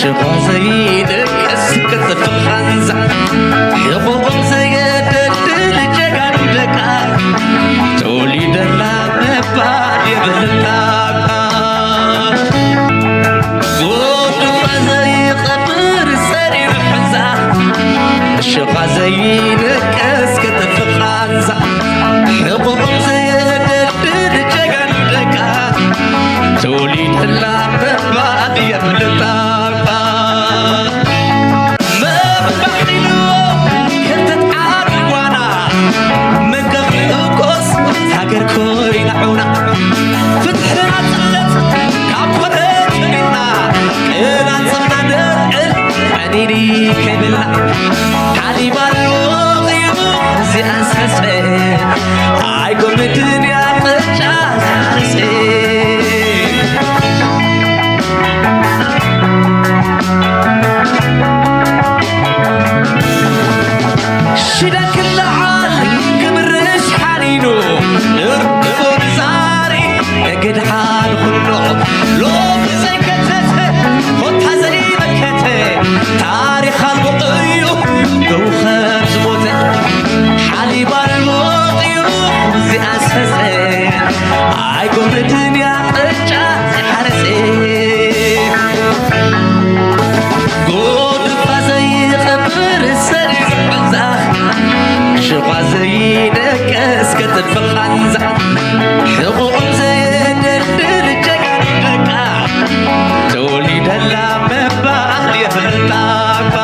ሸኻ ዘይደቅስ ክትፍኻንዛ ሕቑቕም ዘየደድል ጀጋኑ ደቃ ተወሊደላ ምባል የብልካ። ጎድፋ ዘይቐብር ሰሪሩ ሕንዛ ሸኻ ዘይደቅስ ክትፍኻንዛ ሕቑቕም ዘየደድል ጀጋኑ ደቃ ተወሊደላ ምባል የብልካ። መባሒሉ ክርተት ዓቢ ጓና መንቀፍ ንእኮስ ሃገር ኮይና ዑና ፍትሕና ጽለት ካብ ኮነ ትግና ቅናን ጽምና ደርዕን ዕኒኒ ከይብላ ሓሊባ ልወቕዩ እዚኣን ሰሰ ኣይጎምድን እያ ቅጫ ዛርሴ ሽደን ክለዓል ክምርሽ ሓኒኑ ንርድኡ ንዛሪ እግድሓን ኩሎ ሎሚ ዘይከተተ ኮታ ዘይመከተ ታሪኽ ኣልቦ እዩ ገው ከም ዝሞተ ሓሊባ ኣልቦ እዩ እዚኣ ሰሰ ኣይጎምድን እያ ቅጫ ዝሓረሰ ጎድፋ ዘይቐብር ሰሪር ብዛ ሽኳ ዘይደቀስ ከጥፍ ቃንዛ ሕቑቕም ዘየደድር ጀጋኑ ደቃ ተወሊደላ ምባል የብልካ እባ።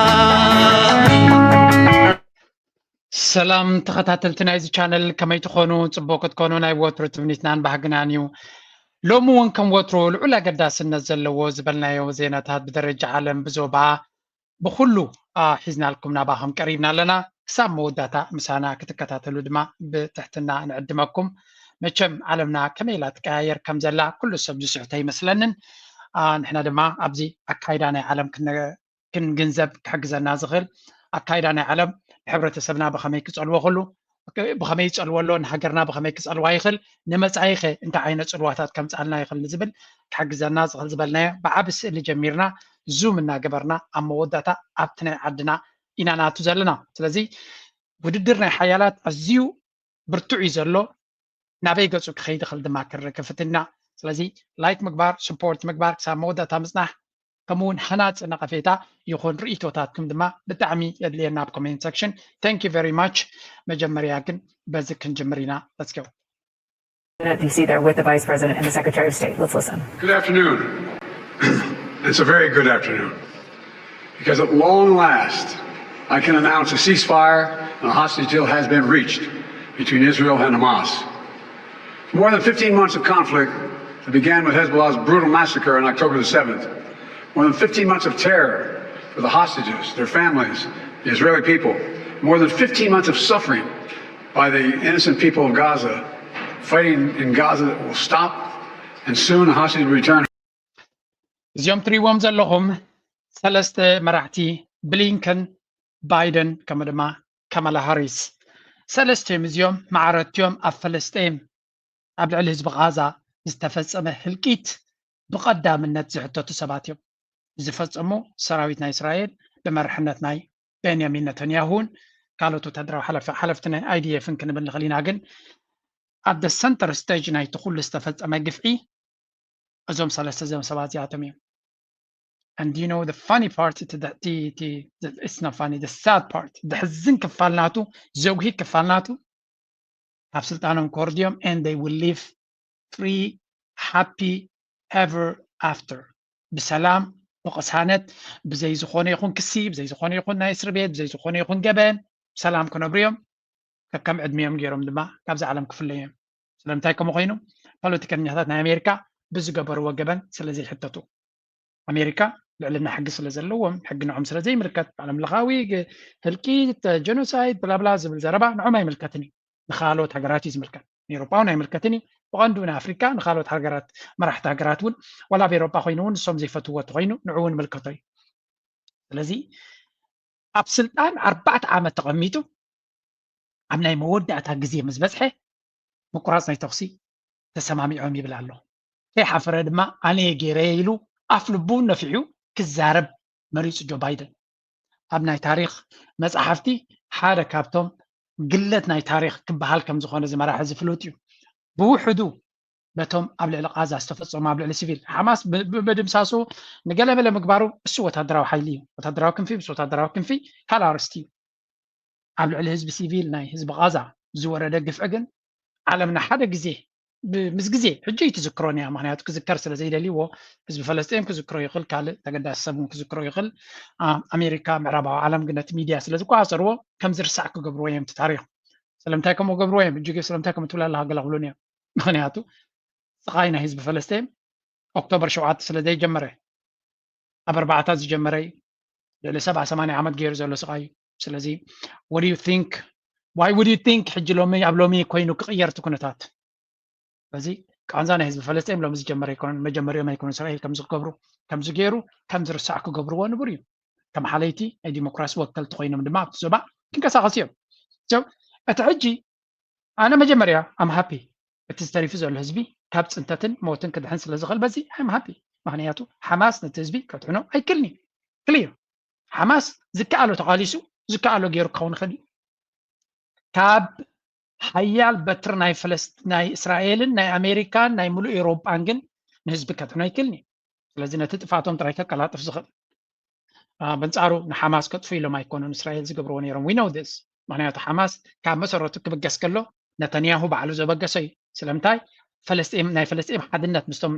ሰላም ተኸታተልቲ ናይዚ ቻነል፣ ከመይ ትኾኑ? ጽቡቕ ክትኮኑ ናይ ወትሩ ትምኒትናን ባህግናን እዩ። ሎሚ እውን ከም ወትሩ ልዑል ኣገዳስነት ዘለዎ ዝበልናዮ ዜናታት ብደረጃ ዓለም፣ ብዞባ፣ ብኹሉ፣ አ፣ ሒዝናልኩም ናባኹም ቀሪብና ኣለና። ክሳብ መወዳእታ ምሳና ክትከታተሉ ድማ ብትሕትና ንዕድመኩም። መቸም ዓለምና ከመይ ኢላ ትቀያየር ከም ዘላ ኩሉ ሰብ ዝስሕቶ ኣይመስለንን። አ፣ ንሕና ድማ ኣብዚ ኣካይዳ ናይ ዓለም ክነ-፣ ክንግንዘብ ክሕግዘና ዝኽእል ኣካይዳ ናይ ዓለም ንሕብረተሰብና ብኸመይ ክጸልዎ ከሉ፣ ብኸመይ ይጸልዎ ኣሎ፣ ንሃገርና ብኸመይ ክጸልዋ ይኽእል፣ ንመጻኢኸ እንታይ ዓይነት ጽልዋታት ከምጽኣልና ይኽእል ንዝብል ክሕግዘና ዝኽእል ዝበልናዮ ብዓቢ ስእሊ ጀሚርና ዙም እናገበርና ኣብ መወዳእታ ኣብቲ ናይ ዓድና ኢና ናቱ ዘለና። ስለዚ ውድድር ናይ ሓያላት ኣዝዩ ብርቱዕ እዩ ዘሎ። ናበይ ገጹ ክኸይድ ይኽእል ድማ ክርኢ ክፍትን ኢና። ስለዚ ላይክ ምግባር፣ ስፖርት ምግባር፣ ክሳብ መወዳእታ ምጽናሕ፣ ከምኡ እውን ሃናጺ ነቐፌታ ይኹን ርእይቶታትኩም ድማ ብጣዕሚ የድልየና ኣብ ኮሜንት ሰክሽን። Thank you very much። መጀመርያ ግን በዚ ክንጅምር ኢና። Let's go። D C there with the Vice President and the Secretary of State. Let's listen. Good afternoon. It's a very good afternoon. Because at long last, I can announce a ceasefire and a hostage deal has been reached between Israel and Hamas. For more than fifteen months of conflict that began with Hezbollah's brutal massacre on October the seventh, more than fifteen months of terror for the hostages, their families, the Israeli people, more than fifteen months of suffering by the innocent people of Gaza, fighting in Gaza that will stop, and soon the hostages will return. እዚኦም ትሪእዎም ዘለኹም ሰለስተ መራሕቲ፣ ብሊንከን፣ ባይደን፣ ከምኡ ድማ ካማላ ሃሪስ። ሰለስቲኦም እዚኦም መዓረቲ እዮም ኣብ ፈለስጤም ኣብ ልዕሊ ህዝቢ ቓዛ ዝተፈጸመ ህልቂት ብቐዳምነት ዝሕተቱ ሰባት እዮም። ዝፈጸሙ ሰራዊት ናይ እስራኤል ብመርሕነት ናይ ቤንያሚን ነተንያሁን ካልኦት ወታደራዊ ሓለፍ-፣ ሓለፍቲ ናይ I D F ን ክንብል ንኽእል ኢና። ግን ኣብ the center stage ናይቲ ኩሉ ዝተፈጸመ ግፍዒ እዞም ሰለስተ እዚኦም ሰባት እዚኣቶም እዮም። And you know the funny part, እቲ ደ-፣ እቲ፣ እቲ፣ it's not funny, the sad part፣ ዘሕዝን ክፋል ናቱ፣ ዘጉሂ ክፋል ናቱ፣ ካብ ስልጣኖም ክወርዱ እዮም and they will live free, happy ever after። ብሰላም፣ ብቕሳነት፣ ብዘይ ዝኾነ ይኹን ክሲ፣ ብዘይ ዝኾነ ይኹን ናይ እስሪ ቤት፣ ብዘይ ዝኾነ ይኹን ገበን፣ ብሰላም ክነብሩ እዮም። ከከም ዕድሚኦም ገይሮም ድማ ካብዚ ዓለም ክፍለዩ እዮም። ስለምንታይ ከምኡ ኮይኑ? ፖለቲከኛታት ናይ ኣሜሪካ ብዝገበርዎ ገበን ስለ ዘይሕተቱ። ኣሜሪካ ልዕልና ሕጊ ስለ ዘለዎም፣ ሕጊ ንዖም ስለ ዘይምልከት፣ ዓለም ለኻዊ ግ-፣ ህልቂት፣ ጀኖሳይድ፣ ብላብላ ዝብል ዘረባ ንዖም ኣይምልከትን እዩ። ንኻልኦት ሃገራት እዩ ዝምልከት። ንኤውሮጳውን ኣይምልከትን እዩ። ብቐንዱ ንኣፍሪካ፣ ንኻልኦት ሃገራት፣ መራሕቲ ሃገራት እውን፣ ዋላ ኣብ ኤውሮጳ ኮይኑ እውን ንሶም ዘይፈትውዎ እንተኾይኑ፣ ንዑ እውን ምልከቶ እዩ። ስለዚ ኣብ ስልጣን ኣርባዕተ ዓመት ተቐሚጡ፣ ኣብ ናይ መወዳእታ ግዜ ምስ በጽሐ፣ ምቁራጽ ናይ ተኹሲ ተሰማሚዖም ይብል ኣሎ። ከይሓፈረ ድማ፣ ኣነ እየ ገይረ ኢሉ ኣፍ ልቡ ነፊሑ ክዛረብ መሪፁ ጆ ባይደን። ኣብ ናይ ታሪክ መፅሓፍቲ ሓደ ካብቶም ግለት ናይ ታሪክ ክበሃል ከም ዝኾነ እዚ መራሒ እዚ ፍሉጥ እዩ። ብውሕዱ በቶም ኣብ ልዕሊ ቃዛ ዝተፈፀሙ ኣብ ልዕሊ ሲቪል ሓማስ ብ- ብ- ምድምሳሱ ንገለመለ ምግባሩ እሱ ወታደራዊ ሓይሊ እዩ። ወታደራዊ ክንፊ ምስ ወታደራዊ ክንፊ ካልእ ኣርእስቲ እዩ። ኣብ ልዕሊ ህዝቢ ሲቪል ናይ ህዝቢ ቃዛ ዝወረደ ግፍዒ ግን ዓለምና ሓደ ግዜ ብ- ምስ ግዜ ሕጂ እዩ ትዝክሮን እያ። ምክንያቱ ክዝከር ስለ ዘይደልይዎ ህዝቢ ፈለስጤን ክዝክሮ ይኽእል፣ ካልእ ተገዳሲ ሰብ እውን ክዝክሮ ይኽእል። ኣ- ኣሜሪካ ምዕራባዊ ዓለም ግን ነቲ ሚድያ ስለ ዝቆፃፀርዎ ከም ዝርሳዕ ክገብርዎ እዮም እቲ ታሪክ። ስለምንታይ ከምኡ ገብርዎ እዮም? ሕጂ ግን ስለምንታይ ከምኡ ትብል ኣለካ ገለ ክብሉን እዮም። ምክንያቱ ስቃይ ናይ ህዝቢ ፈለስጤን ኦክቶበር ሸውዓተ ስለ ዘይጀመረ ኣብ ኣርባዕታ ዝጀመረ እዩ። ልዕሊ ሰብዓ ሰማንያ ዓመት ገይሩ ዘሎ ስቃይ እዩ። ስለዚ what do you think why would you think ሕጂ ሎሚ ኣብ ሎሚ ኮይኑ ክቅየር እቲ ኩነታት? ስለዚ ቃንዛ ናይ ህዝቢ ፈለስጤም ሎሚ ዝጀመረ ኣይኮነን፣ መጀመሪኦም ኣይኮኑ እስራኤል ከምዚ ክገብሩ ከምዚ ገይሩ ከም ዝርሳዕ ክገብርዎ ንቡር እዩ። ከም ሓለይቲ ናይ ዲሞክራሲ ወከልቲ ኮይኖም ድማ ኣብቲ ዞባ ክንቀሳቀሱ እዮም። So እቲ ሕጂ ኣነ መጀመርያ I'm happy እቲ ዝተሪፉ ዘሎ ህዝቢ ካብ ፅንተትን ሞትን ክድሕን ስለ ዝኽእል በዚ I'm happy። ምክንያቱ ሓማስ ነቲ ህዝቢ ከድሕኖ ኣይክልኒ። ክሊር ሓማስ ዝከኣሎ ተቃሊሱ ዝከኣሎ ገይሩ ክኸውን ይኽእል እዩ። ካብ ሓያል በትሪ ናይ ፈለስት ናይ እስራኤልን ናይ ኣሜሪካን ናይ ሙሉእ ኤውሮጳን ግን ንህዝቢ ከድሕኖ ኣይክልኒ። ስለዚ ነቲ ጥፋቶም ጥራይ ከቀላጥፍ ዝኽእል ኣ፣ በንጻሩ ንሓማስ ከጥፉ ኢሎም ኣይኮኑን እስራኤል ዝገብርዎ ነይሮም። We know this። ምክንያቱ ሓማስ ካብ መሰረቱ ክብገስ ከሎ ነተንያሁ ባዕሉ ዘበገሰ እዩ። ስለምንታይ? ፈለስጤም ናይ ፈለስጤም ሓድነት ምስቶም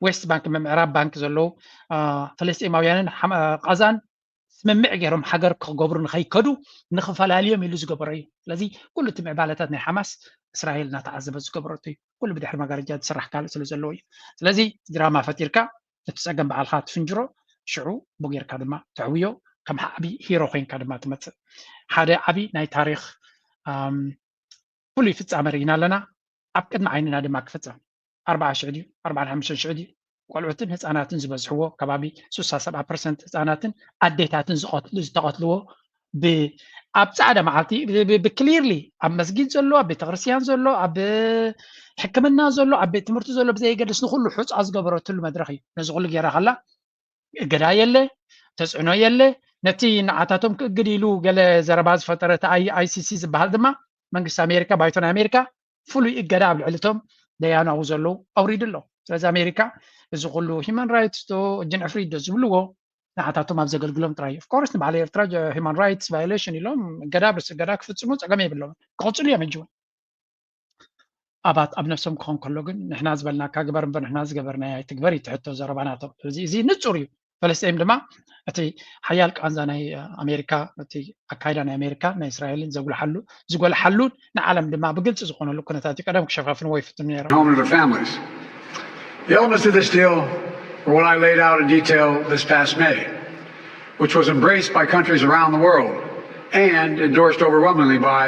ዌስት ባንክ ምዕራብ ባንክ ዘለዉ ኣ፣ ፈለስጤማውያንን ሓማ- ቃዛን ስምምዕ ገይሮም ሃገር ክገብሩ ንኸይከዱ ንኽፈላልዮም ኢሉ ዝገበሮ እዩ። ስለዚ ኩሉ እቲ ምዕባለታት ናይ ሓማስ እስራኤል እናተዓዘበት ዝገበረቶ እዩ። ኩሉ ብድሕሪ መጋረጃ ዝስራሕ ካልእ ስለ ዘለዎ እዩ። ስለዚ ድራማ ፈጢርካ እቲ ፀገም ባዕልካ ትፍንጅሮ፣ ሽዑ ቡጌርካ ድማ ተዕውዮ፣ ከም ዓቢ ሂሮ ኮይንካ ድማ ትመፅእ። ሓደ ዓቢ ናይ ታሪክ ኣም፣ ፍሉይ ፍፃመ ርኢና ኣለና። ኣብ ቅድሚ ዓይንና ድማ ክፍፀም ኣርባዓ ሽሕ ድዩ ኣርባዓን ሓሙሽተን ሽሕ ድዩ ቆልዑትን ህፃናትን ዝበዝሕዎ ከባቢ ስሳ ሰብዓ ፐርሰንት ህፃናትን ኣዴታትን ዝቐትሉ ዝተቐትልዎ ብ- ኣብ ፃዕዳ መዓልቲ ብክሊርሊ ኣብ መስጊድ ዘሎ ኣብ ቤተክርስትያን ዘሎ ኣብ ሕክምና ዘሎ ኣብ ቤት ትምህርቲ ዘሎ ብዘየገድስ ንኩሉ ሑፃ ዝገበረትሉ መድረክ እዩ። ነዚ ኩሉ ገይራ ከላ እገዳ የለ፣ ተፅዕኖ የለ። ነቲ ንዓታቶም ክእግድ ኢሉ ገለ ዘረባ ዝፈጠረ እቲ ኣይሲሲ ዝበሃል ድማ መንግስቲ ኣሜሪካ ባይቶ ናይ ኣሜሪካ ፍሉይ እገዳ ኣብ ልዕሊቶም ደያናዊ ዘለዉ ኣውሪዱ ኣሎ። ስለዚ ኣሜሪካ እዚ ኩሉ ሂማን ራይትስ ዶ ጅን ዕፍሪት ዶ ዝብልዎ ንዓታቶም ኣብ ዘገልግሎም ጥራይ እዩ። ኦፍኮርስ ንባዕሊ ኤርትራ ሂማን ራይትስ ቫዮሌሽን ኢሎም እገዳ ብርስ እገዳ ክፍፅሙ ፀገም የብሎም ክቕፅሉ እዮም። ሕጂ እውን ኣባት ኣብ ነፍሶም ክኾን ከሎ ግን ንሕና ዝበልናካ ግበር እምበር ንሕና ዝገበርናዮ ኣይትግበር እዩ ትሕቶ ዘረባ ናቶም። ስለዚ እዚ ንፁር እዩ። ፈለስጤም ድማ እቲ ሓያል ቃንዛ ናይ ኣሜሪካ እቲ ኣካይዳ ናይ ኣሜሪካ ናይ እስራኤልን ዘጉልሓሉ ዝጎልሓሉን ንዓለም ድማ ብግልፂ ዝኾነሉ ኩነታት እዩ። ቀደም ክሸፋፍንዎ ይፍትኑ ነይሮም። Home to their families. The elements of this deal were what I laid out in detail this past May, which was embraced by countries around the world and endorsed overwhelmingly by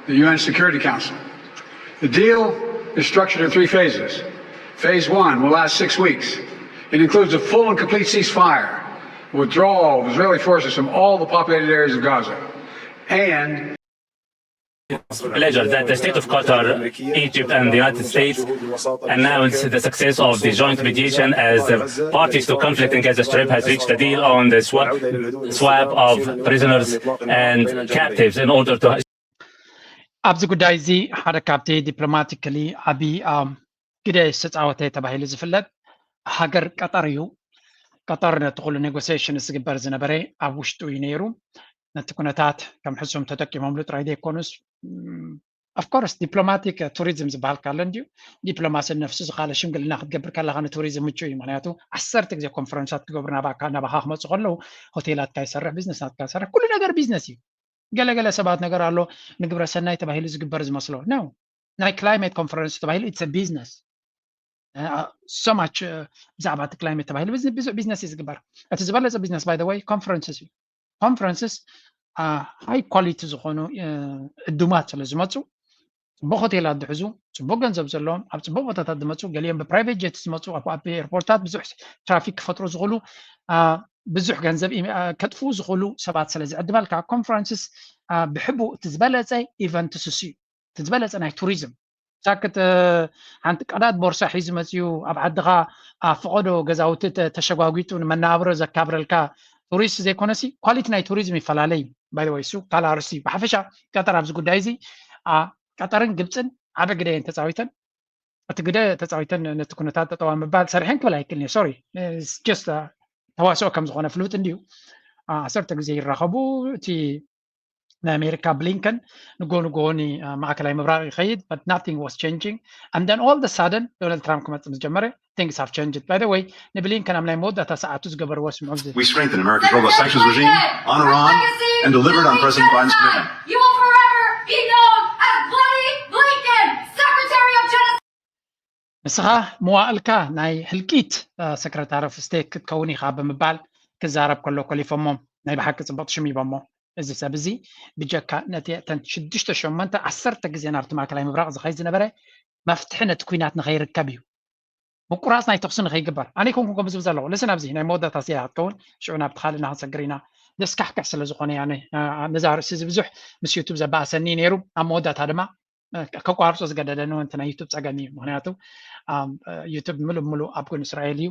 the U N Security Council. The deal is structured in three phases. Phase one will last six weeks. It includes a full and complete ceasefire, withdrawal of Israeli forces from all the populated areas of Gaza, and Pleasure that the state of Qatar, Egypt, and the United States announce the success of the joint mediation as the parties to conflict in Gaza Strip has reached a deal on the swap, swap of prisoners and captives in order to ኣብዚ ጉዳይ እዚ ሓደ ካብቲ ዲፕሎማቲካሊ ዓቢ ግደ ዝተፃወተ ተባሂሉ ዝፍለጥ ሃገር ቀጠር እዩ። ቀጠር ነቲ ኩሉ ኔጎሲሽን ዝግበር ዝነበረ ኣብ ውሽጡ እዩ ነይሩ። ነቲ ኩነታት ከም ሕሱም ተጠቂሞምሉ ጥራይ ዘይኮኑስ ኦፍኮርስ ዲፕሎማቲክ ቱሪዝም ዝበሃል ካለ እንድዩ። ዲፕሎማሲ ነፍሱ ዝካለ ሽምግልና ክትገብር ከለካ ንቱሪዝም ምቹ እዩ። ምክንያቱ ዓሰርተ ግዜ ኮንፈረንሳት ክገብሩ ናባካ ናባካ ክመፁ ከለዉ ሆቴላትካ ይሰርሕ፣ ቢዝነስ ናትካ ይሰርሕ፣ ኩሉ ነገር ቢዝነስ እዩ። ገለገለ ሰባት ነገር ኣሎ ንግብረ ሰናይ ተባሂሉ ዝግበር ዝመስሎ ነው። ናይ ክላይሜት ኮንፈረንስ ተባሂሉ ኢትስ ቢዝነስ so much ብዛዕባ እቲ ክላይሜት ተባሂሉ ብዙሕ ቢዝነስ እዩ ዝግበር። እቲ ዝበለፀ ቢዝነስ ባይ ወይ ኮንፈረንስስ እዩ። ኮንፈረንስስ ሃይ ኳሊቲ ዝኾኑ ዕዱማት ስለ ዝመፁ ፅቡቅ ሆቴላት ዝሕዙ፣ ፅቡቅ ገንዘብ ዘለዎም፣ ኣብ ፅቡቅ ቦታታት ዝመፁ፣ ገሊኦም ብፕራይቬት ጀት ዝመፁ ኣብ ኤርፖርታት ብዙሕ ትራፊክ ክፈጥሩ ዝኽእሉ ብዙሕ ገንዘብ ከጥፍኡ ዝኽእሉ ሰባት ስለ ዝዕድመልካ ኮንፈረንስስ ብሕቡእ እቲ ዝበለፀ ኢቨንትስ እዩ። እቲ ዝበለፀ ናይ ቱሪዝም ሳክት ሓንቲ ቀዳድ ቦርሳ ሒዙ መፅዩ ኣብ ዓድኻ ኣብ ፈቐዶ ገዛውቲ ተሸጓጒጡ ንመነባብሮ ዘካብረልካ ቱሪስት ዘይኮነሲ ኳሊቲ ናይ ቱሪዝም ይፈላለ እዩ። ባይ ወይ እሱ ካልእ ኣርእስቲ እዩ። ብሓፈሻ ቀጠር ኣብዚ ጉዳይ እዚ ቀጠርን ግብፅን ዓበ ግደ እየን ተፃዊተን። እቲ ግደ ተፃዊተን ነቲ ኩነታት ጠጠዋ ምባል ሰሪሐን ክብል ኣይክልን እየ። ሶሪ ጀስት ተዋስኦ ከም ዝኾነ ፍሉጥ እንድዩ። ዓሰርተ ግዜ ይራኸቡ። እቲ ናይ ኣሜሪካ ብሊንከን ንጎ ንጎ ማእከላይ ምብራቕ ይኸይድ። But nothing was changing, and then all the sudden ዶናልድ ትራምፕ ክመፅእ ምስ ጀመረ things have changed. By the way ንብሊንከን ኣብ ናይ መወዳእታ ሰዓቱ ዝገበርዎ ስምዑ። We strengthen America's robust sanctions regime on Iran and delivered on President Biden's commitment. You will forever be known as Bloody Blinken, Secretary of Justice. ንስኻ መዋእልካ ናይ ህልቂት ሰክረታሪ ኦፍ ስቴት ክትከውን ኢኻ ብምባል ክዛረብ ከሎ ኮሊፎሞ ናይ ብሓቂ ፅቡቅ ሽም ሂቦሞ። እዚ ሰብ እዚ ብጀካ ነቲ እተን ሽዱሽተ ሸሞንተ ዓሰርተ ግዜ ናብቲ ማእከላይ ምብራቕ ዝኸይድ ዝነበረ መፍትሒ ነቲ ኩናት ንኸይርከብ እዩ። ምቁራፅ ናይ ተኽሲ ንኸይግበር ኣነ ይኮንኩ ከም ዝብል ዘለኹ። ልስን ኣብዚ ናይ መወዳእታ ስያ ክትከውን ሽዑ ናብቲ ካልእ እናክንሰግር ኢና። ዘስካሕክሕ ስለ ዝኾነ ያነ ነዛ ርእሲ እዚ ብዙሕ ምስ ዩቱብ ዘባእሰኒ ነይሩ። ኣብ መወዳእታ ድማ ከቋርጾ ዝገደደኒ እውን ናይ ዩቱብ ጸገም እዩ። ምክንያቱ ዩቱብ ምሉእ ምሉእ ኣብ ጎን እስራኤል እዩ።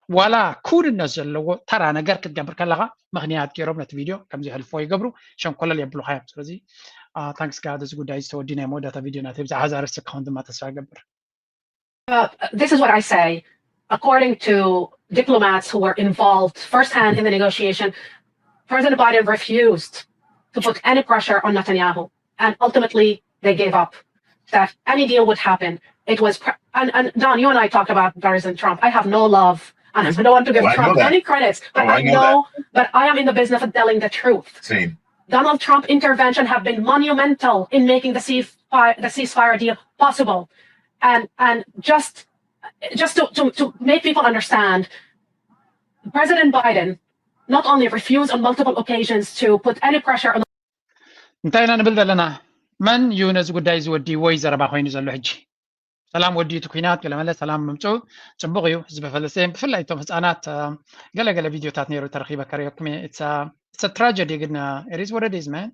ዋላ ኩንነት ዘለዎ ተራ ነገር ክትገብር ከለካ ምክንያት ገይሮም ነቲ ቪድዮ ከምዚ ሕልፎ ይገብሩ፣ ሸንኮለል የብሉካ እዮም። ስለዚ ታንክስ ጋድ እዚ ጉዳይ ዝተወዲ ናይ መወዳእታ ቪድዮ ናተይ ብዛዕባ ዛረስ ክኸውን ድማ ተስፋ ይገብር። This is what I say. According to diplomats who were involved firsthand in the negotiation, President Biden refused to put any pressure on Netanyahu, and ultimately they gave up that any deal would happen. It was, and, and Don, you and I talked about President Trump. I have no love, and I don't want to give Trump any credit, but I know, but I am in the business of telling the truth. Donald Trump intervention have been monumental in making the ceasefire, the ceasefire deal possible. And, and just, just to, to, to make people understand, President Biden not only refused on multiple occasions to put any pressure on እንታይ ኢና ንብል ዘለና? መን እዩ ነዚ ጉዳይ እዚ ወዲዎ እዩ ዘረባ ኮይኑ ዘሎ? ሕጂ ሰላም ወዲኡ እቲ ኩናት ገለመለ ሰላም ምምፅኡ ፅቡቅ እዩ። ህዝቢ ፈለስጤን ብፍላይ እቶም ህፃናት ገለገለ ቪድዮታት ነይሩ ተረኪበ ከርእየኩም እየ። It's a tragedy ግን it is what it is man።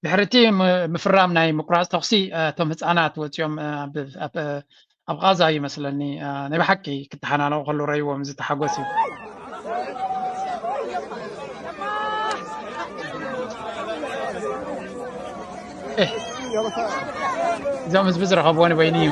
ድሕሪ እቲ ምፍራም ናይ ምቁራፅ ተኹሲ እቶም ህፃናት ወፂኦም ኣብ ቃዛ እዩ መስለኒ ናይ ብሓቂ ክተሓናነቑ ከለዉ ረይዎም ዝተሓጎስ እዩ። እዞም ህዝቢ ዝረኸብዎ ንበይኑ እዩ።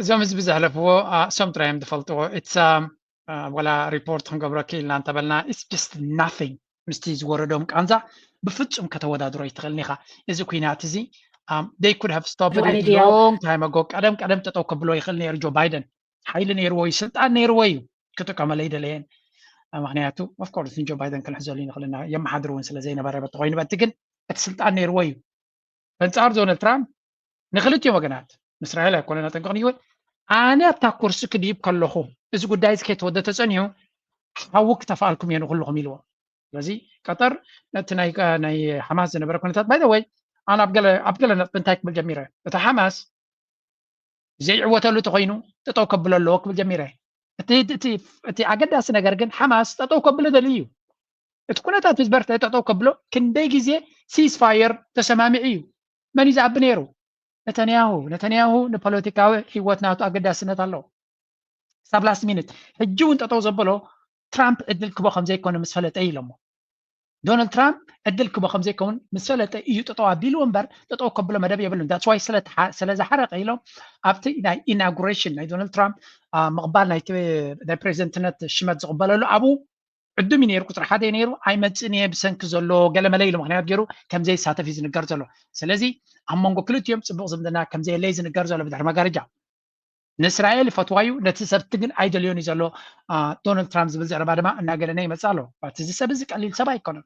እዞም ህዝቢ ዘሕለፍዎ እሶም ጥራይ እዮም ዝፈልጥዎ። ኢትስ ወላ ሪፖርት ክንገብሮ ክኢልና እንተበልና it's just nothing ምስቲ ዝወረዶም ቃንዛ ብፍጹም ከተወዳድሮ ይትኽእል ኒኻ። እዚ ኩናት እዚ they could have stopped long time ago። ቀደም ቀደም ጠጠው ከብሎ ይኽእል ነይሩ ጆ ባይደን። ሓይሊ ነይርዎ እዩ፣ ስልጣን ነይርዎ እዩ፣ ክጥቀመለ ይደለየን። ምክንያቱ of course ንጆ ባይደን ክንሕዘሉ ይንኽእል ኢና፣ የመሓድር እውን ስለ ዘይነበረ በቲ ኮይኑ በቲ ግን እቲ ስልጣን ነይርዎ እዩ። በንጻር ዶናልድ ትራምፕ ንክልቲኦም ወገናት ንእስራኤል ኣይኮነን ኣጠንቅቕን ይወ ኣነ ኣብታ ኩርሲ ክድይብ ከለኹ እዚ ጉዳይ እዚ ከይተወደ ተጸኒሑ ሓዊ ክተፍኣልኩም እየ ንኩልኹም ኢልዎ። ስለዚ ቀጠር ነቲ ናይ ሓማስ ዝነበረ ኩነታት ባይ ወይ ኣነ ኣብ ገለ ነጥቢ እንታይ ክብል ጀሚረ እቲ ሓማስ ዘይዕወተሉ ተኮይኑ ጠጠው ከብሎ ኣለዎ ክብል ጀሚረ። እቲ ኣገዳሲ ነገር ግን ሓማስ ጠጠው ከብሎ ደልዩ እዩ። እቲ ኩነታት ምስ በርትዐ ጠጠው ከብሎ ክንደይ ግዜ ሲስፋየር ተሰማሚዑ እዩ። መን እዩ ዝኣቢ ነይሩ? ነተንያሁ። ነተንያሁ ንፖለቲካዊ ህይወት ናቱ ኣገዳስነት ኣለዎ። ክሳብ ላስት ሚኒት ሕጂ እውን ጠጠው ዘበሎ ትራምፕ ዕድል ክቦ ከምዘይኮነ ምስ ፈለጠ እዩ ኢሎሞ። ዶናልድ ትራምፕ ዕድል ክቦ ከምዘይከውን ምስ ፈለጠ እዩ ጠጠው ኣቢልዎ እምበር ጠጠው ከብሎ መደብ የብሉን። That's why ስለ ዝሓረቀ ኢሎም ኣብቲ ናይ ኢናጉሬሽን ናይ ዶናልድ ትራምፕ ምቕባል ናይ ፕሬዚደንትነት ሽመት ዝቕበለሉ ኣብኡ ዕዱም እዩ ነይሩ፣ ቁፅሪ ሓደ እዩ ነይሩ። ኣይመፅእን እየ ብሰንኪ ዘሎ ገለመለ ኢሉ ምክንያት ገይሩ ከምዘይሳተፍ እዩ ዝንገር ዘሎ። ስለዚ ኣብ መንጎ ክልቲኦም ፅቡቅ ዝምድና ከምዘየለ እዩ ዝንገር ዘሎ ብድሕሪ መጋረጃ። ንእስራኤል ይፈትዋ እዩ፣ ነቲ ሰብቲ ግን ኣይደልዮን እዩ ዘሎ ዶናልድ ትራምፕ ዝብል ዘረባ ድማ እናገነነ ይመፅእ ኣሎ። እዚ ሰብ እዚ ቀሊል ሰብ ኣይኮነን።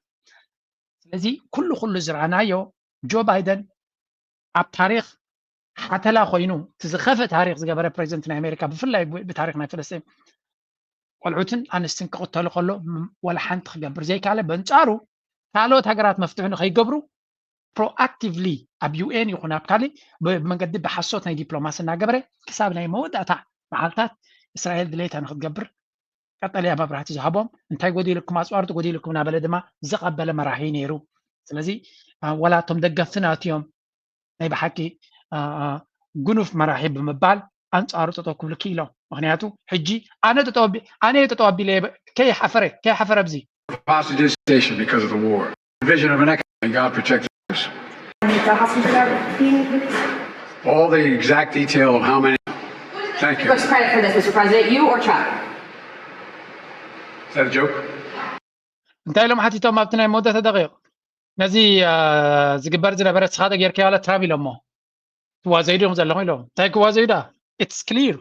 ስለዚ ኩሉ ኩሉ ዝረኣናዮ ጆ ባይደን ኣብ ታሪክ ሓተላ ኮይኑ እቲ ዝኸፍእ ታሪክ ዝገበረ ፕሬዚደንት ናይ ኣሜሪካ ብፍላይ ብታሪክ ናይ ፍልስጤን ቆልዑትን ኣንስትን ክቕተሉ ከሎ ወላ ሓንቲ ክገብር ዘይካለ በንፃሩ ካልኦት ሃገራት መፍትሒ ንከይገብሩ ፕሮኣክቲቭሊ ኣብ ዩ ኤን ይኹን ኣብ ካልእ ብመንገዲ ብሓሶት ናይ ዲፕሎማሲ እናገበረ ክሳብ ናይ መወዳእታ መዓልታት እስራኤል ድሌታ ንክትገብር ቀጠልያ መብራህቲ ዝሃቦም፣ እንታይ ጎዲልኩም ኣፅዋር ተጎዲልኩም እናበለ ድማ ዝቐበለ መራሒ ነይሩ። ስለዚ ወላ እቶም ደገፍቲ ናትዮም ናይ ብሓቂ ግኑፍ መራሒ ብምባል ኣንፃሩ ጠጠው ክብሉ ክኢሎም። ምክንያቱ ሕጂ ኣነ ጠጠው ኣቢ- ኣነ እየ ጠጠው ኣቢለ ከይሓፈረ ከይሓፈረ ኣብዚ Hostage station because of the war. Vision of an economy. God protect us. Need the hostage guard being released? All the exact detail of how many. Thank you. First credit for this, Mister President, you or Chuck? Is that a joke? እንታይ ኢሎም ሓቲቶም ኣብቲ ናይ መወዳእታ ደቂቕ ነዚ ዝግበር ዝነበረ ንስኻ ዶ ጌርካዮ ዋላ ትራምፕ ኢሎሞ። ትዋዘዩ ዲኹም ዘለኹም ኢሎም። እንታይ ክዋዘዩ ዳ? It's clear።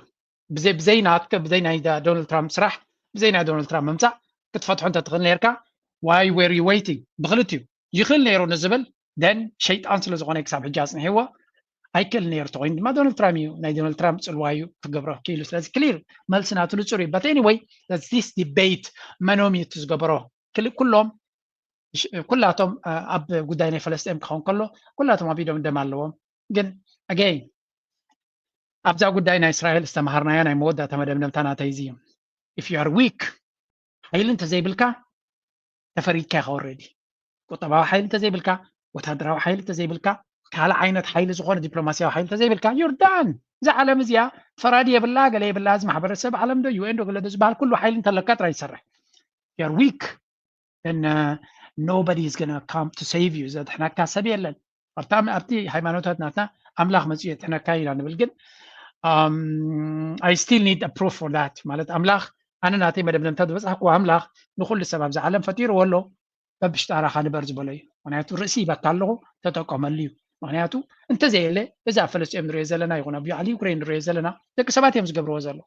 ብዘይ ብዘይ ናትከ ብዘይ ናይ ዶናልድ ትራምፕ ስራሕ ብዘይ ናይ ዶናልድ ትራምፕ ምምፃእ ክትፈትሖ እንተትኽእል ነርካ why were you waiting? ብክልቲኡ ይኽእል ነይሩ ንዝብል then ሸይጣን ስለ ዝኾነ ክሳብ ሕጂ ኣፅንሕዎ ኣይክእል ነይሩ ተኮይኑ ድማ ዶናልድ ትራምፕ እዩ ናይ ዶናልድ ትራምፕ ፅልዋ እዩ ክገብሮ ክኢሉ ስለዚ ክሊር መልሲ ናቱ ንፁር እዩ but anyway this debate መኖም እዩ እቲ ዝገበሮ ኩሎም ኩላቶም ኣብ ጉዳይ ናይ ፈለስጤም ክኸውን ከሎ ኩላቶም ኣብ ኢዶም ደም ኣለዎም ግን again ኣብዛ ጉዳይ ናይ እስራኤል ዝተምሃርናዮ ናይ መወዳእታ መደምደምታ ናተይ እዚ እዩ if you are weak ሓይሊ እንተዘይብልካ ተፈሪድካ ኢኻ already ቁጠባዊ ሓይሊ እንተዘይብልካ ወታደራዊ ሓይሊ እንተዘይብልካ ካልእ ዓይነት ሓይሊ ዝኾነ ዲፕሎማሲያዊ ሓይሊ እንተዘይብልካ you're done እዛ ዓለም እዚኣ ፈራዲ የብላ ገለ የብላ እዚ ማሕበረሰብ ዓለም ዶ ዩ ኤን ዶ ገለ ዶ ዝበሃል ኩሉ ሓይሊ እንተለካ ጥራይ ይሰርሕ you're weak then uh, nobody is gonna come to save you ዘድሕነካ ሰብ የለን ኣብቲ ኣብቲ ሃይማኖታት ናትና ኣምላኽ መፅኡ የድሕነካ ኢና ንብል ግን um, I still need a proof for that ማለት ኣምላኽ ኣነ ናተይ መደምደምታ ዝበፅሓኩዎ ኣምላኽ ንኩሉ ሰብ ኣብዚ ዓለም ፈጢርዎ ኣሎ በብሽጣራኻ ንበር ዝበሎ እዩ ምክንያቱ ርእሲ ይበካ ኣለኹ ተጠቀመሉ እዩ ምክንያቱ እንተዘየለ እዚ ኣብ ፈለስጢኦም ንሪኦ ዘለና ይኹን ኣብ ዓሊ ዩክሬን ንሪኦ ዘለና ደቂ ሰባት እዮም ዝገብርዎ ዘለዉ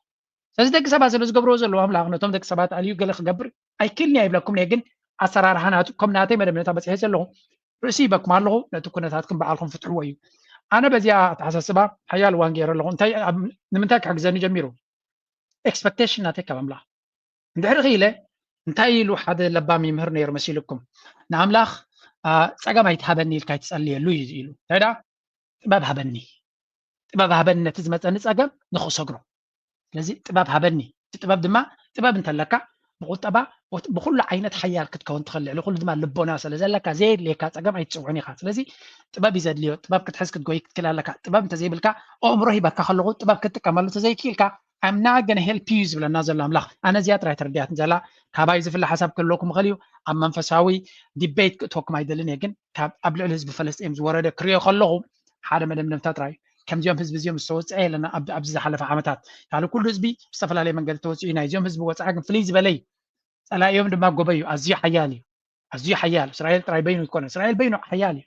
ስለዚ ደቂ ሰባት ስለ ዝገብርዎ ዘለዉ ኣምላኽ ነቶም ደቂ ሰባት ኣልዩ ገለ ክገብር ኣይክእልን እያ ይብለኩም እየ ግን ኣሰራርሓ ናቱ ከም ናተይ መደምደምታ በፂሐ ዘለኹ ርእሲ ይበኩም ኣለኹ ነቲ ኩነታትኩም በዓልኩም ፍትሕዎ እዩ ኣነ በዚኣ ኣተሓሳስባ ሓያል ዋን ገይረ ኣለኹ እንታይ ንምንታይ ክሕግዘኒ ጀሚሩ expectation ናተይ ካብ ኣምላኽ እንድሕሪ ክኢለ እንታይ ኢሉ ሓደ ለባም ይምህር ነይሩ መሲልኩም ንኣምላኽ ፀገም ኣይትሃበኒ ኢልካ ኣይትፀልየሉ እዩ ኢሉ እንታይ ጥበብ ሃበኒ ጥበብ ሃበኒ ነቲ ዝመፀኒ ፀገም ንክሰግሮ ስለዚ ጥበብ ሃበኒ እቲ ጥበብ ድማ ጥበብ እንተለካ ብቁጠባ ብኩሉ ዓይነት ሓያል ክትከውን ትኽእል ልዕሊ ኩሉ ድማ ልቦና ስለ ዘለካ ዘየድልየካ ፀገም ኣይትፅውዕን ኢኻ ስለዚ ጥበብ እዩ ዘድልዮ ጥበብ ክትሕዝ ክትጎይ ክትክእል ኣለካ ጥበብ እንተዘይብልካ ኣእምሮ ሂበካ ከለኹ ጥበብ ክትጥቀመሉ እንተዘይክኢልካ I'm not gonna help you ዝብለና ዘሎ ኣምላኽ ኣነ እዚኣ ጥራይ ተረዲኣትን ዘላ ካባይ ዝፍለ ሓሳብ ክህልወኩም ይኽእል እዩ ኣብ መንፈሳዊ debate ክእትወኩም ኣይደልን እየ ግን ኣብ ልዕሊ ህዝቢ ፈለስጢን ዝወረደ ክሪኦ ከለኹ ሓደ መደምደምታ ጥራይ ከምዚኦም ህዝቢ እዚኦም ዝተወፅአ የለና ኣብዚ ዝሓለፈ ዓመታት ካልእ ኩሉ ህዝቢ ብዝተፈላለየ መንገዲ ተወፂኡ ናይዚኦም ህዝቢ ወፅዓ ግን ፍልይ ዝበለይ ፀላኢኦም ድማ ጎበዩ ኣዝዩ ሓያል እዩ ኣዝዩ ሓያል እስራኤል ጥራይ በይኑ ይኮነ እስራኤል በይኑ ሓያል እዩ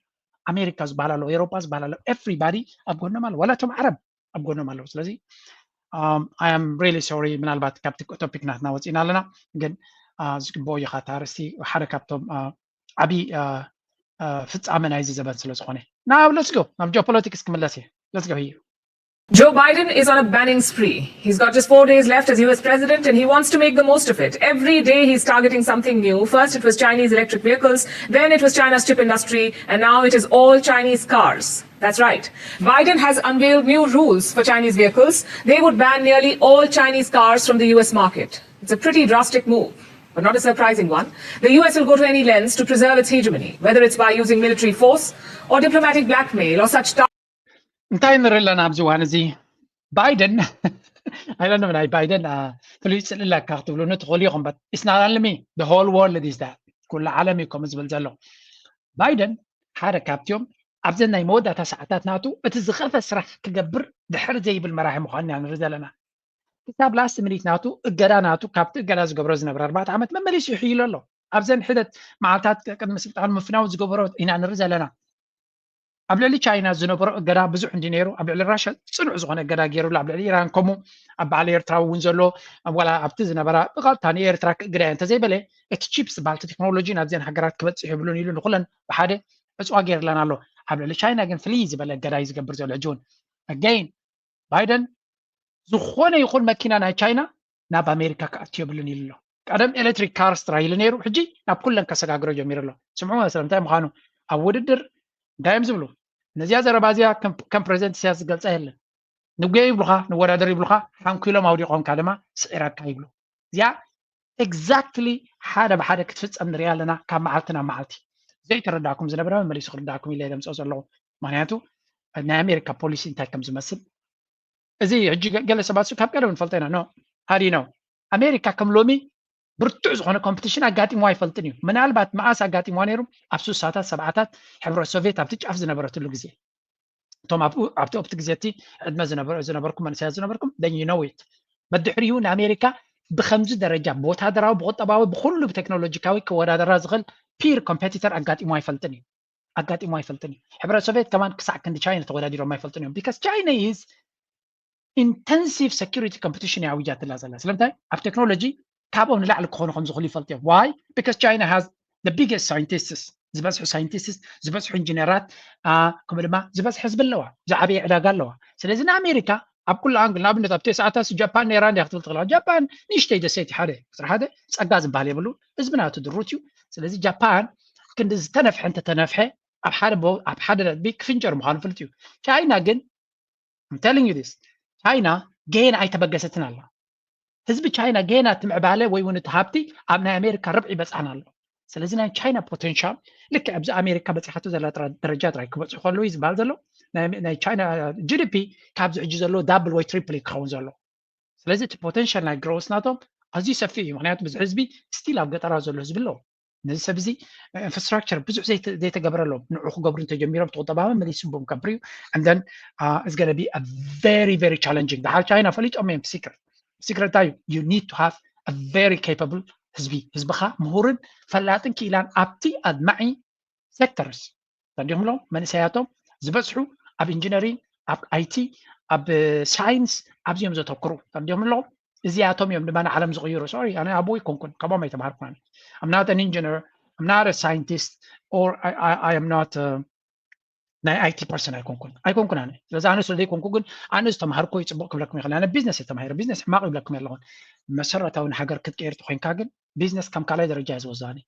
ኣሜሪካ ዝበሃል ኣሎ ኤሮጳ ዝበሃል ኣሎ everybody ኣብ ጎኖም ኣሎ ዋላ እቶም ዓረብ ኣብ ጎኖም ኣለዉ ስለዚ I am really sorry ምናልባት ካብቲ topic ናትና ወፂና ኣለና ግን ዝግብኦ እዩ ካታ ርስቲ ሓደ ካብቶም ዓብዪ ፍፃመ ናይዚ ዘበን ስለ ዝኾነ ናብ let's go ናብ geopolitics ክምለስ እየ let's go here Joe Biden is on a banning spree. He's got just four days left as U S president and he wants to make the most of it. Every day he's targeting something new. First it was Chinese electric vehicles, then it was China's chip industry, and now it is all Chinese cars. That's right. Biden has unveiled new rules for Chinese vehicles. They would ban nearly all Chinese cars from the U S market. It's a pretty drastic move, but not a surprising one. The U S will go to any lengths to preserve its hegemony, whether it's by using military force or diplomatic blackmail or such. እንታይ ንርኢ ኣለና ኣብዚ እዋን እዚ ባይደን ኣይለንም ናይ ባይደን ፍሉይ ፅልእላካ ክትብሉኒ ትኽእሉ ኢኹም but it's not only me the whole world is that ኩሉ ዓለም እዩ ከምኡ ዝብል ዘሎ ባይደን ሓደ ካብቲኦም ኣብዘን ናይ መወዳእታ ሰዓታት ናቱ እቲ ዝኸፈ ስራሕ ክገብር ድሕር ዘይብል መራሒ ምዃኑ ኢና ንርኢ ዘለና ክሳብ last minute ናቱ እገዳ ናቱ ካብቲ እገዳ ዝገብሮ ዝነበረ ኣርባዕተ ዓመት መመሊሱ ይሕይሎ ኣሎ ኣብዘን ሕደት መዓልታት ቅድሚ ስልጣኑ ምፍናው ዝገበሮ ኢና ንርኢ ዘለና ኣብ ልዕሊ ቻይና ዝነበሮ እገዳ ብዙሕ እንዲ ነይሩ ኣብ ልዕሊ ራሻ ፅኑዕ ዝኾነ እገዳ ገይሩሉ ኣብ ልዕሊ ኢራን ከምኡ ኣብ በዓል ኤርትራ እውን ዘሎ ዋላ ኣብቲ ዝነበራ ብቐጥታ ንኤርትራ ክእግዳ እየ እንተዘይበለ እቲ ቺፕ ዝበሃል ቴክኖሎጂ ናብዘን ሃገራት ክበፅሕ ይብሉን ኢሉ ንኩለን ብሓደ ዕፅዋ ገይርለን ኣሎ ኣብ ልዕሊ ቻይና ግን ፍልይ ዝበለ እገዳ እዩ ዝገብር ዘሎ ሕጂ እውን again ባይደን ዝኾነ ይኹን መኪና ናይ ቻይና ናብ ኣሜሪካ ክኣቱ የብሉን ኢሉ ኣሎ ቀደም electric cars ጥራይ ኢሉ ነይሩ ሕጂ ናብ ኩለን ከሰጋግሮ ጀሚሩ ኣሎ ስምዑ ስለምንታይ ምዃኑ ኣብ ውድድር እንታይ እዮም ዝብሉ? ነዚኣ ዘረባ እዚኣ ከም ፕሬዚደንት ኢሳያስ ዝገልፃ የለን። ንጉየ ይብሉኻ፣ ንወዳደር ይብሉኻ፣ ሓንኩሎም ኣውዲቖምካ ድማ ስዒረካ ይብሉ። እዚኣ exactly ሓደ ብሓደ ክትፍፀም ንሪኣ ኣለና ካብ መዓልቲ ናብ መዓልቲ። ዘይተረዳእኩም ዝነበረ መመሊሱ ክርዳእኩም ኢለ ደምፅኦ ዘለኹ። ምክንያቱ ናይ ኣሜሪካ ፖሊሲ እንታይ ከም ዝመስል እዚ ሕጂ ገለ ሰባት ካብ ቀደም ንፈልጦ ኢና። No፣ how do you know? ኣሜሪካ ከም ሎሚ ብርቱዕ ዝኾነ ኮምፒቲሽን ኣጋጢምዋ ኣይፈልጥን እዩ። ምናልባት መዓስ ኣጋጢምዋ ነይሩ? ኣብ ስሳታት ሰብዓታት ሕብረት ሶቪየት ኣብቲ ጫፍ ዝነበረትሉ ግዜ፣ እቶም ኣብቲ ኣብቲ ግዜ እቲ ዕድመ ዝነበርኩም መንእሰያት ዝነበርኩም then you know it። መድሕሪኡ ንኣሜሪካ ብከምዚ ደረጃ ብወታደራዊ ብቁጠባዊ ብኩሉ ብቴክኖሎጂካዊ ክወዳደራ ዝኽእል ፒር ኮምፔቲተር ኣጋጢሙ ኣይፈልጥን እዩ። ኣጋጢሙ ኣይፈልጥን እዩ። ሕብረት ሶቪየት ከማን ክሳዕ ክንዲ ቻይና ተወዳዲሮም ኣይፈልጥን እዮም። Because China is intensive security competition እያ ኣዊጃትላ ዘላ። ስለምንታይ? ኣብ ቴክኖሎጂ ካብኦም ንላዕሊ ክኾኑ ከም ዝኽእሉ ይፈልጡ እዮም። Why? Because China has the biggest scientists፣ ዝበዝሑ ሳይንቲስትስ፣ ዝበዝሑ ኢንጂነራት፣ ከምኡ ድማ ዝበዝሐ ህዝቢ ኣለዋ፣ ዝዓበየ ዕዳጋ ኣለዋ። ስለዚ ንኣሜሪካ ኣብ ኩሉ ኣንግል፣ ንኣብነት ኣብ ተስዓታት ጃፓን ነይራ እንዲያ ክትብል ትኽእል። ጃፓን ንእሽተይ ደሴት ሓደ ቁፅሪ ሓደ ጸጋ ዝበሃል የብሉ፣ ህዝቢ ናቱ ድሩት እዩ። ስለዚ ጃፓን ክንዲ ዝተነፍሐ እንተተነፍሐ ኣብ ሓደ ኣብ ሓደ ነጥቢ ክፍንጀር ምዃኑ ፍልጥ እዩ። ቻይና ግን I'm telling you this፣ ቻይና ገና ኣይተበገሰትን ኣላ። ህዝቢ ቻይና ገና እቲ ምዕባለ ወይ እውን እቲ ሃብቲ ኣብ ናይ ኣሜሪካ ርብዒ በፅሓን ኣሎ። ስለዚ ናይ ቻይና ፖቴንሻል ልክዕ ኣብዚ ኣሜሪካ በፂሓቶ ዘላ ደረጃ ጥራይ ክበፅሑ ከለዉ እዩ ዝበሃል ዘሎ። ናይ ቻይና ጂ ዲ ፒ ካብዚ ሕጂ ዘሎ ዳብል ወይ ትሪፕል ክኸውን ዘሎ። ስለዚ እቲ ፖቴንሻል ናይ ግሮስ ናቶም ኣዝዩ ሰፊሕ እዩ። ምክንያቱ ብዙሕ ህዝቢ ስቲል ኣብ ገጠራት ዘሎ ህዝቢ ኣለዎ። ነዚ ሰብ እዚ ኢንፍራስትራክቸር ብዙሕ ዘይተገበረሎም ንዑ ክገብሩ እንተጀሚሮም እቲ ቁጠባ መመሊሱ ቦም ከብር እዩ። And then it's gonna be a very very challenging። ድሓር ቻይና ፈሊጦም እዮም ሲክረት። ሲክረት እንታይ እዩ? You need to have a very capable ህዝቢ፣ ህዝብኻ ምሁርን ፈላጥን ክኢላን ኣብቲ ኣድማዒ ሴክተርስ ተንዲኹም ኣለዉ። መንእሰያቶም ዝበዝሑ ኣብ ኢንጂነሪንግ፣ ኣብ ኣይቲ፣ ኣብ ሳይንስ ኣብዚኦም ዘተኩሩ ተንዲኹም ኣለዉ። እዚኣቶም እዮም ድማ ንዓለም ዝቕይሩ። ሶሪ ኣነ ኣቦ ይኮንኩን፣ ካብኦም ኣይተማሃርኩን። ኣነ I'm not an engineer, I'm not a scientist, or I, I, I am not a ናይ ኣይቲ ፐርሰን ኣይኮንኩን ኣይኮንኩን ኣነ። ስለዚ ኣነ ስለ ዘይኮንኩ ግን ኣነ ዝተምሃርኮ እዩ ፅቡቕ ክብለኩም ይኽእል። ኣነ ቢዝነስ እየ ተማሂረ፣ ቢዝነስ ሕማቕ ይብለኩም የለኹን። መሰረታዊ ንሃገር ክትቀይር ተኮይንካ ግን ቢዝነስ ከም ካልኣይ ደረጃ እየ ዝወስዶ ኣነ።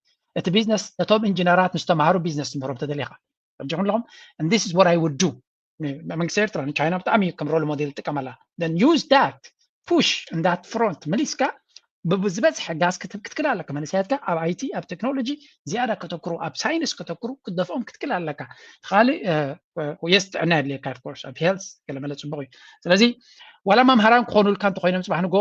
እቲ ቢዝነስ እቶም ኢንጂነራት ምስ ተምሃሩ ቢዝነስ ትምህሮም ተደሊኻ ሕጂ ኣለኹም። And this is what I would do። መንግስቲ ኤርትራ ንቻይና ብጣዕሚ ከም ሮል ሞዴል ይጥቀመላ። Then use that, push in that front። መሊስካ ብዝበዝሐ ጋዝ ክትክል ኣለካ። መንእሰያትካ ኣብ ኣይቲ ኣብ ቴክኖሎጂ ዝያዳ ከተኩሩ፣ ኣብ ሳይንስ ከተኩሩ ክትደፍኦም ክትክል ኣለካ። ካልእ የስ ጥዕና የድልየካ of course፣ ኣብ ሄልስ ገለመለ ፅቡቅ እዩ። ስለዚ ዋላ መምሃራን ክኾኑልካ እንተኮይኖም ፅባሕ ንጎ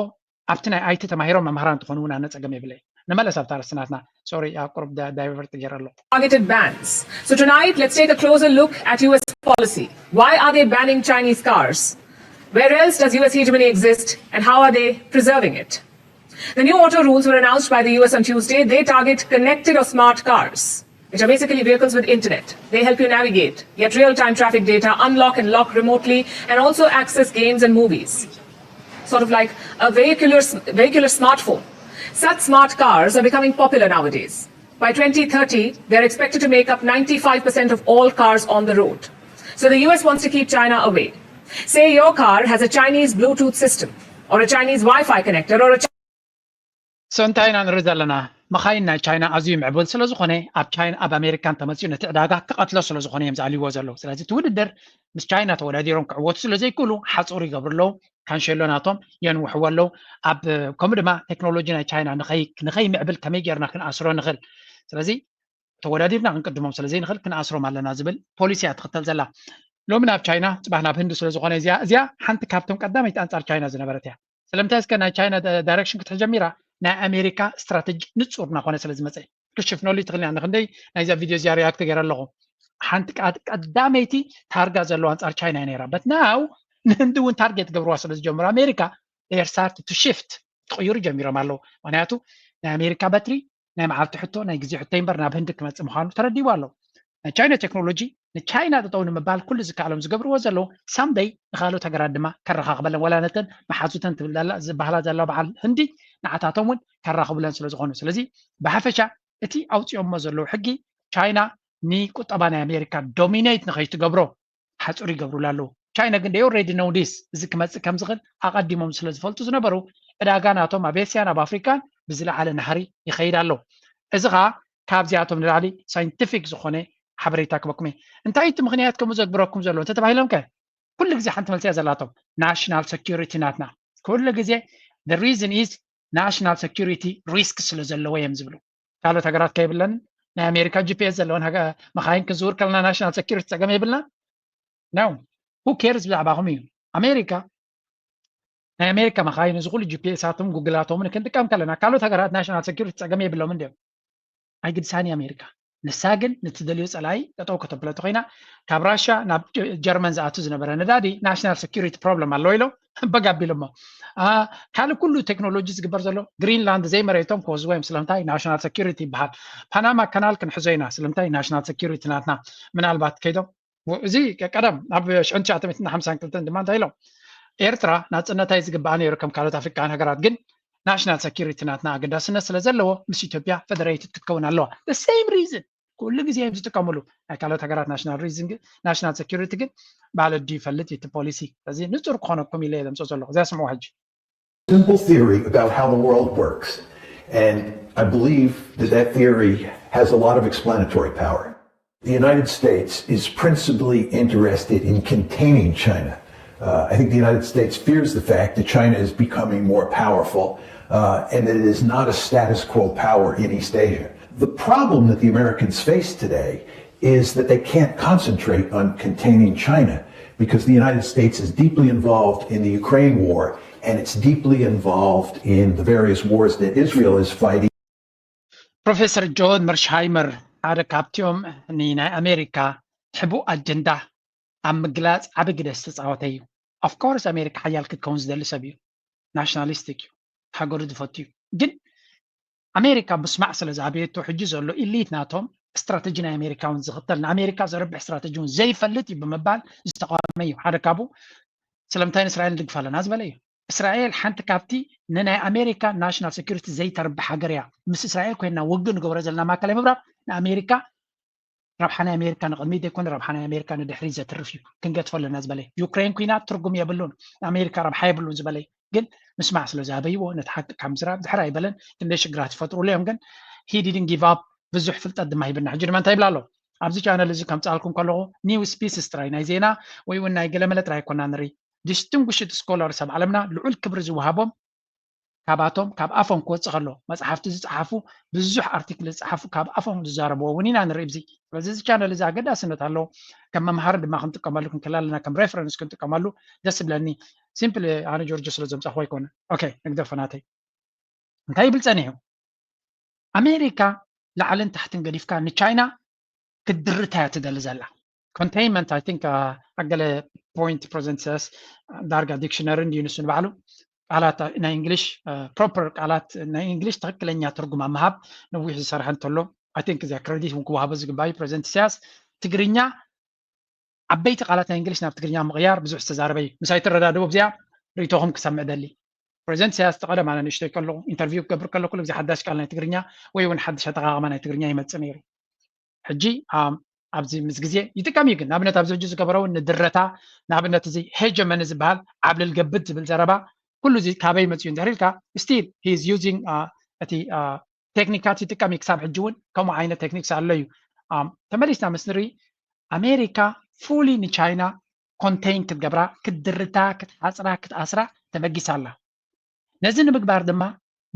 ኣብቲ ናይ ኣይቲ ተማሂሮም መምሃራን እንትኾኑ እውን ኣነ ፀገም የብለይ። ንመለስ ኣብታ ርስናትና ሶሪ ኣብ ቁሩብ ዳይቨርት ገይረ ኣለኹ። Targeted bans. So tonight, let's take a closer look at U S policy. Why are they banning Chinese cars? Where else does U S hegemony exist, and how are they preserving it? The new auto rules were announced by the U S on Tuesday. They target connected or smart cars, which are basically vehicles with internet. They help you navigate, get real-time traffic data, unlock and lock remotely, and also access games and movies. Sort of like a vehicular, vehicular smartphone. Such smart cars are becoming popular nowadays. By twenty thirty, they're expected to make up ninety-five percent of all cars on the road. So the U S wants to keep China away. Say your car has a Chinese Bluetooth system, or a Chinese Wi-Fi connector, or a So እንታይ ኢና ንርኢ ዘለና? መኻይን ናይ ቻይና ኣዝዩ ምዕቡል ስለ ዝኾነ ኣብ ቻይና ኣብ ኣሜሪካ እንተመፅኡ ነቲ ዕዳጋ ክቐትሎ ስለ ዝኾነ እዮም ዝኣልይዎ ዘለዉ። ስለዚ እቲ ውድድር ምስ ቻይና ተወዳዲሮም ክዕወቱ ስለ ዘይክእሉ ሓፁር ይገብሩ ኣለዉ። ካንሸሎ ናቶም የንውሕዎ ኣለዉ። ኣብ ከምኡ ድማ ቴክኖሎጂ ናይ ቻይና ንኸይምዕብል ከመይ ጌርና ክንኣስሮ ንኽእል? ስለዚ ተወዳዲርና ክንቅድሞም ስለ ዘይንኽእል ክንኣስሮም ኣለና ዝብል ፖሊሲ እያ ትኽተል ዘላ። ሎሚ ናብ ቻይና ፅባሕ ናብ ህንዲ ስለ ዝኾነ እዚኣ እዚኣ ሓንቲ ካብቶም ቀዳመይቲ ኣንፃር ቻይና ዝነበረት እያ። ስለምንታይ እስከ ናይ ቻይና ዳይሬክሽን ክትሕዝ ጀሚራ? ናይ ኣሜሪካ ስትራተጂ ንፁር እናኾነ ስለ ዝመፀ ክሽፍነሉ ትኽእል ኢና። ንክንደይ ናይዛ ቪድዮ እዚኣ ሪያክት ገይረ ኣለኹ። ሓንቲ ቀዳመይቲ ታርጋ ዘለዋ ኣንፃር ቻይና እያ ነይራ። በት ናው ንህንዲ እውን ታርጌት ገብርዋ ስለ ዝጀምሩ ኣሜሪካ they start to shift ክቕይሩ ጀሚሮም ኣለዉ። ምክንያቱ ናይ ኣሜሪካ በትሪ ናይ መዓልቲ ሕቶ ናይ ግዜ ሕቶ እምበር ናብ ህንዲ ክመፅእ ምዃኑ ተረዲቡ ኣሎ። ናይ ቻይና ቴክኖሎጂ ንቻይና ጠጠው ንምባል ኩሉ ዝከኣሎም ዝገብርዎ ዘለዉ ሳምደይ ንካልኦት ሃገራት ድማ ከረኻኽበለን ወላ ነተን መሓዙተን ትብል ዝበሃላ ዘላ በዓል ህንዲ ንዓታቶም እውን ከራኽቡለን ስለ ዝኾኑ ስለዚ ብሓፈሻ እቲ ኣውፅኦሞ ዘለዉ ሕጊ ቻይና ንቁጠባ ናይ ኣሜሪካ ዶሚኔት ንኸይትገብሮ ሓፁር ይገብሩላ ኣለዉ። ቻይና ግን they already know this እዚ ክመፅእ ከም ዝኽእል ኣቐዲሞም ስለ ዝፈልጡ ዝነበሩ ዕዳጋ ናቶም ኣብ ኤስያን ኣብ ኣፍሪካን ብዝለዓለ ናህሪ ይኸይድ ኣሎ። እዚ ከዓ ካብዚኣቶም ንላዕሊ ሳይንቲፊክ ዝኾነ ሓበሬታ ክበኩም እየ። እንታይ እቲ ምክንያት ከምኡ ዘግብረኩም ዘሎ እንተተባሂሎም ከ ኩሉ ግዜ ሓንቲ መልሲ እያ ዘላቶም፣ ናሽናል ሰኪሪቲ ናትና። ኩሉ ግዜ the reason is ናሽናል ሰኪሪቲ ሪስክ ስለ ዘለዎ እዮም ዝብሉ። ካልኦት ሃገራት ከይብለን ናይ ኣሜሪካ ጂ ፒ ኤስ ዘለወን መካይን ክንዝውር ከለና ናሽናል ሰኪሪቲ ፀገም የብልና ነው። ሁ ኬርስ ብዛዕባኹም እዩ። ኣሜሪካ ናይ ኣሜሪካ መካይን እዚ ኩሉ ጂ ፒ ኤሳቶም ጉግላቶምን ክንጥቀም ከለና ካልኦት ሃገራት ናሽናል ሰኪሪቲ ፀገም የብሎምን ድዮም? ኣይግድሳን እዩ ኣሜሪካ። ንሳ ግን ንትደልዮ ፀላኢ ጠጠው ከተብሎ ተኮይና ካብ ራሻ ናብ ጀርመን ዝኣቱ ዝነበረ ነዳዲ ናሽናል ሰኪሪቲ ፕሮብለም ኣለዎ ኢሎም በግ ኣቢሎሞ። ካልእ ኩሉ ቴክኖሎጂ ዝግበር ዘሎ ግሪንላንድ ዘይመሬቶም ክወስድዎ እዮም። ስለምንታይ? ናሽናል ሰኪሪቲ ይበሃል። ፓናማ ካናል ክንሕዞ ኢና። ስለምንታይ? ናሽናል ሰኪሪቲ ናትና። ምናልባት ከይዶም እዚ ቀደም ኣብ ሽሕን ትሽዓተ ሚእትን ሓምሳን ክልተን ድማ እንታይ ኢሎም? ኤርትራ ናፅነታ እዩ ዝግባኣ ነይሩ ከም ካልኦት ኣፍሪካውያን ሃገራት፣ ግን ናሽናል ሰኪሪቲ ናትና ኣገዳስነት ስለ ዘለዎ ምስ ኢትዮጵያ ፈደሬትድ ክትከውን ኣለዋ። The same reason ኩሉ ግዜ እዮም ዝጥቀምሉ። ናይ ካልኦት ሃገራት ናሽናል ሪዝን ግን ናሽናል ሰኪሪቲ ግን ባለዲ ይፈልጥ እቲ ፖሊሲ። ስለዚ ንፁር ክኾነኩም ኢለ እየ ዘምፅኦ ዘለኹ። እዚኣ ስምዑ ሕጂ። Simple theory about how the world works. And I believe that that theory has a lot of explanatory power. The United States is principally interested in containing China. Uh, I think the United States fears the fact that China is becoming more powerful uh, and that it is not a status quo power in East Asia. The problem that the Americans face today is that they can't concentrate on containing China because the United States is deeply involved in the Ukraine war and it's deeply involved in the various wars that Israel is fighting. ፕሮፌሰር ጆን መርሽሃይመር ሓደ ካብቲኦም ንናይ ኣሜሪካ ሕቡእ ኣጀንዳ ኣብ ምግላፅ ዓቢ ግደ ዝተፃወተ እዩ። ኦፍኮርስ ኣሜሪካ ሓያል ክትከውን ዝደሊ ሰብ እዩ። ናሽናሊስቲክ እዩ። ሃገሩ ዝፈቱ እዩ። ግን ኣሜሪካ ምስማዕ ስለ ዝኣበየቶ ሕጂ ዘሎ ኢሊት ናቶም ስትራተጂ ናይ ኣሜሪካ እውን ዝኽተል ንኣሜሪካ ዘርብሕ ስትራተጂ እውን ዘይፈልጥ እዩ ብምባል ዝተቃወመ እዩ። ሓደ ካብኡ ስለምንታይ ንእስራኤል ንድግፍ ኣለና ዝበለ እዩ። እስራኤል ሓንቲ ካብቲ ንናይ ኣሜሪካ ናሽናል ሴኩሪቲ ዘይተርብሕ ሃገር እያ። ምስ እስራኤል ኮይንና ውግእ ንገብሮ ዘለና ማእከላይ ምብራቕ ንኣሜሪካ ረብሓ ናይ ኣሜሪካ ንቕድሚት ዘይኮነ ረብሓ ናይ ኣሜሪካ ንድሕሪት ዘትርፍ እዩ። ክንገድፎ ኣለና ዝበለ ዩክሬን ኩናት ትርጉም የብሉን፣ ንኣሜሪካ ረብሓ የብሉን ዝበለ ግን ምስማዕ ስለ ዝኣበይዎ ነቲ ሓቂ ካብ ምዝራብ ድሕር ኣይበለን። ክንደይ ሽግራት ይፈጥሩሉ እዮም ግን he didn't give up። ብዙሕ ፍልጠት ድማ ሂብና። ሕጂ ድማ እንታይ ይብላ ኣሎ ኣብዚ ቻነል እዚ ከምፅኣልኩም ከለኹ ኒውስ ፒስስ ጥራይ ናይ ዜና ወይ እውን ናይ ገለመለ ጥራይ ኣይኮና ንርኢ። ዲስቲንጉሽድ ስኮላርስ ኣብ ዓለምና ልዑል ክብሪ ዝወሃቦም ካባቶም ካብ ኣፎም ክወፅእ ከሎ መፅሓፍቲ ዝፀሓፉ ብዙሕ ኣርቲክል ዝፀሓፉ ካብ ኣፎም ዝዛረብዎ እውን ኢና ንርኢ። እዚ ስለዚ እዚ ቻነል እዚ ኣገዳስነት ኣለዎ። ከም መምሃሪ ድማ ክንጥቀመሉ ክንክእል ኣለና፣ ከም ሬፈረንስ ክንጥቀመሉ ደስ ይብለኒ። ሲምፕል ኣነ ጆርጆ ስለ ዘምፃኹ ኣይኮነ። ኦኬ ንግደፎ ናተይ እንታይ ይብል ፀኒሑ? ኣሜሪካ ላዕልን ታሕትን ገዲፍካ ንቻይና ክትድርታ እያ ትደሊ ዘላ። ኮንቴይንመንት ኣይ ቲንክ ኣገለ ፖይንት ፕሬዘንት ሰስ ዳርጋ ዲክሽነሪ እንድዩ ንሱ ንባዕሉ ቃላት ናይ እንግሊሽ ፕሮፐር ቃላት ናይ እንግሊሽ ትክክለኛ ትርጉም ኣብ ምሃብ ነዊሕ ዝሰርሐ እንተሎ ኣይ ቲንክ እዚኣ ክረዲት እውን ክወሃቦ ዝግባእ ፕሬዘንት ኢሳያስ ትግርኛ ዓበይቲ ቃላት ናይ እንግሊሽ ናብ ትግርኛ ምቕያር ብዙሕ ዝተዛረበ እዩ። ምሳይ ትረዳድኡ ኣብዚኣ ርእይቶኹም ክሰምዕ ደሊ። ፕሬዚደንት ኢሳያስ እቲ ቀደም ኣነ ንእሽተይ ከለኹ ኢንተርቪው ክገብር ከለኩ ኩሉ ግዜ ሓዳሽ ቃል ናይ ትግርኛ ወይ እውን ሓድሽ ኣጠቓቕማ ናይ ትግርኛ ይመፅእ ነይሩ። ሕጂ ኣብዚ ምስ ግዜ ይጥቀም እዩ ግን ንኣብነት ኣብዚ ሕጂ ዝገበረ እውን ንድረታ ንኣብነት እዚ ሄጀመኒ ዝበሃል ዓብልል ገብድ ዝብል ዘረባ ኩሉ እዚ ካበይ መፅኡ እንድሕር ኢልካ still he is using እቲ ቴክኒካት ይጥቀም እዩ ክሳብ ሕጂ እውን ከምኡ ዓይነት ቴክኒክስ ኣሎ እዩ። ተመሊስና ምስ ንርኢ ኣሜሪካ ፉሊ ንቻይና ኮንቴን ክትገብራ ክትድርታ ክትሓፅራ ክትኣስራ ተበጊሳ ኣላ። ነዚ ንምግባር ድማ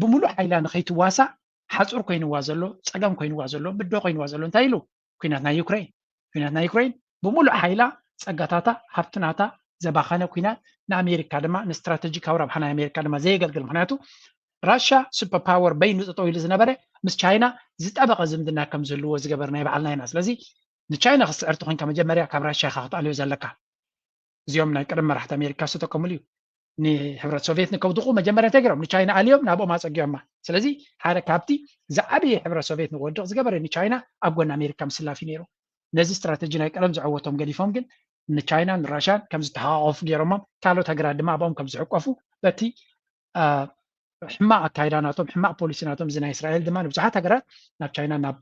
ብምሉእ ሓይላ ንኸይትዋሳእ ሓፁር ኮይንዋ ዘሎ ፀገም ኮይንዋ ዘሎ ብድሆ ኮይንዋ ዘሎ እንታይ ኢሉ? ኩናት ናይ ዩክሬን። ኩናት ናይ ዩክሬን ብምሉእ ሓይላ ፀጋታታ ሃብትናታ ዘባኸነ ኩናት ንኣሜሪካ ድማ ንስትራተጂካዊ ረብሓ ናይ ኣሜሪካ ድማ ዘየገልግል ምክንያቱ ራሽያ ሱፐር ፓወር በይኑ ጠጠው ኢሉ ዝነበረ ምስ ቻይና ዝጠበቐ ዝምድና ከም ዝህልዎ ዝገበርናዮ ባዕልና ኢና። ስለዚ ንቻይና ክትስዕር ተኮይንካ መጀመርያ ካብ ራሽያ ኢካ ክትኣልዮ ዘለካ። እዚኦም ናይ ቀደም መራሕቲ ኣሜሪካ ዝተጠቀምሉ እዩ። ንሕብረት ሶቪየት ንከውድቁ መጀመርያ እንታይ ገይሮም ንቻይና ኣልዮም ናብኦም ኣፀጊዖማ። ስለዚ ሓደ ካብቲ ዝዓበየ ሕብረት ሶቪየት ንክወድቅ ዝገበረ ንቻይና ኣብ ጎኒ ኣሜሪካ ምስላፍ እዩ ነይሩ። ነዚ ስትራተጂ ናይ ቀደም ዝዐወቶም ገዲፎም ግን ንቻይናን ንራሽያን ከም ዝተሓቋቆፉ ገይሮሞም ካልኦት ሃገራት ድማ ኣብኦም ከም ዝሕቆፉ በቲ ሕማቕ ኣካይዳ ናቶም ሕማቕ ፖሊሲ ናቶም እዚ ናይ እስራኤል ድማ ንብዙሓት ሃገራት ናብ ቻይና ናብ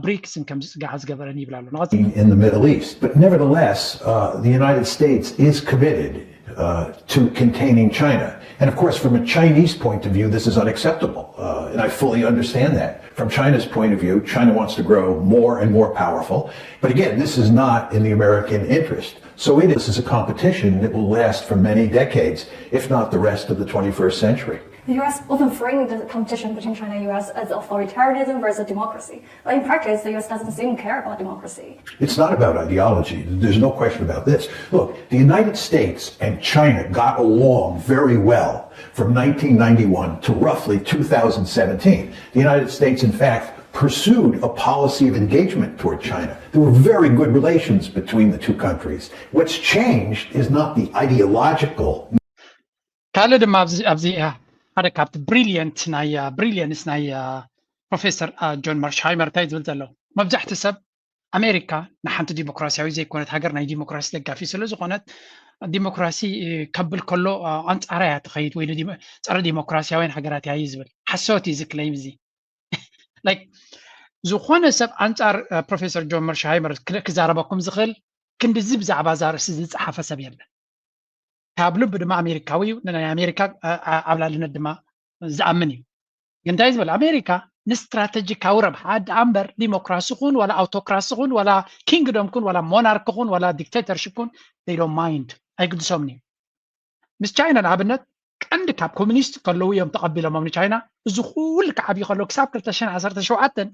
ብሪክስን ከም ዝፅጋዓ ዝገበረን ይብል ኣሎ። ንቐፅል። in the Middle East. But nevertheless, uh, the United States is committed uh, to containing China. And of course, from a Chinese point of view, this is unacceptable. Uh, and I fully understand that. From China's point of view, China wants to grow more and more powerful. But again, this is not in the American interest. So it is, this is a competition that will last for many decades, if not the rest of the twenty-first century. The U S often frames the competition between China and U S as authoritarianism versus democracy. But in practice, the U S doesn't seem to care about democracy. It's not about ideology. There's no question about this. Look, the United States and China got along very well from nineteen ninety-one to roughly two thousand seventeen. The United States, in fact, pursued a policy of engagement toward China. There were very good relations between the two countries. What's changed is not the ideological ካልእ ድማ ኣብዚ ኣብዚ ሓደ ካብቲ ብሪልየንት ናይ ብሪልየንስ ናይ ፕሮፌሰር ጆን መርሽሃይመር እንታይ ዝብል ዘሎ፣ መብዛሕቲ ሰብ ኣሜሪካ ንሓንቲ ዲሞክራሲያዊ ዘይኮነት ሃገር ናይ ዲሞክራሲ ደጋፊ ስለ ዝኾነት ዲሞክራሲ ከብል ከሎ ኣንጻራ እያ ትኸይድ ወይ ጸረ ዲሞክራሲያውያን ሃገራት እያ ዝብል ሓሶት እዩ። እዚ ክለይም እዚ ላይክ ዝኾነ ሰብ ኣንጻር ፕሮፌሰር ጆን መርሽሃይመር ክዛረበኩም ዝኽእል ክንድዚ ብዛዕባ እዛ ርእሲ ዝጸሓፈ ሰብ የለን። ካብ ልቡ ድማ ኣሜሪካዊ እዩ። ናይ ኣሜሪካ ዓብላልነት ድማ ዝኣምን እዩ። ግን እንታይ ዝበል ኣሜሪካ ንስትራተጂካዊ ረብሓ ደኣ እምበር ዲሞክራሲ ኩን ዋላ ኣውቶክራሲ ኩን ዋላ ኪንግዶም ኩን ዋላ ሞናርክ ኩን ዋላ ዲክቴተርሽፕ ኩን they don't mind ኣይግድሶምን እዩ። ምስ ቻይና ንኣብነት ቀንዲ ካብ ኮሚኒስት ከለዉ እዮም ተቐቢሎሞም ንቻይና። እዚ ኩሉ ክዓብዩ ከለዉ ክሳብ ክልተ ሽሕን ዓሰርተ ሸውዓተን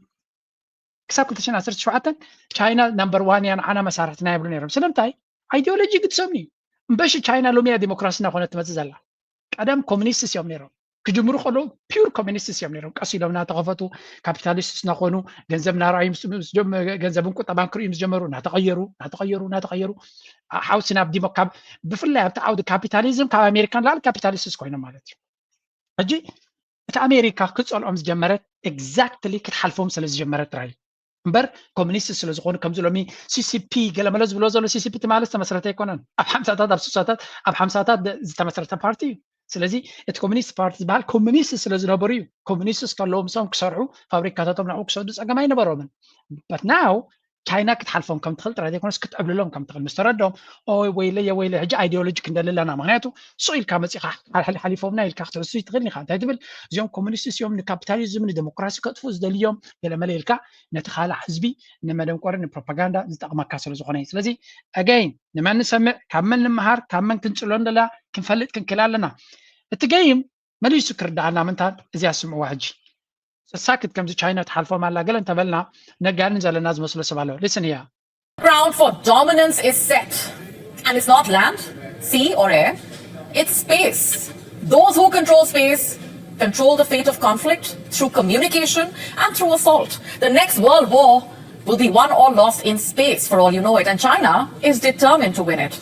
ክሳብ ክልተ ሽሕን ዓሰርተ ሸውዓተን ቻይና ናምበር ዋን እያ ንዓና መሳርሕትና ይብሉ ነይሮም። ስለምንታይ? ኣይዲዮሎጂ ይግድሶም እዩ። እምበሺ ቻይና ሎሚ እያ ዲሞክራሲ እናኾነት ትመፅእ ዘላ። ቀደም ኮሚኒስትስ እዮም ነይሮም። ክጅምሩ ከለዉ ፒውር ኮሚኒስትስ እዮም ነይሮም። ቀስ ኢሎም እናተኸፈቱ ካፒታሊስትስ እናኾኑ ገንዘብ እናረኣዩ ምስ- ምስ ጀመ- ገንዘብን ቁጠባን ክርእዩ ምስ ጀመሩ እናተቐየሩ እናተቐየሩ እናተቐየሩ ሓውሲ ናብ ዲሞ ካብ ብፍላይ ኣብቲ ዓውዲ ካፒታሊዝም ካብ ኣሜሪካን ላዕሊ ካፒታሊስትስ ኮይኖም ማለት እዩ። ሕጂ እቲ ኣሜሪካ ክፀልኦም ዝጀመረት ኤግዛክትሊ ክትሓልፎም ስለ ዝጀመረት ጥራይ እምበር ኮሚኒስት ስለ ዝኾኑ ከምዚ ሎሚ ሲሲፒ ገለመለ ዝብሎ ዘሎ ሲሲፒ ትማሊ ዝተመስረተ ኣይኮነን። ኣብ ሓምሳታት ኣብ ስሳታት ኣብ ሓምሳታት ዝተመስረተ ፓርቲ እዩ። ስለዚ እቲ ኮሚኒስት ፓርቲ ዝበሃል ኮሚኒስት ስለ ዝነበሩ እዩ። ኮሚኒስት ከለዉ ምሶም ክሰርሑ ፋብሪካታቶም ናብኡ ክሰዱ ፀገም ኣይነበሮምን። በት ናው ቻይና ክትሓልፎም ከም ትኽእል ጥራይ ዘይኮነስ ክትዕብልሎም ከም ትኽእል ምስ ተረድኦም ኦይ ወይለየ ወይለ ሕጂ ኣይዲዮሎጂ ክንደሊ ኣለና። ምክንያቱ ሱቕ ኢልካ መፂኻ ሓሊፎምና ኢልካ ክትሕሱ ትኽእል ኢኻ። እንታይ ትብል? እዚኦም ኮሚኒስት እዮም ንካፒታሊዝም ንዴሞክራሲ ከጥፍኡ ዝደልዮም ገለመለ ኢልካ ነቲ ካልእ ህዝቢ ንመደንቆርን ንፕሮፓጋንዳ ዝጠቕመካ ስለ ዝኾነ እዩ። ስለዚ ኣገይን ንመን ንሰምዕ፣ ካብ መን ንምሃር፣ ካብ መን ክንፅሎ እንደላ ክንፈልጥ ክንክእል ኣለና። እቲ ገይም መሊሱ ክርዳኣና ምንታን እዚኣ ስምዕዋ ሕጂ ሰሳክት ከምዚ ቻይና ትሓልፎም ኣላ ገለ እንተበልና ነጋንን ዘለና ዝመስሎ ሰብ ኣሎ። Listen here. Ground for dominance is set, and it's not land, sea, or air, it's space. Those who control space control the fate of conflict through communication and through assault. The next world war will be won or lost in space, for all you know it, and China is determined to win it.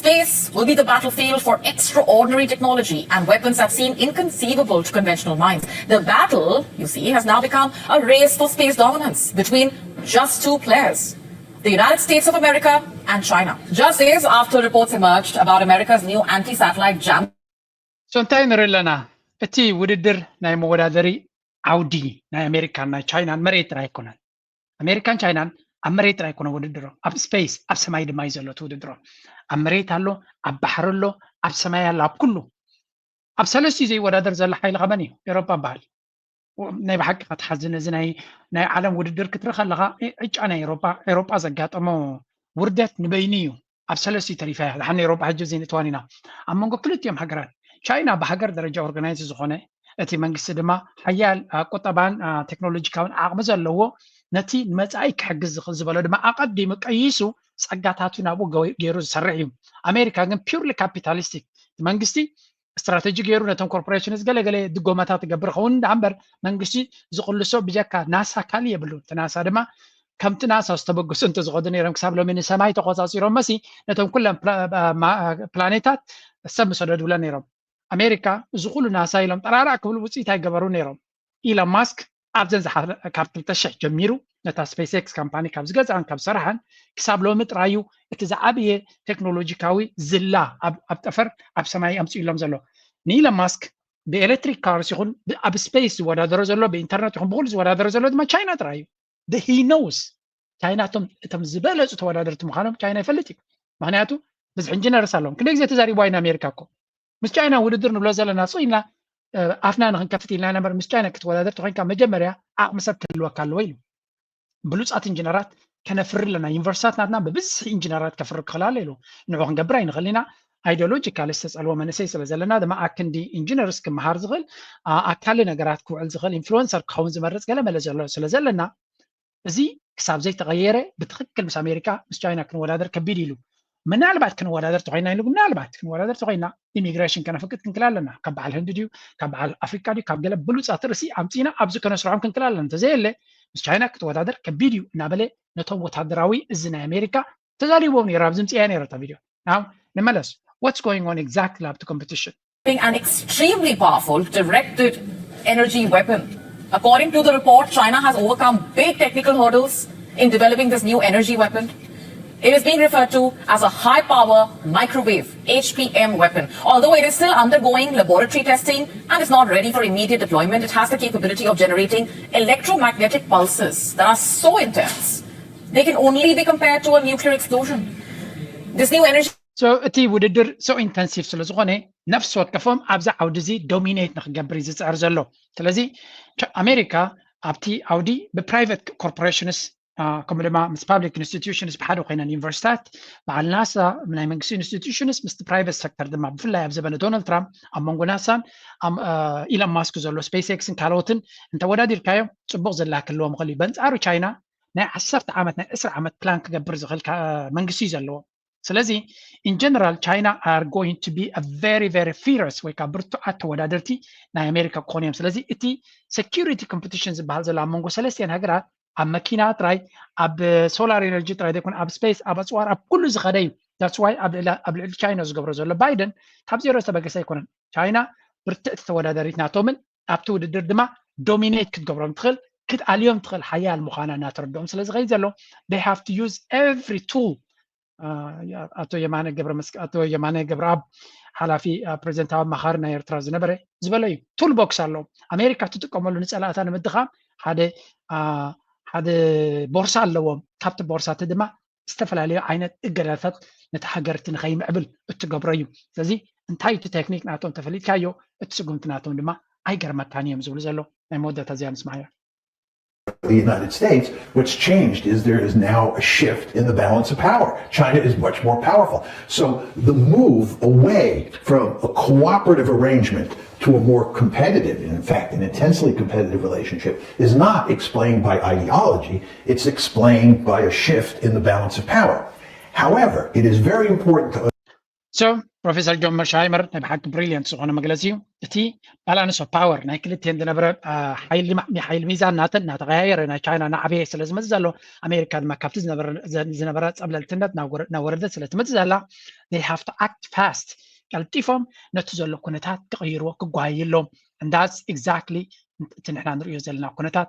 Space will be the battlefield for extraordinary technology and weapons that seem inconceivable to conventional minds. The battle, you see, has now become a race for space dominance between just two players, the United States of America and China. Just days after reports emerged about America's new anti satellite jam. So እንታይ ንርኢ ኣለና? እቲ ውድድር ናይ መወዳደሪ ዓውዲ ናይ ኣሜሪካን ናይ ቻይናን መሬት ጥራይ ኣይኮነን። ኣሜሪካን ቻይናን ኣብ መሬት ጥራይ ኣይኮነ ውድድሮም፣ ኣብ ስፔስ ኣብ ሰማይ ድማ እዩ ዘሎ እቲ ውድድሮም። ኣብ መሬት ኣሎ፣ ኣብ ባሕሪ ኣሎ፣ ኣብ ሰማይ ኣሎ፣ ኣብ ኩሉ ኣብ ሰለስቲኡ ዘይወዳደር ዘሎ ሓይሊ ከመን እዩ? ኤሮጳ በሃል። ናይ ብሓቂ ክትሓዝን እዚ ናይ ናይ ዓለም ውድድር ክትርኢ ከለኻ ዕጫ ናይ ኤሮጳ ኤሮጳ ዘጋጠሞ ውርደት ንበይኑ እዩ። ኣብ ሰለስቲኡ ተሪፋ እያ። ደሓን ኤሮጳ ሕጂ ዘይንእትዋን ኢና። ኣብ መንጎ ክልቲኦም ሃገራት ቻይና ብሃገር ደረጃ ኦርጋናይዝ ዝኾነ እቲ መንግስቲ ድማ ሓያል ቁጠባን ቴክኖሎጂካውን ዓቕሚ ዘለዎ ነቲ ንመጻኢ ክሕግዝ ዝበሎ ድማ ኣቐዲሙ ቀይሱ ጸጋታቱ ናብኡ ገይሩ ዝሰርሕ እዩ። ኣሜሪካ ግን ፒውርሊ ካፒታሊስቲክ መንግስቲ ስትራተጂ ገይሩ ነቶም ኮርፖሬሽንስ ገለገለ ድጎማታት ትገብር ኸውን ደኣ እምበር መንግስቲ ዝቕልሶ ብጀካ ናሳ ካልእ የብሉን። እቲ ናሳ ድማ ከምቲ ናሳ ዝተበገሱ እንተዝኸዱ ነይሮም ክሳብ ሎሚ ንሰማይ ተቆጻጺሮም መሲ ነቶም ኩለን ፕላኔታት ሰብ ምሰደዱለን ነይሮም። ኣሜሪካ እዚ ኩሉ ናሳ ኢሎም ጠራራዕ ክብሉ ውፅኢት ኣይገበሩ ነይሮም። ኢሎን ማስክ ኣብዘን ዝሓ ካብ ክልተ ሽሕ ጀሚሩ ነታ ስፔስ ኤክስ ካምፓኒ ካብ ዝገዝኣን ካብ ዝሰርሓን ክሳብ ሎሚ ጥራዩ እቲ ዝዓበየ ቴክኖሎጂካዊ ዝላ ኣብ ጠፈር ኣብ ሰማይ ኣምፅኡሎም ዘሎ። ንኢሎን ማስክ ብኤሌክትሪክ ካርስ ይኹን ኣብ ስፔስ ዝወዳደሮ ዘሎ ብኢንተርነት ይኹን ብኩሉ ዝወዳደሮ ዘሎ ድማ ቻይና ጥራይ እዩ። He knows ቻይና እቶም ዝበለፁ ተወዳደርቲ ምዃኖም ቻይና ይፈልጥ እዩ። ምክንያቱ ብዝሒ ኢንጂነርስ ኣለዎም። ክንደ ግዜ ተዛሪብዋ ኢና ኣሜሪካ እኮ ምስ ቻይና ውድድር ንብሎ ዘለና ሱ ኢልና ኣፍና ንክንከፍት ኢልና ነበር። ምስ ቻይና ክትወዳደር ተኮይንካ መጀመርያ ዓቕሚ ሰብ ክህልወካ ኣለዎ ኢሉ። ብሉፃት ኢንጂነራት ከነፍሪ ኣለና። ዩኒቨርሲታት ናትና ብብዝሒ ኢንጂነራት ከፍሪ ክኽእል ኣሎ ኢሉ። ንዑ ክንገብር ኣይንኽእል ኢና። ኣይዲዮሎጂካሊ ዝተፀልወ መንእሰይ ስለ ዘለና ድማ ኣክንዲ ኢንጂነርስ ክመሃር ዝኽእል ኣካሊ ነገራት ክውዕል ዝኽእል ኢንፍሉወንሰር ክኸውን ዝመርፅ ገለ መለ ዘሎ ስለ ዘለና እዚ ክሳብ ዘይተቐየረ ብትኽክል ምስ ኣሜሪካ ምስ ቻይና ክንወዳደር ከቢድ ኢሉ። ምናልባት ክንወዳደር ተኮይና ኢሉ ምናልባት ክንወዳደር ተኮይና ኢሚግሬሽን ከነፍቅድ ክንክል ኣለና። ካብ በዓል ህንዲ ድዩ ካብ በዓል ኣፍሪካ ድዩ ካብ ገለ ብሉፃት ርእሲ ኣምፂና ኣብዚ ከነስርሖም ክንክል ኣለና። እንተዘየለ ምስ ቻይና ክትወዳደር ከቢድ እዩ እናበለ ነቶም ወታደራዊ እዚ ናይ ኣሜሪካ ተዛሪቦም ነይሩ። ኣብዚ ምፅያ ነይረ እታ ቪድዮ። ናው ንመለስ what's going on exactly ኣብቲ ኮምፒቲሽን an extremely powerful directed energy weapon. According to the report, China has overcome big technical hurdles in developing this new energy weapon. It is being referred to as a high power microwave H P M weapon. Although it is still undergoing laboratory testing and is not ready for immediate deployment, it has the capability of generating electromagnetic pulses that are so intense they can only be compared to a nuclear explosion. This new energy so እቲ ውድድር so intensive ስለ ዝኾነ ነፍሲ ወከፎም ኣብዚ ዓውዲ እዚ dominate ንክገብር እዩ ዝፅዕር ዘሎ። ስለዚ ኣሜሪካ ኣብቲ ዓውዲ ብ private corporations ከምኡ ድማ ምስ public institutions ብሓደ ኮይነን ዩኒቨርሲታት በዓል ናሳ ናይ መንግስቲ institutions ምስቲ private sector ድማ ብፍላይ ኣብ ዘበነ ዶናልድ ትራምፕ ኣብ መንጎ ናሳን ኢለን ማስክ ዘሎ ስፔስ ኤክስን ካልኦትን እንተወዳዲርካዮም ፅቡቅ ዘላ ክህልዎም ይኽእል እዩ። በንፃሩ ቻይና ናይ ዓሰርተ ዓመት ናይ ዕስራ ዓመት ፕላን ክገብር ዝኽእል መንግስቲ እዩ ዘለዎ። ስለዚ in general China are going to be a very very fierce ወይ ከዓ ብርቱዓት ተወዳደርቲ ናይ ኣሜሪካ ክኾኑ እዮም። ስለዚ እቲ security competition ዝበሃል ዘሎ ኣብ መንጎ ሰለስቲአን ሃገራት ኣብ መኪና ጥራይ ኣብ solar energy ጥራይ ዘይኮነ ኣብ space ኣብ ኣፅዋር ኣብ ኩሉ ዝኸደ እዩ። That's why ኣብ ልዕሊ ቻይና ዝገብሮ ዘሎ ባይደን ካብ ዜሮ ዝተበገሰ ኣይኮነን። ቻይና ብርትዕቲ ተወዳዳሪት ናቶምን ኣብቲ ውድድር ድማ dominate ክትገብሮም ትኽእል ክትኣልዮም ትኽእል ሓያል ምዃና እናተረድኦም ስለ ዝኸይድ ዘሎ they have to use every tool ኣቶ የማነ ገብረ ኣቶ የማነ ገብረኣብ ሓላፊ ፕሬዚደንታዊ ኣማኻሪ ናይ ኤርትራ ዝነበረ ዝበሎ እዩ። ቱል ቦክስ ኣለዎም። ኣሜሪካ ትጥቀመሉ ንፀላእታ ንምድኻም ሓደ ሓደ ቦርሳ ኣለዎም። ካብቲ ቦርሳቲ ድማ ዝተፈላለዩ ዓይነት እገዳታት ነቲ ሃገርቲ ንኸይምዕብል እትገብሮ እዩ። ስለዚ እንታይ እቲ ቴክኒክ ናቶም ተፈሊጥካዮ እቲ ስጉምቲ ናቶም ድማ ኣይገርመካን እዮም ዝብሉ ዘሎ ናይ መወዳእታ እዚኣ ንስማዕዮ። the United States, what's changed is there is now a shift in the balance of power. China is much more powerful. So the move away from a cooperative arrangement to a more competitive, and in fact, an intensely competitive relationship, is not explained by ideology. It's explained by a shift in the balance of power. However, it is very important to so ፕሮፌሰር ጆን መርሻሃይመር ናይ ብሓቂ ብሪሊየንት ዝኾነ መግለፂ እዩ። እቲ balance of power ናይ ክልቲኤን ዝነበረ ሓይሊ ሚዛን ናተን እናተቀያየረ ናይ ቻይና ናዕበየ ስለ ዝመፅእ ዘሎ ኣሜሪካ ድማ ካብቲ ዝነበረ ፀብለልትነት እናወረደት ስለ ትመፅእ ዘላ they have to act fast ቀልጢፎም ነቲ ዘሎ ኩነታት ክቕይርዎ ክጓየዩ ኣለዎም። And that's exactly እቲ ንሕና ንሪኦ ዘለና ኩነታት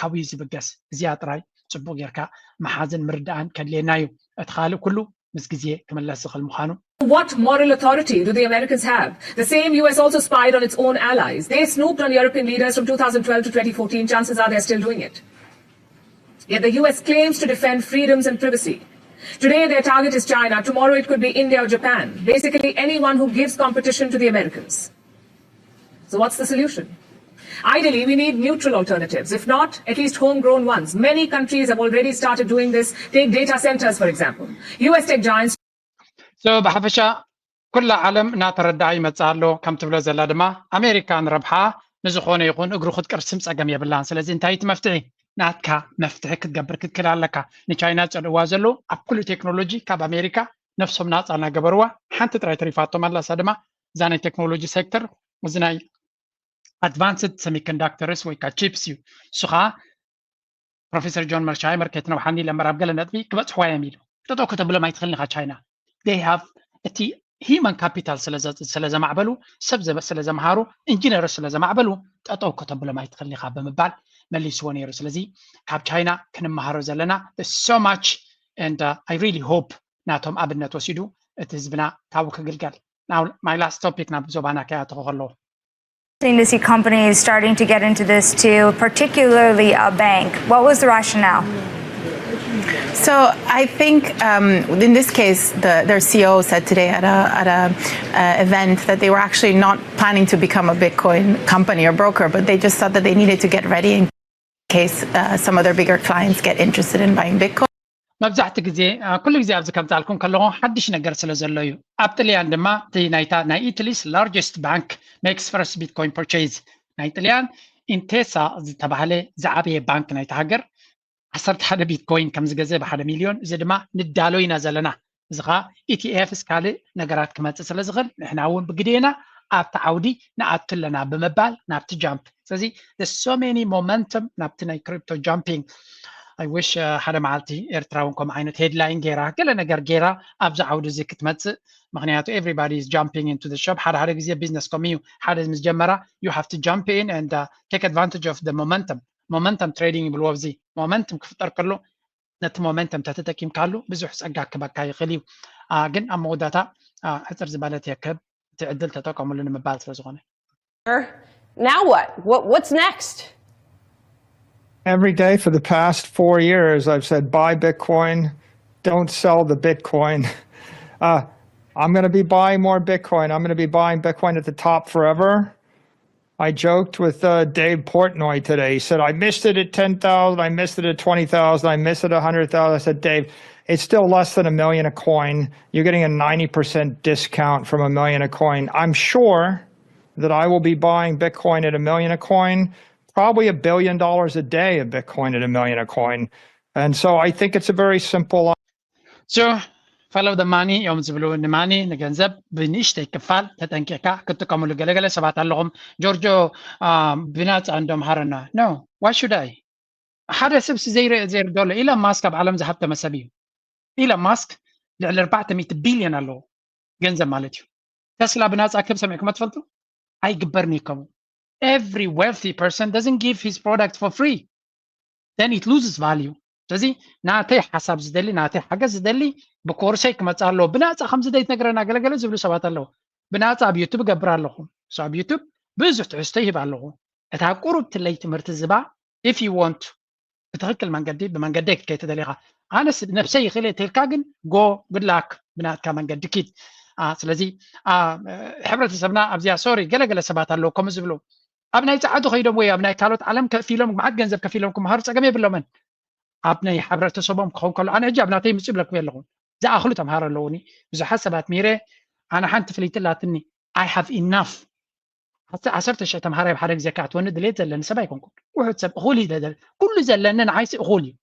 ካብኡ እዩ ዝብገስ። እዚኣ ጥራይ ፅቡቅ ጌርካ መሓዝን ምርዳእን ከድልየና እዩ። እቲ ካልእ ኩሉ ምስ ግዜ ክምለስ ዝኽእል ምዃኑ። What moral authority do the Americans have? The same U S also spied on its own allies. They snooped on European leaders from two thousand twelve to twenty fourteen. Chances are they're still doing it. Yet the U S claims to defend freedoms and privacy. Today their target is China. Tomorrow it could be India or Japan. Basically anyone who gives competition to the Americans. So what's the solution? Ideally, we need neutral alternatives, if not, at least homegrown ones. Many countries have already started doing this. Take data centers, for example. U S tech giants. So ብሓፈሻ ኩላ ዓለም እናተረድኣ ይመፅእ ኣሎ። ከም ትብሎ ዘላ ድማ ኣሜሪካ ንረብሓ ንዝኾነ ይኹን እግሩ ክትቅርስም ፀገም የብላን። ስለዚ እንታይ እቲ መፍትሒ? ናትካ መፍትሒ ክትገብር ክትክእል ኣለካ። ንቻይና ዝፀልእዋ ዘለዉ ኣብ ኩሉ ቴክኖሎጂ ካብ ኣሜሪካ ነፍሶም ናፃ እናገበርዋ ሓንቲ ጥራይ ተሪፋቶም ኣላ። እሳ ድማ እዛ ናይ ቴክኖሎጂ ሴክተር እዚ ናይ advanced semiconductors ወይ ከዓ chips እዩ። እሱ ከዓ ፕሮፌሰር ጆን መርሻይመር ከይትነውሓኒ ኢለ እምበር ኣብ ገለ ነጥቢ ክበፅሕዋ እዮም ኢሉ። ጠጠው ከተብሎም ኣይትኽእልን ኢኻ ቻይና። They have እቲ human capital ስለ ዘማዕበሉ ሰብ ስለ ዘምሃሩ ኢንጂነር ስለ ዘማዕበሉ ጠጠው ከተብሎም ኣይትኽእልን ኢኻ ብምባል መሊስዎ ነይሩ። ስለዚ ካብ ቻይና ክንመሃሮ ዘለና so much and I really hope ናቶም ኣብነት ወሲዱ እቲ ህዝብና ካብኡ ክግልገል። My last topic ናብ ዞባና ከይኣተኹ ከለኹ to see companies starting to get into this too, particularly a bank. What was the rationale? So I think um, in this case, the, their C E O said today at a at a uh, event that they were actually not planning to become a Bitcoin company or broker, but they just thought that they needed to get ready in case uh, some of their bigger clients get interested in buying Bitcoin. መብዛሕቲ ግዜ ኩሉ ግዜ ኣብዚ ከምፃልኩም ከለኹ ሓድሽ ነገር ስለ ዘሎ እዩ። ኣብ ጥልያን ድማ እቲ ናይታ ናይ ኢትሊስ largest bank makes first Bitcoin purchase። ናይ ጥልያን ኢንቴሳ ዝተባህለ ዝዓበየ ባንክ ናይቲ ሃገር ዓሰርተ ሓደ ቢትኮይን ከም ዝገዘ ብሓደ ሚልዮን። እዚ ድማ ንዳሎ ኢና ዘለና። እዚ ከዓ ኢቲኤፍስ ካልእ ነገራት ክመፅእ ስለ ዝኽእል ንሕና እውን ብግዴና ኣብቲ ዓውዲ ንኣቱ ኣለና ብምባል ናብቲ ጃምፕ። ስለዚ so many momentum ናብቲ ናይ ክሪፕቶ ጃምፒንግ። I wish ሓደ መዓልቲ ኤርትራ እውን ከምኡ ዓይነት ሄድላይን ገይራ ገለ ነገር ገይራ ኣብዚ ዓውዲ እዚ ክትመፅእ። ምክንያቱ everybody is jumping into the shop። ሓደ ሓደ ግዜ ቢዝነስ ከምኡ እዩ። ሓደ ምስ ጀመራ you have to jump in and take advantage of the momentum። Momentum trading ይብልዎ። ኣብዚ momentum ክፍጠር ከሎ ነቲ momentum ተተጠቂምካሉ ብዙሕ ፀጋ ክበካ ይኽእል እዩ። ግን ኣብ መወዳእታ ሕፅር ዝበለት የክብ እቲ ዕድል ተጠቀምሉ ንምባል ስለ ዝኾነ። Now what? What what's next? Every day for the past four years, I've said, buy Bitcoin, don't sell the Bitcoin. Uh, I'm going to be buying more Bitcoin. I'm going to be buying Bitcoin at the top forever. I joked with uh, Dave Portnoy today. He said, I missed it at ten thousand, I missed it at twenty thousand, I missed it at one hundred thousand. I said, Dave, it's still less than a million a coin. You're getting a ninety percent discount from a million a coin. I'm sure that I will be buying Bitcoin at a million a coin, probably a billion dollars a day of Bitcoin at a million a coin. And so I think it's a very simple. So follow the money እዮም ዝብሉ። ንማኒ ንገንዘብ ብንእሽተይ ክፋል ተጠንቂቕካ ክትጥቀምሉ። ገለገለ ሰባት ኣለኹም ጆርጆ ብናፃ እንዶ ምሃረና። No, why should I? ሓደ ሰብ ዘይርእ ዘይርዶ ኣሎ። ኢሎን ማስክ ኣብ ዓለም ዝሃብተመ ሰብ እዩ። ኢሎን ማስክ ልዕሊ ኣርባዕተ ሚእቲ ቢልዮን ኣለዎ ገንዘብ ማለት እዩ። ተስላ ብናፃ ክህብ ሰሚዕኩም ትፈልጡ? ኣይግበርን እዩ ከምኡ። Every wealthy person doesn't give his product for free, then it loses value. ስለዚ ናተይ ሓሳብ ዝደሊ ናተይ ሓገዝ ዝደሊ ብኮርሰይ ክመፅእ ኣለዎ። ብናፃ ከምዚ ደይ ትነግረና ገለገለ ዝብሉ ሰባት ኣለዉ። ብናፃ ኣብ ዩቱብ እገብር ኣለኹ። So ኣብ ዩቱብ ብዙሕ ትሕዝቶ ይህብ ኣለኹ። እታ ቁሩብ ትለይ ትምህርቲ ዝባ if you want ብትኽክል መንገዲ ብመንገደይ ክትከይድ ተደሊኻ ኣነስ ነብሰይ ይኽእል እየ ተልካ ግን go good luck ብናትካ መንገዲ ኪድ። ስለዚ ሕብረተሰብና ኣብዚኣ ሶሪ ገለገለ ሰባት ኣለዉ ከምኡ ዝብሉ ኣብ ናይ ፃዓዱ ከይዶም ወይ ኣብ ናይ ካልኦት ዓለም ከፊሎም መዓት ገንዘብ ከፊሎም ክምሃሩ ፀገም የብሎምን። ኣብ ናይ ሕብረተሰቦም ክኸውን ከሎ ኣነ ሕጂ ኣብ ናተይ ምፅእ ብለኩም ኣለኹ። ዝኣኽሉ ተምሃሮ ኣለዉኒ። ብዙሓት ሰባት ሚረ ኣነ ሓንቲ ፍልይቲ ኣላትኒ። I have enough። ዓሰርተ ሽሕ ተምሃራይ ኣብ ሓደ ግዜ ክኣትወኒ ድሌት ዘለኒ ሰብ ኣይኮንኩን። ውሑድ ሰብ እኹል እዩ ዘለ- ኩሉ ዘለኒ ንዓይሲ እኹል እዩ።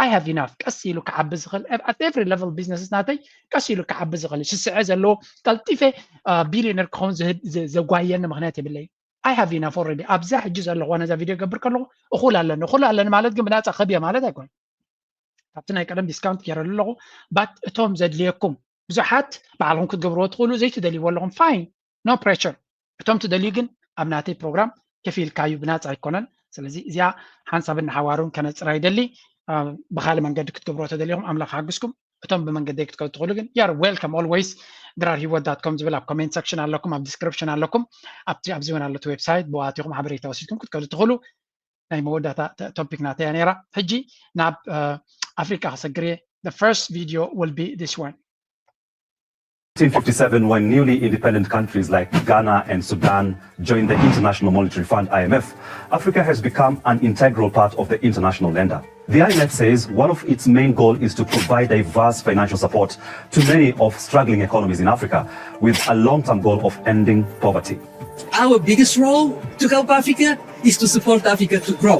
I have enough። ቀስ ኢሉ ክዓቢ ዝኽእል at every level business ናተይ ቀስ ኢሉ ክዓቢ ዝኽእል እዩ። ስስዐ ዘለዎ ቀልጢፈ ቢሊዮነር ክኸውን ዝህድ- ዘ- ዘጓየኒ ምኽንያት የብለይ። I have enough already። ኣብዛ ሕጂ ዘለኹዋ ነዛ ቪድዮ ገብር ከለኹ እኹል ኣለኒ። እኹል ኣለኒ ማለት ግን ብናፃ ከብየ ማለት ኣይኮን። ካብቲ ናይ ቀደም ዲስካውንት ገይረሉ ኣለኹ። But እቶም ዘድልየኩም ብዙሓት ባዕልኹም ክትገብርዎ ትኽእሉ ዘይትደልይዎ ኣለኹም fine, no pressure። እቶም ትደልዩ ግን ኣብ ናተይ ፕሮግራም ከፊልካ እዩ ብናፃ ኣይኮነን። ስለዚ እዚኣ ሓንሳብ እናሓዋሩን ከነፅራ ይደሊ። ብካልእ መንገዲ ክትገብርዎ ተደሊኹም ኣምላኽ ሓግዝኩም። እቶም ብመንገደይ ክትከዱ ትኽእሉ ግን you are welcome always። ድራር ሂወት dot com ዝብል ኣብ comment section ኣለኩም ኣብ description ኣለኩም። ኣብቲ ኣብዚ እውን ኣሎ እቲ website ብኡ ኣቲኹም ሓበሬታ ወሲድኩም ክትከዱ ትኽእሉ። ናይ መወዳእታ ቶፒክ ናተይ እያ ነይራ። ሕጂ ናብ ኣፍሪቃ ክሰግር እየ። The first video will be this one. Nineteen fifty-seven, when newly independent countries like Ghana and Sudan joined the International Monetary Fund, I M F, Africa has become an integral part of the international lender. The I M F says one of its main goals is to provide diverse financial support to many of struggling economies in Africa, with a long-term goal of ending poverty. Our biggest role to help Africa is to support Africa to grow.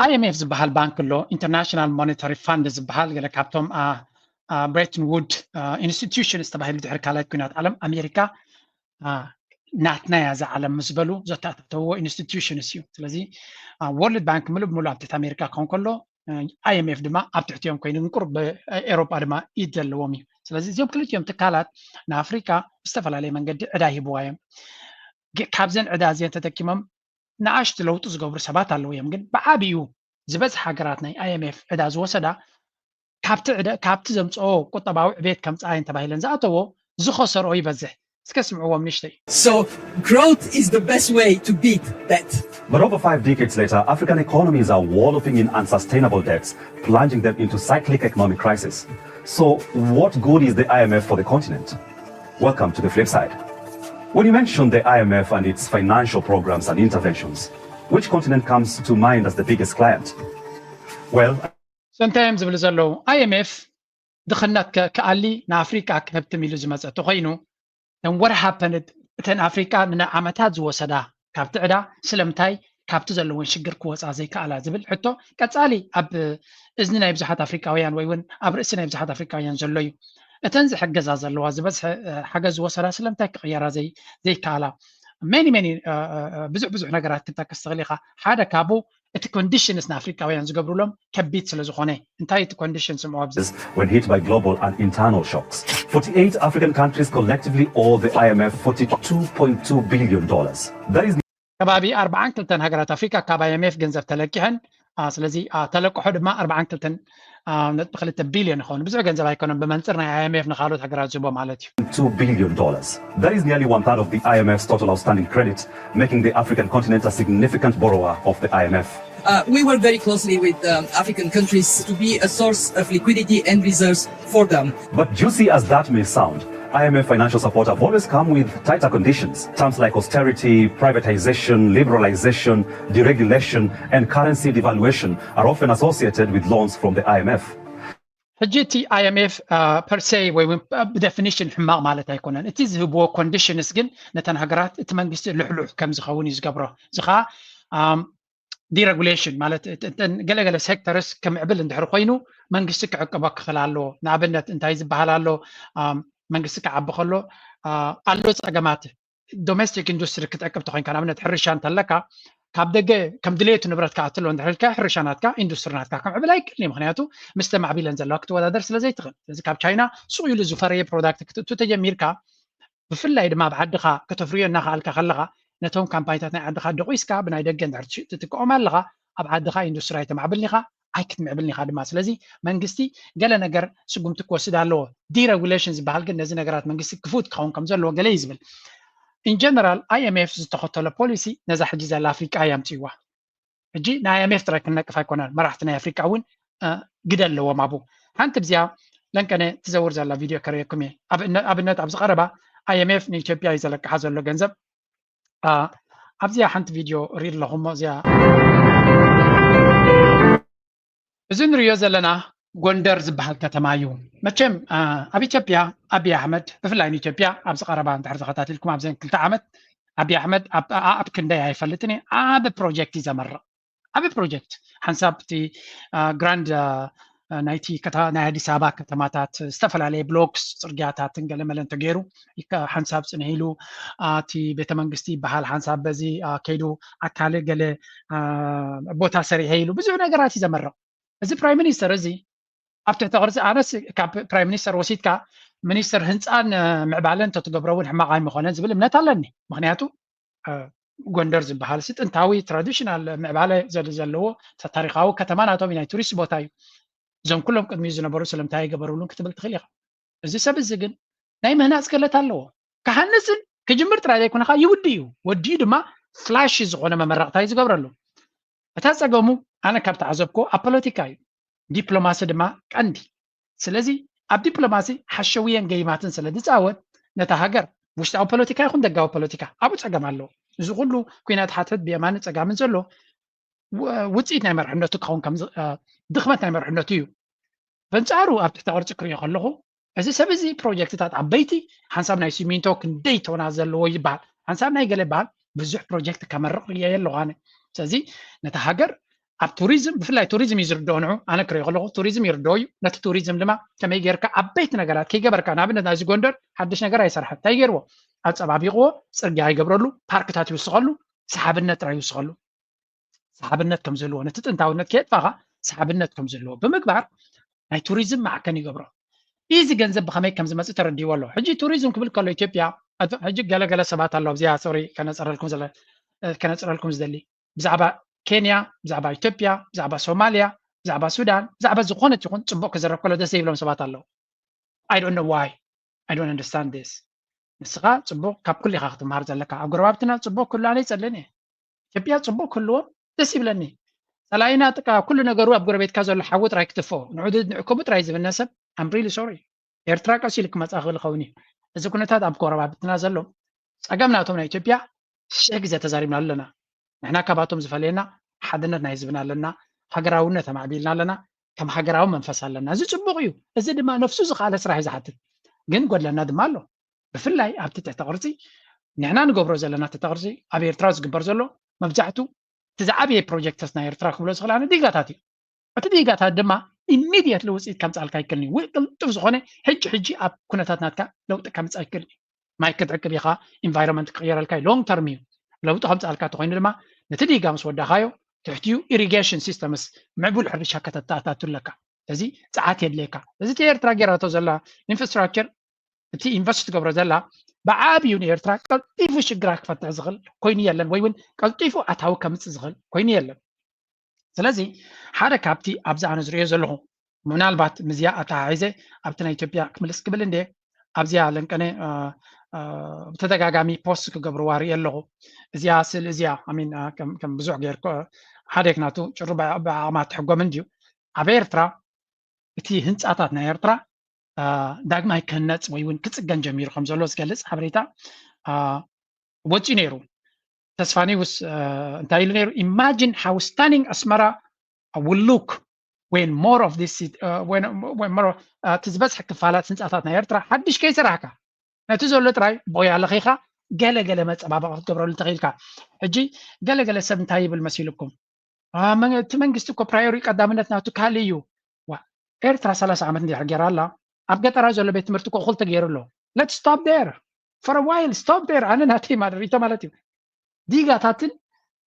I M F ዝበሃል ባንክ ኣሎ፣ ኢንተርናሽናል ሞኔታሪ ፋንድ ዝበሃል ገለ ካብቶም ብሬተን ውድ ኢንስቲትዩሽንስ ተባሂሉ ድሕሪ ካልኣይ ኩናት ዓለም ኣሜሪካ ናትና እያ እዛ ዓለም ምስ በሉ ዘተኣታተውዎ ኢንስቲትዩሽንስ እዩ። ስለዚ ወርልድ ባንክ ምሉእ ብምሉእ ኣብ ትሕቲ ኣሜሪካ ክኸውን ከሎ I M F ድማ ኣብ ትሕቲኦም ኮይኑ ግን ቁሩብ ኤሮጳ ድማ ኢድ ዘለዎም እዩ። ስለዚ እዚኦም ክልቲኦም ትካላት ንኣፍሪካ ብዝተፈላለየ መንገዲ ዕዳ ይህብዋ እዮም። ካብዘን ዕዳ እዚአን ተጠቂሞም ንኣሽቱ ለውጢ ዝገብሩ ሰባት ኣለዉ እዮም። ግን ብዓብዩ ዝበዝሕ ሃገራት ናይ I M F ዕዳ ዝወሰዳ ካብቲ ዕደ ካብቲ ዘምፅኦ ቁጠባዊ ዕቤት ከምፅኣ እየን ተባሂለን ዝኣተዎ ዝኸሰርኦ ይበዝሕ። እስከ ስምዕዎም ንሽተይ። So, growth is the best way to beat debt. But over five decades later, African economies are wallowing in unsustainable debts, plunging them into cyclic economic crisis. So, what good is the I M F for the continent? Welcome to the flip side. When you mention the I M F and its financial programs and interventions, which continent comes to mind as the biggest client? Well, እንታይ እዮም ዝብሉ ዘለዉ? I M F ድኽነት ክኣሊ ንኣፍሪቃ ክህብትም ኢሉ ዝመፀ ተኮይኑ then what happened? እተን ኣፍሪቃ ንዓመታት ዝወሰዳ ካብቲ ዕዳ ስለምንታይ ካብቲ ዘለዎን ሽግር ክወፃ ዘይከኣላ ዝብል ሕቶ ቀፃሊ ኣብ እዝኒ ናይ ብዙሓት ኣፍሪቃውያን ወይ እውን ኣብ ርእሲ ናይ ብዙሓት ኣፍሪቃውያን ዘሎ እዩ። እተን ዝሕገዛ ዘለዋ ዝበዝሐ ሓገዝ ዝወሰዳ ስለምንታይ ክቕየራ ዘይከኣላ? Many many ብዙሕ ብዙሕ ነገራት ክጠቅስ ትኽእል ኢኻ። ሓደ ካብኡ እቲ conditions ንኣፍሪቃውያን ዝገብሩሎም ከቢድ ስለ ዝኾነ። እንታይ እቲ condition? ስምዑ ኣብዚ። When hit by global and internal shocks, forty-eight African countries collectively owe the I M F forty-two point two billion dollars. That is ከባቢ ኣርባዓን ክልተን ሃገራት ኣፍሪቃ ካብ I M F ገንዘብ ተለቂሐን። ስለዚ ተለቅሖ ድማ ኣርባዓን ክልተን ነጥቢ ክልተ ቢልዮን ይኸውን። ብዙሕ ገንዘብ ኣይኮነን ብመንፅር ናይ I M F ንካልኦት ሃገራት ዝህቦ ማለት እዩ። two billion dollars. That is nearly one third of the I M F's total outstanding credit, making the African continent a significant borrower of the I M F. Uh, we work very closely with um, African countries to be a source of liquidity and reserves for them. But juicy as that may sound, I M F financial support have always come with tighter conditions. Terms like austerity, privatization, liberalization, deregulation, and currency devaluation are often associated with loans from the I M F. ሕጂ እቲ I M F per se ወይ ብደፊኒሽን ሕማቕ ማለት ኣይኮነን። እቲ ዝህብዎ ኮንዲሽንስ ግን ነተን ሃገራት እቲ መንግስቲ ልሕሉሕ ከም ዝኸውን እዩ ዝገብሮ። እዚ ከዓ ዲረጉሌሽን ማለት ገለገለ ሴክተርስ ክምዕብል እንድሕር ኮይኑ መንግስቲ ክዕቅቦ ክኽእል ኣለዎ። ንኣብነት እንታይ ዝበሃል ኣሎ? መንግስቲ ክዓቢ ከሎ ኣሎ ፀገማት ዶሜስቲክ ኢንዱስትሪ ክትዕቅብ ተኮይንካ ንኣብነት ሕርሻ እንተለካ ካብ ደገ ከም ድሌቱ ንብረት ክኣትሎ እንድሕር ኢልካ ሕርሻ ናትካ ኢንዱስትሪ ናትካ ከምዕብል ኣይክእልን እዩ። ምክንያቱ ምስ ተማዕቢለን ዘለዋ ክትወዳደር ስለ ዘይትኽእል። ስለዚ ካብ ቻይና ሱቕ ኢሉ ዝፈረየ ፕሮዳክት ክትእቱ ተጀሚርካ ብፍላይ ድማ ኣብ ዓድኻ ከተፍርዮ እናኸኣልካ ከለኻ ነቶም ካምፓኒታት ናይ ዓድኻ ደቂስካ ብናይ ደገ እንድሕር ትሽጥ ትጥቀኦም ኣለኻ ኣብ ዓድኻ ኢንዱስትሪ ኣይተማዕብልን ኢኻ ኣይክትምዕብልን ኢኻ ድማ። ስለዚ መንግስቲ ገለ ነገር ስጉምቲ ክወስድ ኣለዎ። ዲረጉሌሽን ዝበሃል ግን ነዚ ነገራት መንግስቲ ክፉት ክኸውን ከም ዘለዎ ገለ እዩ ዝብል። ኢን ጀነራል I M F ዝተኸተሎ ፖሊሲ ነዛ ሕጂ ዘላ ኣፍሪቃ እያ ኣምፅዋ። ሕጂ ናይ I M F ጥራይ ክንነቅፍ ኣይኮነን፣ መራሕቲ ናይ ኣፍሪቃ እውን ግደ ኣለዎም ኣብኡ። ሓንቲ ብዚኣ ለንቀነ ትዘውር ዘላ ቪድዮ ከርእየኩም እየ። ኣብነት ኣብዚ ቀረባ I M F ንኢትዮጵያ እዩ ዘለቅሓ ዘሎ ገንዘብ ኣብዚኣ ሓንቲ ቪድዮ ርኢ ኣለኹ እሞ እዚኣ እዚ ንሪኦ ዘለና ጎንደር ዝበሃል ከተማ እዩ። መቸም ኣብ ኢትዮጵያ ኣብይ ኣሕመድ ብፍላይ ንኢትዮጵያ ኣብዚ ቀረባ እንድሕር ተኸታቲልኩም ኣብዘን ክልተ ዓመት ኣብይ ኣሕመድ ኣብ ክንደይ ኣይፈልጥን እየ ዓቢ ፕሮጀክት እዩ ዘመርቕ ዓቢ ፕሮጀክት ሓንሳብ እቲ ግራንድ ናይቲ ናይ ኣዲስ ኣበባ ከተማታት ዝተፈላለየ ብሎክስ ፅርግያታትን ገለመለን ተገይሩ ሓንሳብ ፅንሕ ኢሉ እቲ ቤተ መንግስቲ ይበሃል ሓንሳብ በዚ ከይዱ ኣካል ገለ ቦታ ሰሪሐ ኢሉ ብዙሕ ነገራት እዩ ዘመርቕ። እዚ ፕራይም ሚኒስተር እዚ ኣብ ትሕቲ ቅርፂ ኣነስ ካብ ፕራይም ሚኒስተር ወሲድካ ሚኒስተር ህንፃን ምዕባለን እንተትገብሮ እውን ሕማቕ ኣይምኾነን ዝብል እምነት ኣለኒ። ምክንያቱ ጎንደር ዝበሃል ሲ ጥንታዊ ትራዲሽናል ምዕባለ ዘል ዘለዎ ታሪካዊ ከተማ ናቶም ናይ ቱሪስት ቦታ እዩ። እዞም ኩሎም ቅድሚኡ ዝነበሩ ስለምንታይ ኣይገበሩሉን ክትብል ትኽእል ኢኻ። እዚ ሰብ እዚ ግን ናይ ምህናፅ ክእለት ኣለዎ። ክሃንፅን ክጅምር ጥራይ ዘይኮነ ከዓ ይውዲ እዩ። ወዲኡ ድማ ፍላሽ ዝኾነ መመረቕታ እዩ ዝገብረሉ። እታ ፀገሙ ኣነ ካብ ተዓዘብኮ ኣብ ፖለቲካ እዩ። ዲፕሎማሲ ድማ ቀንዲ። ስለዚ ኣብ ዲፕሎማሲ ሓሸውየን ገይማትን ስለ ዝፃወት ነታ ሃገር ውሽጣዊ ፖለቲካ ይኹን ደጋዊ ፖለቲካ ኣብኡ ፀገም ኣለዎ። እዚ ኩሉ ኩናት ሓትሕት ብየማንን ፀጋምን ዘሎ ውፅኢት ናይ መርሕነቱ ክኸውን ድኽመት ናይ መርሕነቱ እዩ። በንፃሩ ኣብ ትሕቲ ቅርፂ ክሪኦ ከለኹ እዚ ሰብ እዚ ፕሮጀክትታት ዓበይቲ ሓንሳብ ናይ ሲሚንቶ ክንደይ ቶና ዘለዎ ይበሃል ሓንሳብ ናይ ገለ ይበሃል ብዙሕ ፕሮጀክት ከመርቕ ርእየ ኣለኹ ኣነ። ስለዚ ነታ ሃገር ኣብ ቱሪዝም ብፍላይ ቱሪዝም እዩ ዝርድኦ ንዑ ኣነ ክሪኦ ከለኹ ቱሪዝም ይርድኦ እዩ። ነቲ ቱሪዝም ድማ ከመይ ጌርካ ዓበይቲ ነገራት ከይገበርካ ንኣብነት ናይዚ ጎንደር ሓድሽ ነገር ኣይሰርሐን እንታይ ገይርዎ ኣፀባቢቕዎ ፅርግያ ይገብረሉ ፓርክታት ይውስኸሉ ሰሓብነት ጥራይ ይውስኸሉ ሰሓብነት ከም ዘለዎ ነቲ ጥንታውነት ከየጥፋኻ ሰሓብነት ከም ዘለዎ ብምግባር ናይ ቱሪዝም ማዕከን ይገብሮ። እዚ ገንዘብ ብኸመይ ከም ዝመፅእ ተረዲእዎ ኣሎ። ሕጂ ቱሪዝም ክብል ከሎ ኢትዮጵያ ሕጂ ገለገለ ሰባት ኣሎ ኣብዚኣ ሶሪ ከነፅረልኩም ዝደሊ ብዛዕባ ኬንያ ብዛዕባ ኢትዮጵያ ብዛዕባ ሶማልያ ብዛዕባ ሱዳን ብዛዕባ ዝኾነት ይኹን ፅቡቕ ክዝረብ ከሎ ደስ ዘይብሎም ሰባት ኣለዉ። I don't know why. I don't understand this. ንስኻ ጽቡቕ ካብ ኩሉ ኢኻ ክትምሃር ዘለካ። ኣብ ጎረባብትና ጽቡቕ ክህሉ ኣነ ይጸልእን እየ። ኢትዮጵያ ጽቡቕ ክህልዎም ደስ ይብለኒ። ጸላኢና ጥቃ ኩሉ ነገሩ ኣብ ጎረቤትካ ዘሎ ሓዊ ጥራይ ክትፎ። ንዑ ድ-፣ ንዕከቡ ጥራይ ዝብልና ሰብ፣ I'm really sorry። ኤርትራ ቀስ ኢሉ ክመጽእ ክእል ይኸውን እዩ። እዚ ኩነታት ኣብ ጎረባብትና ዘሎ ጸገም ናቶም ናይ ኢትዮጵያ ሽሕ ግዜ ተዛሪብና ኣለና። ንሕና ካባቶም ዝፈልየና ሓድነት ናይ ህዝብና ኣለና፣ ሃገራውነት ኣማዕቢልና ኣለና፣ ከም ሃገራዊ መንፈስ ኣለና። እዚ ጽቡቕ እዩ። እዚ ድማ ነፍሱ ዝኸኣለ ስራሕ እዩ ዝሓትት። ግን ጎድለና ድማ ኣሎ። ብፍላይ ኣብቲ ትሕተ ቅርጺ ንሕና ንገብሮ ዘለና ትሕተ ቅርጺ ኣብ ኤርትራ ዝግበር ዘሎ መብዛሕቱ እቲ ዝዓበየ ፕሮጀክትስ ናይ ኤርትራ ክብሎ ዝኽእል ኣነ ዲጋታት እዩ። እቲ ዲጋታት ድማ ኢሚድየትሊ ውፅኢት ከምፅኣልካ ይክእል እዩ። ወይ ቅልጡፍ ዝኾነ ሕጂ ሕጂ ኣብ ኩነታት ናትካ ለውጢ ከምፅእ ይክእል እዩ። ማይ ክትዕቅብ ኢኻ፣ ኢንቫይሮንመንት ክቕየረልካ እዩ፣ ሎንግ ተርም እዩ። ለውጢ ከምፅኣልካ ተኮይኑ ድማ ነቲ ዲጋ ምስ ወዳኻዮ ትሕቲኡ ኢሪጌሽን ሲስተምስ ምዕቡል ሕርሻ ከተተኣታቱ ኣለካ። እዚ ፀዓት የድልየካ። እዚ እቲ ኤርትራ ጌራቶ ዘላ ኢንፍራስትራክቸር፣ እቲ ኢንቨስት ትገብሮ ዘላ ብዓብዩ ንኤርትራ ቀልጢፉ ሽግራ ክፈትሕ ዝኽእል ኮይኑ የለን፣ ወይ እውን ቀልጢፉ ኣታዊ ከምፅእ ዝኽእል ኮይኑ የለን። ስለዚ ሓደ ካብቲ ኣብዚ ኣነ ዝሪኦ ዘለኹ፣ ምናልባት ምስዚኣ ኣተሓሒዘ ኣብቲ ናይ ኢትዮጵያ ክምልስ ክብል እንደ ኣብዚኣ ለንቀነ፣ እ፣ እ፣ ብተደጋጋሚ ፖስት ክገብርዋ ርኢ ኣለኹ። እዚኣ ስእሊ እዚኣ፣ I mean፣ እ፣ ከም፣ ከም ብዙሕ ጌርኩ፣ እ፣ ሓደ ክናቱ ጭሩ ብዓ-፣ ብዓቕማ ትሕጎምን ድዩ? ኣብ ኤርትራ እቲ ህንጻታት ናይ ኤርትራ፣ እ፣ ዳግማይ ክህነጽ ወይ እውን ክጽገን ጀሚሩ ከም ዘሎ ዝገልጽ ሓበሬታ፣ እ፣ ወጺኡ ነይሩ። ተስፋ ኒውስ፣ እ፣ እንታይ ኢሉ ነይሩ? Imagine how stunning Asmara will look when more of this city, እ፣ when፣ when more of፣ እ፣ እቲ ዝበዝሐ ክፋላት ህንጻታት ናይ ኤርትራ ሓድሽ ከይሰራሕካ፣ ነቲ ዘሎ ጥራይ ቦያ ለኺኻ ገለ ገለ መጸባበቒ ክትገብረሉ እንተኽኢልካ። ሕጂ ገለ ገለ ሰብ እንታይ ይብል መሲልኩም? አ፣ መን-፣ እቲ መንግስቲ እኮ ፕራዮሪ ቀዳምነት ናቱ ካልእ እዩ። ዋ፣ ኤርትራ ሰላሳ ዓመት እንድሕር ጌራ ኣላ፣ ኣብ ገጠራ ዘሎ ቤት ትምህርቲ እኮ እኹል ተገይሩ ኣሎ። Let's stop there for a while, stop there። ኣነ ናተይ ማለት ሪቶ ማለት እዩ። ዲጋታትን፣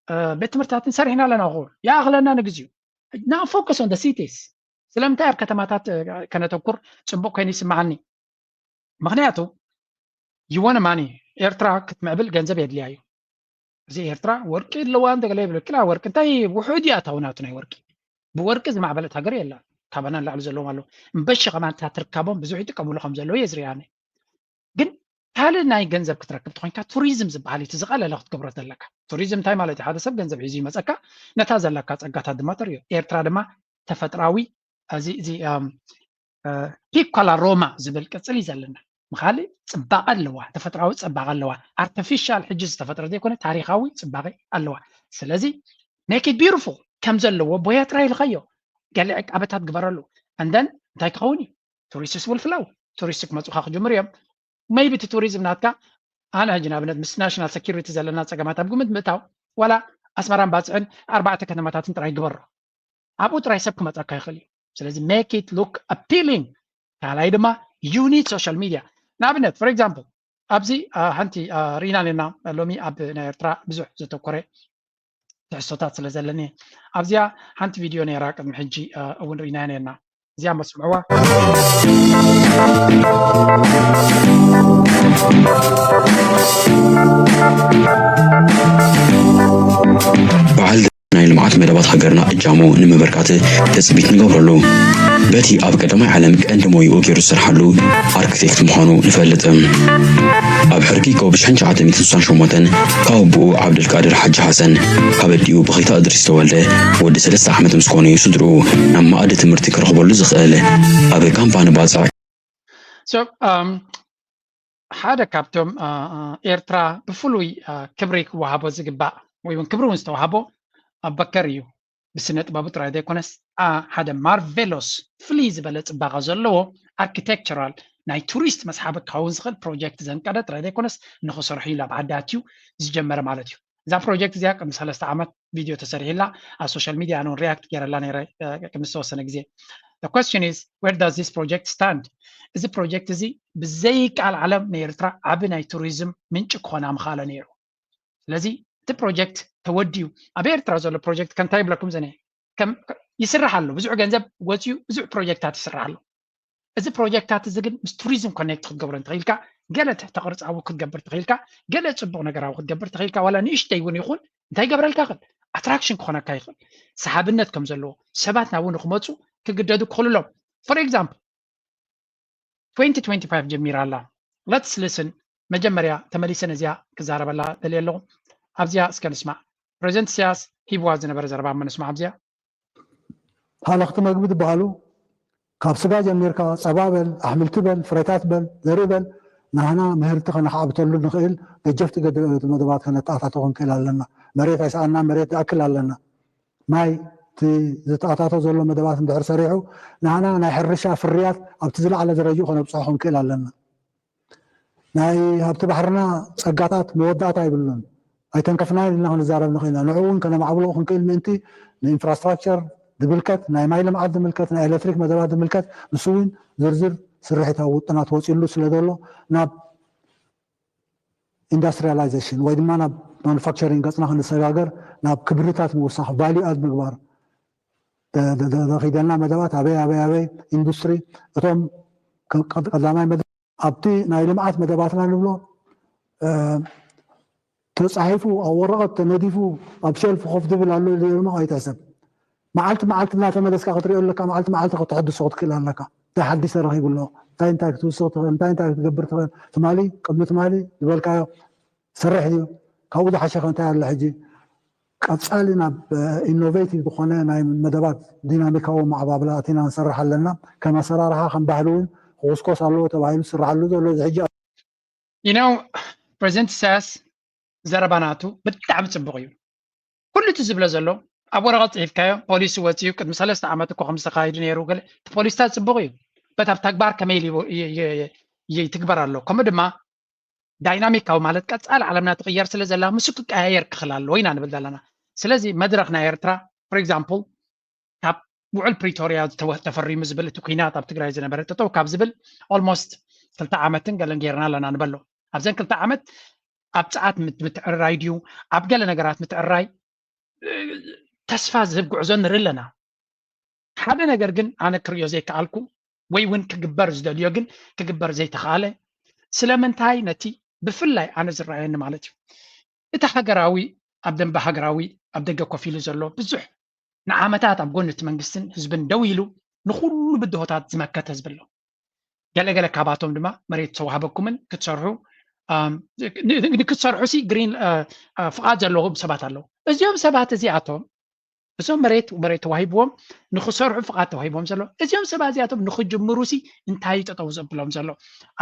እ፣ ቤት ትምህርትታትን ሰሪሕና ኣለና እኹል፣ ይኣኽለና ንግዚኡ። Now focus on the cities። ስለምንታይ ኣብ ከተማታት፣ እ፣ ከነተኩር ጽቡቕ ኮይኑ ይስምዓኒ? ምኽንያቱ you want money፣ ኤርትራ ክትምዕብል ገንዘብ የድልያ እዩ። እዚ ኤርትራ ወርቂ ኣለዋ እንተገለ ይብለክላ፣ ወርቂ እንታይ ውሑድ እዩ ኣታዊ ናቱ ናይ ወርቂ። ብወርቂ ዝማዕበለት ሃገር የላን። ካባና ንላዕሊ ዘለዎም ኣለዉ። እምበሺ ከማን እታ ትርካቦም ብዙሕ ይጥቀምሉ ከም ዘለዉ እየ ዝሪኣኒ። ግን ካልእ ናይ ገንዘብ ክትረክብ ተኾይንካ ቱሪዝም ዝበሃል እዩ እቲ ዝቐለለ ክትገብሮ ዘለካ። ቱሪዝም እንታይ ማለት እዩ? ሓደ ሰብ ገንዘብ ሒዙ ይመፀካ፣ ነታ ዘለካ ፀጋታት ድማ ተርእዮ። ኤርትራ ድማ ተፈጥራዊ፣ እዚ፣ እዚ፣ እም፣ እ፣ ፒኮላ ሮማ ዝብል ቅጽል እዩ ዘለና። ምኻሊ ጽባቐ ኣለዋ፣ ተፈጥራዊ ጽባቐ ኣለዋ። ኣርቲፊሻል ሕጂ ዝተፈጥረ ዘይኮነ ታሪኻዊ ጽባቐ ኣለዋ። ስለዚ make it beautiful፣ ከም ዘለዎ ቦያ ጥራይ ልኸዮ፣ ገለ ዕቃበታት ግበረሉ። And then እንታይ ክኸውን እዩ? ቱሪስትስ will flow፣ ቱሪስት ክመጹኻ ክጅምሩ እዮም። Maybe እቲ ቱሪዝም ናትካ፣ ኣነ ሕጂ ንኣብነት ምስ ናሽናል ሴኪሪቲ ዘለና ጸገማት ኣብ ግምት ምእታው፣ ዋላ ኣስመራን ባጽዕን ኣርባዕተ ከተማታትን ጥራይ ግበሮ። ኣብኡ ጥራይ ሰብ ክመጸካ ይኽእል እዩ። ስለዚ make it look appealing። ካልኣይ ድማ you need social media። ንኣብነት for example ኣብዚ፣ አ፣ ሓንቲ፣ አ፣ ርኢና ነና ሎሚ ኣብ ናይ ኤርትራ ብዙሕ ዘተኮረ ትሕዝቶታት ስለ ዘለኒ ኣብዚኣ ሓንቲ ቪድዮ ነይራ ቅድሚ ሕጂ፣ አ፣ እውን ርኢና ነርና። እዚኣ መስምዕዋ። በዓል ናይ ልምዓት መደባት ሃገርና እጃሙ ንምብርካት ትጽቢት ንገብረሉ። በቲ ኣብ ቀዳማይ ዓለም ቀንዲ ሞይኡ ገይሩ ዝሰርሓሉ ኣርክቴክት ምዃኑ ንፈልጥ። ኣብ ሕርቂ ኮብ ሽሕን ትሽዓተ ሚእትን ስሳን ሸሞንተን ካብ ኣቦኡ ዓብደልቃድር ሓጂ ሓሰን፣ ካብ ኣዲኡ ብኸይታ እድሪስ ተወልደ፣ ወዲ ሰለስተ ዓመት ምስ ኮነ እዩ ስድርኡ ናብ መኣዲ ትምህርቲ ክረኽበሉ ዝኽእል። ኣብ ካምፓኒ ባጽዕ So፣ um፣ ሓደ ካብቶም፣ አ፣ አ፣ ኤርትራ ብፍሉይ፣ አ፣ ክብሪ ክወሃቦ ዝግባእ ወይ እውን ክብሪ እውን ዝተዋህቦ ኣቡበከር እዩ። ብስነ ጥበቡ ጥራይ ዘይኮነስ፣ አ፣ ሓደ ማርቬሎስ ፍልይ ዝበለ ጽባቐ ዘለዎ ኣርኪቴክቸራል ናይ ቱሪስት መስሓቢ ክኸውን ዝኽእል ፕሮጀክት ዘንቀደ ጥራይ ዘይኮነስ ንኽሰርሑ ኢሉ ኣብ ዓዲ ኣትዩ ዝጀመረ ማለት እዩ። እዛ ፕሮጀክት እዚኣ ቅድሚ ሰለስተ ዓመት ቪድዮ ተሰሪሕላ ኣብ ሶሻል ሚድያ ኣነ እውን ሪያክት ገይረላ ነይረ፣ እ፣ ቅድሚ ዝተወሰነ ግዜ። The question is, where does this project stand? እዚ ፕሮጀክት እዚ ብዘይ ቃል ዓለም ንኤርትራ ዓቢ ናይ ቱሪዝም ምንጪ ክኾና ምኽኣለ ነይሩ። ስለዚ እቲ ፕሮጀክት ተወዲኡ ኣብ ኤርትራ ዘሎ ፕሮጀክት ከ እንታይ ይብለኩም ዘነ ከም ይስራሕ ኣሎ፣ ብዙሕ ገንዘብ ወፂኡ፣ ብዙሕ ፕሮጀክታት ይስራሕ ኣሎ። እዚ ፕሮጀክታት እዚ ግን ምስ ቱሪዝም ኮኔክት ክትገብሮ እንተኽኢልካ፣ ገለ ትሕተ ቅርጻዊ ክትገብር ትኽኢልካ፣ ገለ ጽቡቕ ነገራዊ ክትገብር ትኽኢልካ፣ ዋላ ንእሽተይ እውን ይኹን እንታይ ይገብረልካ ይኽእል? ኣትራክሽን ክኾነካ ይኽእል። ሰሓብነት ከም ዘለዎ፣ ሰባት ናብኡ ንክመጹ ክግደዱ ክኽእሉ ኣለዎም። For example፣ twenty twenty-five ጀሚራ ኣላ። Let's listen መጀመርያ ተመሊሰ ነዚኣ ክዛረበላ ደልየ ኣለኹ። ኣብዚኣ እስከ ንስማዕ። ፕሬዚደንት ኢሳያስ ሂብዋ ዝነበረ ዘረባ እሞ ንስማዕ ኣብዚኣ። ሃለኽቲ መግቢ ዝበሃሉ ካብ ስጋ ጀሚርካ ጸባ በል ኣሕምልቲ በል ፍረታት በል ዘርኢ በል ናህና ምህርቲ ከነካዕብተሉ ንኽእል ገጀፍቲ መደባት ከነተኣታቶ ክንክእል ኣለና። መሬት ኣይሰኣና መሬት ዝኣክል ኣለና። ማይ እቲ ዝተኣታቶ ዘሎ መደባት እንድሕር ሰሪሑ ናህና ናይ ሕርሻ ፍርያት ኣብቲ ዝለዓለ ደረጅኡ ከነብፅሖ ክንክእል ኣለና። ናይ ሃብቲ ባሕርና ጸጋታት መወዳእታ ኣይብሉን። ኣይተንከፍናን ኢልና ክንዛረብ ንኽእል ኢና። ንዑ እውን ከነማዕብሎ ክንክእል ምእንቲ ንኢንፍራስትራክቸር ዝምልከት ናይ ማይ ልምዓት ዝምልከት ናይ ኤሌክትሪክ መደባት ዝምልከት ንሱ እውን ዝርዝር ስርሒታዊ ውጥናት ወፂሉ ስለ ዘሎ ናብ ኢንዳስትሪያላይዜሽን ወይ ድማ ናብ ማኑፋክቸሪንግ ገፅና ክንሰጋገር ናብ ክብርታት ምውሳኽ ቫልዩ ኣድ ምግባር ተኺደልና መደባት ኣበይ ኣበይ ኣበይ ኢንዱስትሪ እቶም ቀዳማይ ኣብቲ ናይ ልምዓት መደባትና ንብሎ ተፃሒፉ ኣብ ወረቐት ተነዲፉ ኣብ ሸልፍ ኮፍ ዝብል ኣሎ ኢልሞ ኣይትሕሰብ። መዓልቲ መዓልቲ እናተመለስካ ክትሪኦ ኣለካ። መዓልቲ መዓልቲ ከተሐድሶ ክትክእል ኣለካ። እንታይ ሓዲሰ ረኺቡ ኣሎ፣ እንታይ እንታይ ክትውስኽ ትኽእል፣ እንታይ እንታይ ክትገብር ትኽእል፣ ትማሊ ቅድሚ ትማሊ ዝበልካዮ ሰርሕ ድዩ፣ ካብኡ ዝሓሸኸ እንታይ ኣሎ ሕጂ ቀፃሊ ናብ ኢኖቬቲቭ ዝኾነ ናይ መደባት ዲናሚካዊ ማዕባብላ ኣቲና ንሰርሕ ኣለና። ከም ኣሰራርሓ ከም ባህሊ እውን ክኹስኮስ ኣለዎ ተባሂሉ ዝስራሓሉ ዘሎ እዚ ሕጂ you know ፕሬዚደንት ኢሳያስ ዘረባ ናቱ ብጣዕሚ ፅቡቕ እዩ። ኩሉ እቲ ዝብሎ ዘሎ ኣብ ወረቐት ፅሒፍካዮ ፖሊሲ ወፂኡ ቅድሚ ሰለስተ ዓመት እኮ ከምዚ ተኻሂዱ ነይሩ ገለ እቲ ፖሊስታት ፅቡቕ እዩ። በት ኣብ ተግባር ከመይ ኢሉ ይትግበር ኣሎ። ከምኡ ድማ ዳይናሚካዊ ማለት ቀፃሊ ዓለምና ትቕየር ስለ ዘላ ምስ ክቀያየር ክኽእል ኣለዎ ኢና ንብል ዘለና። ስለዚ መድረኽ ናይ ኤርትራ for example ካብ ውዕል ፕሪቶርያ ተፈሪሙ ዝብል እቲ ኩናት ኣብ ትግራይ ዝነበረ ጠጠው ካብ ዝብል almost ክልተ ዓመትን ገለን ጌርና ኣለና ንበሎ። ኣብዘን ክልተ ዓመት ኣብ ፀዓት ምትዕርራይ ድዩ ኣብ ገለ ነገራት ምትዕርራይ ተስፋ ዝህብ ጉዕዞ ንርኢ ኣለና። ሓደ ነገር ግን ኣነ ክርእዮ ዘይከኣልኩ ወይ እውን ክግበር ዝደልዮ ግን ክግበር ዘይተኻለ ስለምንታይ ነቲ ብፍላይ ኣነ ዝረኣየኒ ማለት እዩ እቲ ሃገራዊ ኣብ ደንበ ሃገራዊ ኣብ ደገ ኮፍ ኢሉ ዘሎ ብዙሕ ንዓመታት ኣብ ጎኒ እቲ መንግስትን ህዝብን ደው ኢሉ ንኹሉ ብድሆታት ዝመከተ ህዝቢ ኣሎ። ገለገለ ካባቶም ድማ መሬት ዝተዋህበኩምን ክትሰርሑ ክትሰርሑ ሲ ግሪን ፍቓድ ዘለዎም ሰባት ኣለዉ። እዚኦም ሰባት እዚኣቶም እዞም መሬት መሬት ተዋሂብዎም ንክሰርሑ ፍቓድ ተዋሂቦም ዘሎ እዚኦም ሰባት እዚኣቶም ንክጅምሩ ሲ እንታይ ጠጠው ዘብሎም ዘሎ?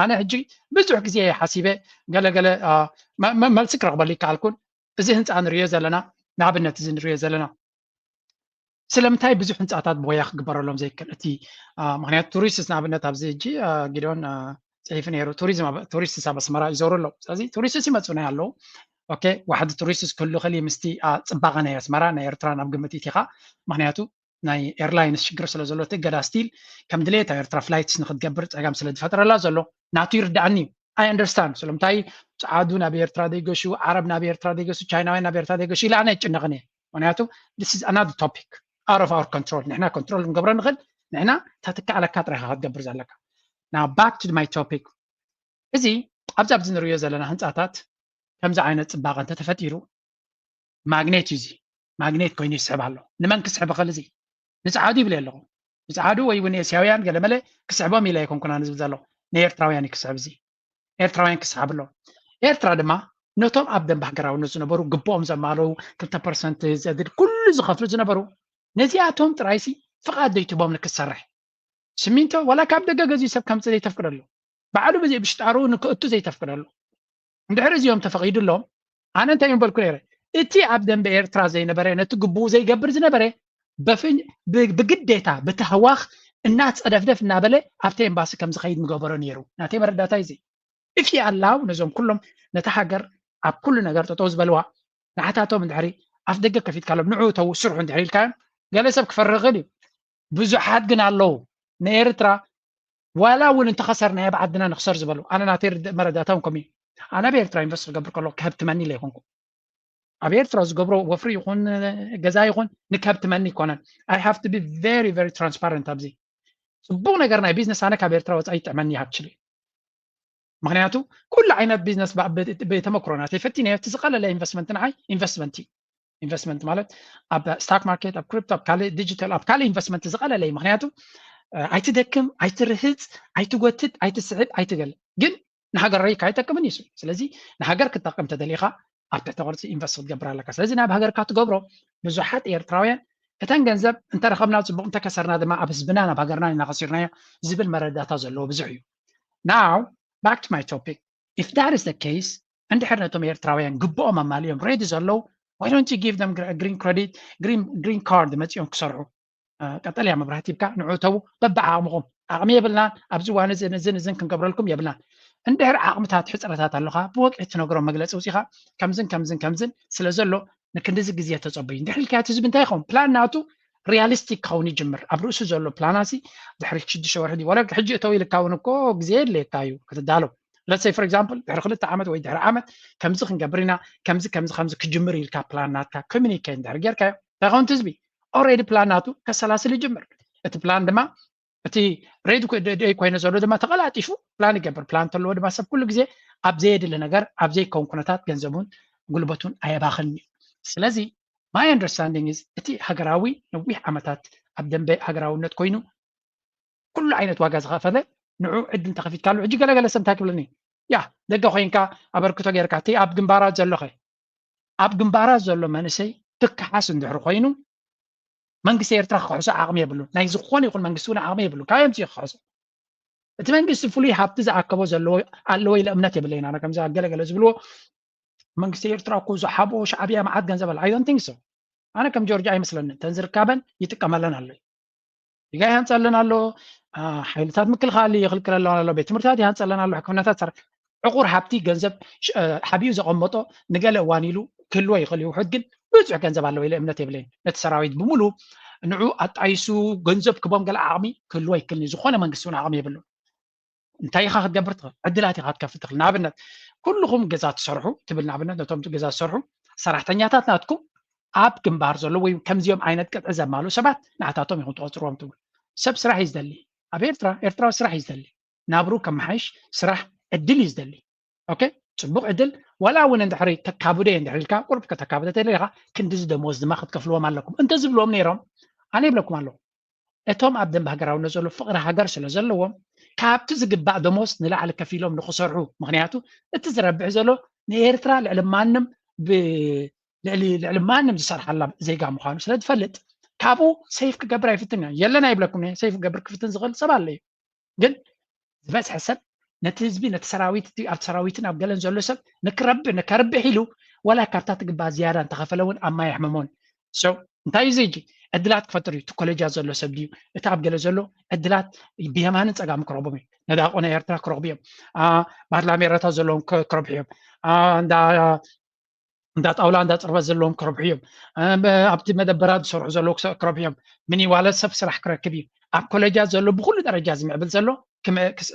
ኣነ ሕጂ ብዙሕ ግዜ ሓሲበ ገለገለ መልሲ ክረኽበሉ ይከኣልኩን እዚ ህንፃ ንሪኦ ዘለና ንኣብነት እዚ ንሪኦ ዘለና ስለምንታይ ብዙሕ ህንፃታት ቦያ ክግበረሎም ዘይክእል እቲ ምክንያቱ ቱሪስትስ ንኣብነት ኣብዚ ሕጂ ጊዶን ፅሒፉ ነይሩ ቱሪስት ኣብ ኣስመራ ይዞሩ ኣለዉ ስለዚ ቱሪስትስ ይመፁና ኣለዉ ኦኬ ዋሕዲ ቱሪስትስ ክህሉ ክእል ምስቲ ፅባቐ ናይ ኣስመራ ናይ ኤርትራ ናብ ግምት ኢቲኻ ምክንያቱ ናይ ኤርላይንስ ሽግር ስለ ዘሎ እቲ እገዳ ስቲል ከም ድሌት ኣብ ኤርትራ ፍላይትስ ንክትገብር ፀገም ስለ ዝፈጥረላ ዘሎ ናቱ ይርዳእኒ እዩ I understand ስለምንታይ ፀዓዱ ናብ ኤርትራ ዘይገሹ ዓረብ ናብ ኤርትራ ዘይገሹ ቻይናውያን ናብ ኤርትራ ዘይገሹ ኢለ ኣነ ኣይጭነቕን እየ ምክንያቱ this is another topic out of our control ንሕና ኮንትሮል ክንገብሮ ንኽእል ንሕና ተትከኣለካ ጥራይካ ክትገብር ዘለካ now back to my topic እዚ ኣብዚ ኣብዚ ንሪኦ ዘለና ህንፃታት ከምዚ ዓይነት ፅባቐ እንተተፈጢሩ ማግኔት እዩ እዚ ማግኔት ኮይኑ ይስሕብ ኣሎ ንመን ክስሕብ ይኽእል እዚ ንፀዓዱ ይብል ኣለኹ ንፀዓዱ ወይ እውን ኤስያውያን ገለመለ ክስሕቦም ኢለ ኣይኮንኩን ኣነ ዝብል ዘለኹ ንኤርትራውያን እዩ ክስሕብ እዚ ኤርትራውያን ክስሓብ ኣሎ ኤርትራ ድማ ነቶም ኣብ ደንበ ሃገራውነት ዝነበሩ ግብኦም ዘማለዉ ክልተ ፐርሰንት ዘግድ ኩሉ ዝኸፍሉ ዝነበሩ ነዚኣቶም ጥራይሲ ፍቓድ ዘይትቦም ንክትሰርሕ ስሚንቶ ዋላ ካብ ደገ ገዚኡ ሰብ ከምፅእ ዘይተፍቅደሉ ባዕሉ ብዘይ ብሽጣሩ ንክእቱ ዘይተፍቅደሉ እንድሕር እዚኦም ተፈቒዱሎም ኣነ እንታይ ምበልኩ ነይረ እቲ ኣብ ደንበ ኤርትራ ዘይነበረ ነቲ ግቡኡ ዘይገብር ዝነበረ ብግዴታ ብተህዋኽ እናፀደፍደፍ እናበለ ኣብቲ ኤምባሲ ከም ዝኸይድ ምገበሮ ነይሩ ናተይ መረዳታ እዚ if you allow ነዞም ኩሎም ነታ ሃገር ኣብ ኩሉ ነገር ጠጠው ዝበልዋ ንዓታቶም እንድሕሪ ኣፍ ደገ ከፊትካሎም ንዑ ተው ስርሑ እንድሕሪ ኢልካዮም ገለ ሰብ ክፈርኽን እዩ ብዙሓት ግን ኣለዉ ንኤርትራ ዋላ እውን እንተኸሰርናዮ ብዓድና ንክሰር ዝበሉ ኣነ ናተይ መረዳእታ እውን ከምኡ እዩ ኣነ ኣብ ኤርትራ ኢንቨስት ክገብር ከሎ ክህብ ትመኒ ኢለ ይኮንኩ ኣብ ኤርትራ ዝገብሮ ወፍሪ ይኹን ገዛ ይኹን ንከብ ትመኒ ይኮነን I have to be very very transparent ኣብዚ ፅቡቅ ነገር ናይ ቢዝነስ ኣነ ካብ ኤርትራ ወፃኢ ይጥዕመኒ actually ምክንያቱ ኩሉ ዓይነት ቢዝነስ ብተመክሮና ተፈቲነ እቲ ዝቀለለ ኢንቨስትመንት ንዓይ ኢንቨስትመንት እዩ ኢንቨስትመንት ማለት ኣብ ስታክ ማርኬት ኣብ ክሪፕቶ ኣብ ካልእ ዲጂታል ኣብ ካልእ ኢንቨስትመንት ዝቀለለ እዩ ምክንያቱ ኣይትደክም ኣይትርህፅ ኣይትጎትት ኣይትስዕብ ኣይትገል ግን ንሃገር ረይካ ኣይጠቅምን እዩ። ስለዚ ንሃገር ክትጠቅም ተደሊኻ ኣብ ትሕተ ቅርጺ ኢንቨስት ክትገብር ኣለካ። ስለዚ ናብ ሃገርካ ትገብሮ ብዙሓት ኤርትራውያን እተን ገንዘብ እንተረኸብና ጽቡቕ እንተከሰርና ድማ ኣብ ህዝብና ናብ ሃገርና ኢና ከሲርናዮ ዝብል መረዳእታ ዘለዎ ብዙሕ እዩ። Now back to my topic, if that is the case, እንድሕር ነቶም ኤርትራውያን ግብኦም ኣማሊኦም ሬዲ ዘለዉ why don't you give them green credit, green card መጺኦም ክሰርሑ ቀጠልያ መብራህቲ ሂብካ ንዑ ተዉ በብዓቕምኹም። ዓቕሚ የብልናን ኣብዚ እዋን እዝን እዝን እዝን ክንገብረልኩም የብልናን። እንድሕር ዓቕምታት ሕፅረታት ኣለኻ ብወግዒ ትነግሮም መግለፂ ውፂኻ ከምዝን ከምዝን ከምዝን ስለ ዘሎ ንክንድዚ ግዜ ተፀበዩ እንድሕር ኢልካዮ እቲ ህዝቢ እንታይ ይኸውን ፕላን ናቱ ሪያሊስቲክ ክኸውን ይጅምር ኣብ ርእሱ ዘሎ ፕላናሲ ድሕሪ ሽዱሽተ ወርሒ ድዩ ወላ ሕጂ እተው ኢልካ እውን እኮ ግዜ የድልየካ እዩ ክትዳለው let's say for example ድሕሪ ክልተ ዓመት ወይ ድሕሪ ዓመት ከምዚ ክንገብር ኢና ከምዚ ከምዚ ከምዚ ክጅምር ኢልካ ፕላን ናትካ ኮሚኒኬት እንድሕር ጌርካዮ እንታይ ኸውን ህዝቢ already ፕላን ናቱ ከሰላስል ይጅምር እቲ ፕላን ድማ እቲ ሬዲ ደይ ኮይነ ዘሎ ድማ ተቐላጢፉ ፕላን ይገብር ፕላን ተለዎ ድማ ሰብ ኩሉ ግዜ ኣብ ዘየድሊ ነገር ኣብ ዘይከውን ኩነታት ገንዘቡን ጉልበቱን ኣየባኽን እዩ ስለዚ my understanding is እቲ ሃገራዊ ነዊሕ ዓመታት ኣብ ደንበ ሃገራውነት ኮይኑ ኩሉ ዓይነት ዋጋ ዝኸፈለ ንዑ ዕድል እንተኸፊትካሉ ሕጂ ገለገለ ሰብ እንታይ ክብለኒ ያ ደገ ኮይንካ ኣበርክቶ ጌርካ እቲ ኣብ ግንባራት ዘለኸ ኣብ ግንባራት ዘሎ መንእሰይ ክከሓስ እንድሕር ኮይኑ መንግስቲ ኤርትራ ክክሕሶ ዓቕሚ የብሉን ናይ ዝኾነ ይኹን መንግስቲ እውን ዓቕሚ የብሉን ካበይ ኣምፅኡ ክክሕሶ እቲ መንግስቲ ፍሉይ ሃብቲ ዝኣከቦ ዘለዎ ኣለዎ ኢለ እምነት የብለይን ኣነ ከምዚ ገለገለ ዝብልዎ መንግስቲ ኤርትራ እኮ ዝሓቦ ሻዕብያ መዓት ገንዘብ ኣለ I don't think so ኣነ ከም ጆርጅ ኣይመስለንን ተን ዝርካበን ይጥቀመለን ኣሎ ዲጋ ይሃንፀለን ኣሎ ሓይልታት ምክልኻል የኽልክለለን ኣሎ ቤት ትምህርትታት ይሃንፀለን ኣሎ ሕክምናታት ሰር ዕቑር ሃብቲ ገንዘብ ሓቢኡ ዘቐመጦ ንገለ እዋን ኢሉ ክህልዎ ይኽእል እዩ ውሕድ ግን ብዙሕ ገንዘብ ኣለዎ ኢለ እምነት የብለይን ነቲ ሰራዊት ብምሉ ንዑ ኣጣይሱ ገንዘብ ክቦም ገለ ዓቕሚ ክህልዎ ይክልኒ ዝኾነ መንግስቲ እውን ዓቕሚ የብሉን እንታይ ኢኻ ክትገብር ትኽእል ዕድላት ኢኻ ክትከፍት ትኽእል ንኣብነት ኩልኹም ገዛ ትሰርሑ ትብል ንኣብነት ነቶም ገዛ ዝሰርሑ ሰራሕተኛታት ናትኩም ኣብ ግንባር ዘሎ ወይ ከምዚኦም ዓይነት ቅጥዒ ዘማሉ ሰባት ንዓታቶም ኢኹም ትቆፅርዎም ትብል ሰብ ስራሕ እዩ ዝደሊ ኣብ ኤርትራ ኤርትራዊ ስራሕ እዩ ዝደሊ ናብሩ ከመሓይሽ ስራሕ ዕድል እዩ ዝደሊ ኦኬ ፅቡቅ ዕድል ዋላ እውን እንድሕሪ ተካብዶ እየ እንድሕር ኢልካ ቁርብ ከተካብዶ ተደሊኻ ክንድዚ ደሞዝ ድማ ክትከፍልዎም ኣለኩም እንተዝብልዎም ነይሮም ኣነ ይብለኩም ኣለኹ እቶም ኣብ ደንብ ሃገራውነት ዘሎ ፍቕሪ ሃገር ስለ ዘለዎም ካብቲ ዝግባእ ደሞዝ ንላዕሊ ከፊሎም ንክሰርሑ ምክንያቱ እቲ ዝረብሕ ዘሎ ንኤርትራ ልዕሊ ማንም ልዕሊ ማንም ዝሰርሓላ ዜጋ ምዃኑ ስለ ዝፈልጥ ካብኡ ሰይፍ ክገብር ኣይፍትን የለን ኣይብለኩም ሰይፍ ክገብር ክፍትን ዝኽእል ሰብ ኣሎ እዩ ግን ዝበዝሐ ሰብ ነቲ ህዝቢ ነቲ ሰራዊት እቲ ኣብቲ ሰራዊትን ኣብ ገለን ዘሎ ሰብ ንክረብሕ ንከርብሕ ኢሉ ዋላ ካብታ ትግባእ ዝያዳ እንተኸፈለ እውን ኣብ ማይ ኣሕመሞን so እንታይ እዩ እዚ ዕድላት ክፈጥር እዩ እቲ ኮሌጃት ዘሎ ሰብ ድዩ እቲ ኣብ ገለ ዘሎ ዕድላት ብየማንን ፀጋም ክረኽቦም እዩ ነዳቆነ ኤርትራ ክረኽቡ እዮም ባድላ ሜረታት ዘለዎም ክረብሑ እዮም እንዳ እንዳ ጣውላ እንዳ ፅርበት ዘለዎም ክረብሑ እዮም ኣብቲ መደበራት ዝሰርሑ ዘለዉ ክረብሑ እዮም ምኒዋለት ሰብ ስራሕ ክረክብ እዩ ኣብ ኮሌጃት ዘሎ ብኩሉ ደረጃ ዝምዕብል ዘሎ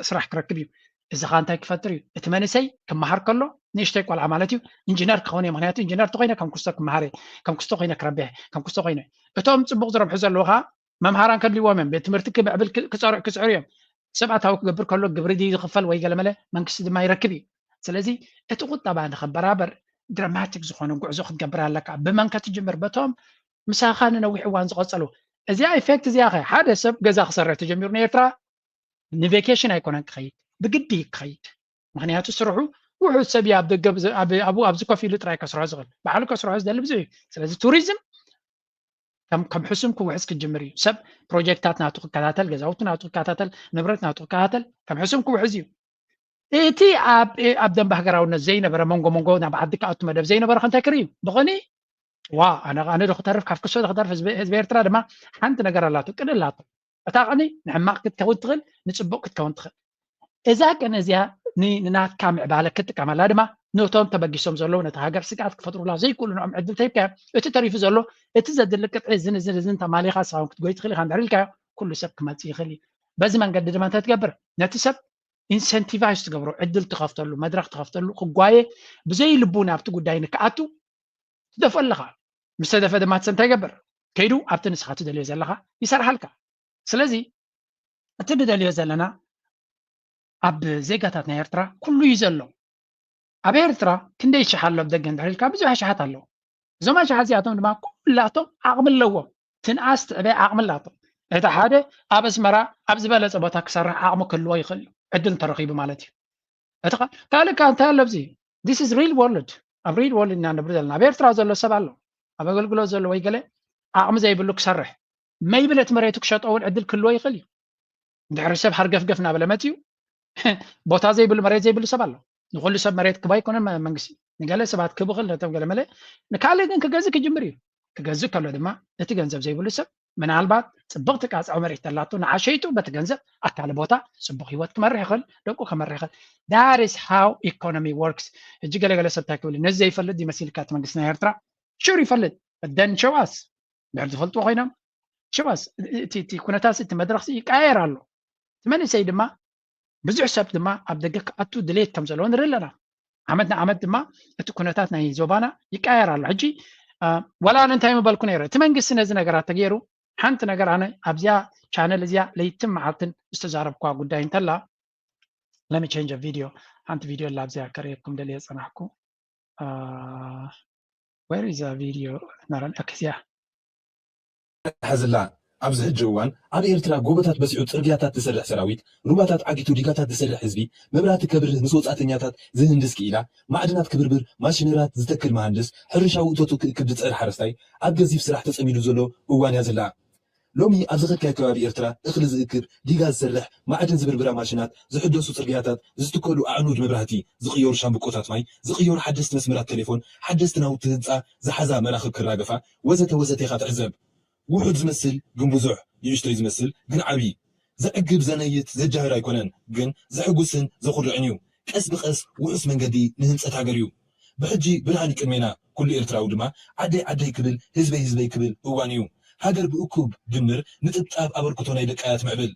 ስራሕ ክረክብ እዩ እዚ ኸ እንታይ ክፈጥር እዩ እቲ መንእሰይ ክመሃር ከሎ ንእሽተይ ቆልዓ ማለት እዩ ኢንጂነር ክኸውን እየ ምክንያቱ ኢንጂነር ተኮይነ ከም ክስቶ ክመሃር እየ ከም ክስቶ ኮይነ ክረብሕ ከም ክስቶ ኮይነ እቶም ፅቡቅ ዝረብሑ ዘለዉ ኸ መምሃራን ከድልዎም እዮም ቤት ትምህርቲ ክምዕብል ክፀርዕ ክፅዕሩ እዮም ሰብ ኣታዊ ክገብር ከሎ ግብሪ ድዩ ዝኽፈል ወይ ገለመለ መንግስቲ ድማ ይረክብ እዩ ስለዚ እቲ ቁጠባ ንኸበራበር ድራማቲክ ዝኾነ ጉዕዞ ክትገብር ኣለካ ብመን ከትጅምር በቶም ምሳኻ ንነዊሕ እዋን ዝቐፀሉ እዚኣ ኢፌክት እዚኣ ኸ ሓደ ሰብ ገዛ ክሰርሕ ተጀሚሩ ንኤርትራ ንቬኬሽን ኣይኮነን ክኸይድ ብግዲ ክኸይድ ምክንያቱ ስርሑ ውሑድ ሰብ እዩ ኣብ ደገ ኣብኡ ኣብዚ ኮፍ ኢሉ ጥራይ ከስርሖ ዝኽእል ባዕሉ ከስርሖ ዝደሊ ብዙሕ እዩ ስለዚ ቱሪዝም ከም ሕሱም ክውሕዝ ክጅምር እዩ ሰብ ፕሮጀክታት ናቱ ክከታተል ገዛውቲ ናቱ ክከታተል ንብረት ናቱ ክከታተል ከም ሕሱም ክውሕዝ እዩ እቲ ኣብ ደንበ ሃገራውነት ዘይነበረ መንጎ መንጎ ናብ ዓዲ ክኣቱ መደብ ዘይነበረ ከንታይ ክርኢ እዩ ብቐኒ ዋ ኣነ ኣነ ዶ ክተርፍ ካብ ክሶ ዶ ክተርፍ ህዝቢ ኤርትራ ድማ ሓንቲ ነገር ኣላቶ ቅድ ኣላቶ እታ ቅኒ ንሕማቕ ክትከውን ትኽእል ንፅቡቅ ክትከውን ትኽእል እዛ ቅን እዚኣ ንናትካ ምዕባለ ክትጥቀመላ ድማ ነቶም ተበጊሶም ዘለዉ ነቲ ሃገር ስግኣት ክፈጥሩላ ዘይክእሉ ንኦም ዕድል ተሂብካዮ እቲ ተሪፉ ዘሎ እቲ ዘድሊ ቅጥዒ እዝን እዝን እዝን ተማሊኻ ንስኻ ክትጎይ ትኽእል ኢኻ እንድሕር ኢልካዮ ኩሉ ሰብ ክመፅእ ይኽእል እዩ በዚ መንገዲ ድማ እንታይ ትገብር ነቲ ሰብ ኢንሰንቲቫይዝ ትገብሮ ዕድል ትኸፍተሉ መድረክ ትኸፍተሉ ክጓየ ብዘይ ልቡ ናብቲ ጉዳይ ንክኣቱ ትደፍኦ ኣለኻ ምስ ተደፈ ድማ ትሰ እንታይ ይገብር ከይዱ ኣብቲ ንስኻ ትደልዮ ዘለኻ ይሰርሓልካ ስለዚ እቲ ንደልዮ ዘለና ኣብ ዜጋታት ናይ ኤርትራ ኩሉ እዩ ዘሎ ኣብ ኤርትራ ክንደይ ሽሓ ኣሎ ኣብ ደገ እንድሕር ኢልካ ብዙሕ ኣሽሓት ኣለዉ እዞም ኣሽሓት እዚኣቶም ድማ ኩላቶም ዓቕሚ ኣለዎም ትንኣስ ትዕበ ዓቕሚ ኣላቶም እቲ ሓደ ኣብ ኣስመራ ኣብ ዝበለፀ ቦታ ክሰርሕ ዓቕሚ ክህልዎ ይኽእል እዩ ዕድል እንተረኺቡ ማለት እዩ እቲ ካልእ ከዓ እንታይ ኣሎ ኣብዚ? This is real world። ኣብ real world ኢና ንነብር ዘለና። ኣብ ኤርትራ ዘሎ ሰብ ኣሎ፣ ኣብ ኣገልግሎት ዘሎ ወይ ገለ ዓቕሚ ዘይብሉ ክሰርሕ፣ maybe ነቲ መሬቱ ክሸጦ እውን ዕድል ክህልዎ ይኽእል እዩ። እንድሕሪ ሰብ ሃርገፍገፍ እናበለ መፅዩ ቦታ ዘይብሉ መሬት ዘይብሉ ሰብ ኣሎ። ንኩሉ ሰብ መሬት ክባ ኣይኮነን መንግስቲ፣ ንገለ ሰባት ክብ ክእል፣ ነቶም ገለ መለ፣ ንካልእ ግን ክገዝእ ክጅምር እዩ። ክገዝእ ከሎ ድማ እቲ ገንዘብ ዘይብሉ ሰብ ምናልባት ፅብቕቲ ቃፅዖ መሬት ተላቶ ንዓ ሸይጡ በቲ ገንዘብ ኣካል ቦታ ፅቡቕ ህይወት ክመርሕ ይኽእል፣ ደቁ ከመርሕ ይኽእል። That is how economy works። ሕጂ ገለገለ ሰብ እንታይ ክብል፣ ነዚ ዘይፈልጥ ይመስልካ እቲ መንግስቲ ናይ ኤርትራ? Sure ይፈልጥ። Then show us። ድሕር ዝፈልጡ ኮይኖም show us። እቲ ኩነታት እቲ መድረክ ይቀያየር ኣሎ። እቲ መንእሰይ ድማ ብዙሕ ሰብ ድማ ኣብ ደገ ክኣቱ ድሌት ከም ዘለዎ ንርኢ ኣለና። ዓመት ንዓመት ድማ እቲ ኩነታት ናይ ዞባና ይቀያየር ኣሎ። ሕጂ ወላ ኣነ እንታይ ምበልኩ ነይረ፣ እቲ መንግስቲ ነዚ ነገራት ተገይሩ ሓንቲ ነገር ኣነ ኣብዚኣ ቻነል እዚኣ ለይትን መዓልትን ዝተዛረብኳ ጉዳይ እንተላ፣ let me change video። ሓንቲ ቪድዮ ኣላ ኣብዚኣ ከርእየኩም ደልየ ጸናሕኩ። Where is the video? እዚኣ ሓዝላ ኣብዚ ሕጂ እዋን ኣብ ኤርትራ ጎቦታት በሲዑ ጽርግያታት ዝሰርሕ ሰራዊት፣ ሩባታት ዓጊቱ ዲጋታት ዝሰርሕ ህዝቢ፣ መብራህቲ ከብርህ ምስ ወጻእተኛታት ዝህንድስ ክኢላ፣ ማዕድናት ክብርብር ማሽነራት ዝተክል መሃንድስ፣ ሕርሻዊ እቶቱ ክእክብ ዝጸር ሓረስታይ ኣብ ገዚፍ ስራሕ ተጸሚዱ ዘሎ እዋን እያ ዘላ። ሎሚ ኣብ ዝኸድካዮ ከባቢ ኤርትራ እኽሊ ዝእክብ፣ ዲጋ ዝሰርሕ፣ ማዕድን ዝብርብራ ማሽናት፣ ዝሕደሱ ጽርግያታት፣ ዝትከሉ ኣዕኑድ መብራህቲ፣ ዝቕየሩ ሻምብቆታት ማይ፣ ዝቕየሩ ሓደስቲ መስመራት ቴሌፎን፣ ሓደስቲ ናውቲ ህንጻ ዝሓዛ መራኽብ ክራገፋ፣ ወዘተ ወዘተ ኢኻ ትዕዘብ። ውሑድ ዝመስል ግን ብዙሕ፣ ንእሽቶይ ዝመስል ግን ዓብዪ። ዘዕግብ፣ ዘነይት፣ ዘጃህር ኣይኮነን፣ ግን ዘሕጉስን ዘኹርዕን እዩ። ቀስ ብቐስ ውሑስ መንገዲ ንህንጸት ሃገር እዩ። ብሕጂ ብርሃን እዩ ቅድሜና፣ ኩሉ ኤርትራዊ ድማ ዓደይ ዓደይ ክብል፣ ህዝበይ ህዝበይ ክብል እዋን እዩ። ሃገር ብእኩብ ድምር ንጥብጣብ ኣበርክቶ ናይ ደቃ እያ ትምዕብል።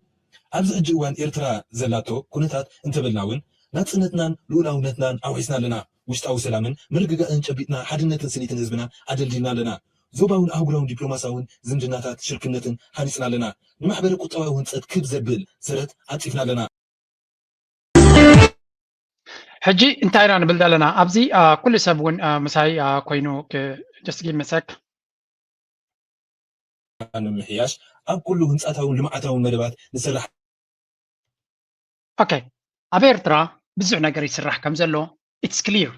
ኣብዚ ሕጂ እዋን ኤርትራ ዘላቶ ኩነታት እንተበልና እውን ናጽነትናን ልኡላውነትናን ኣውሒስና ኣለና። ውሽጣዊ ሰላምን ምርግጋእን ጨቢጥና ሓድነትን ስኒትን ህዝብና ኣደልዲልና ኣለና። ዞባውን ኣህጉራውን ዲፕሎማሳውን ዝምድናታት ሽርክነትን ሃኒጽና ኣለና። ንማሕበረ ቁጠባዊ ህንጸት ክብ ዘብል ሰረት ኣንጺፍና ኣለና። ሕጂ እንታይ ኢና ንብል ዘለና ኣብዚ? ኩሉ ሰብ እውን ምሳይ ኮይኑ just give me a sec። ንምምሕያሽ ኣብ ኩሉ ህንጻታውን ልምዓታውን መደባት ንሰርሕ። ኦኬ፣ ኣብ ኤርትራ ብዙሕ ነገር ይስራሕ ከም ዘሎ it's clear።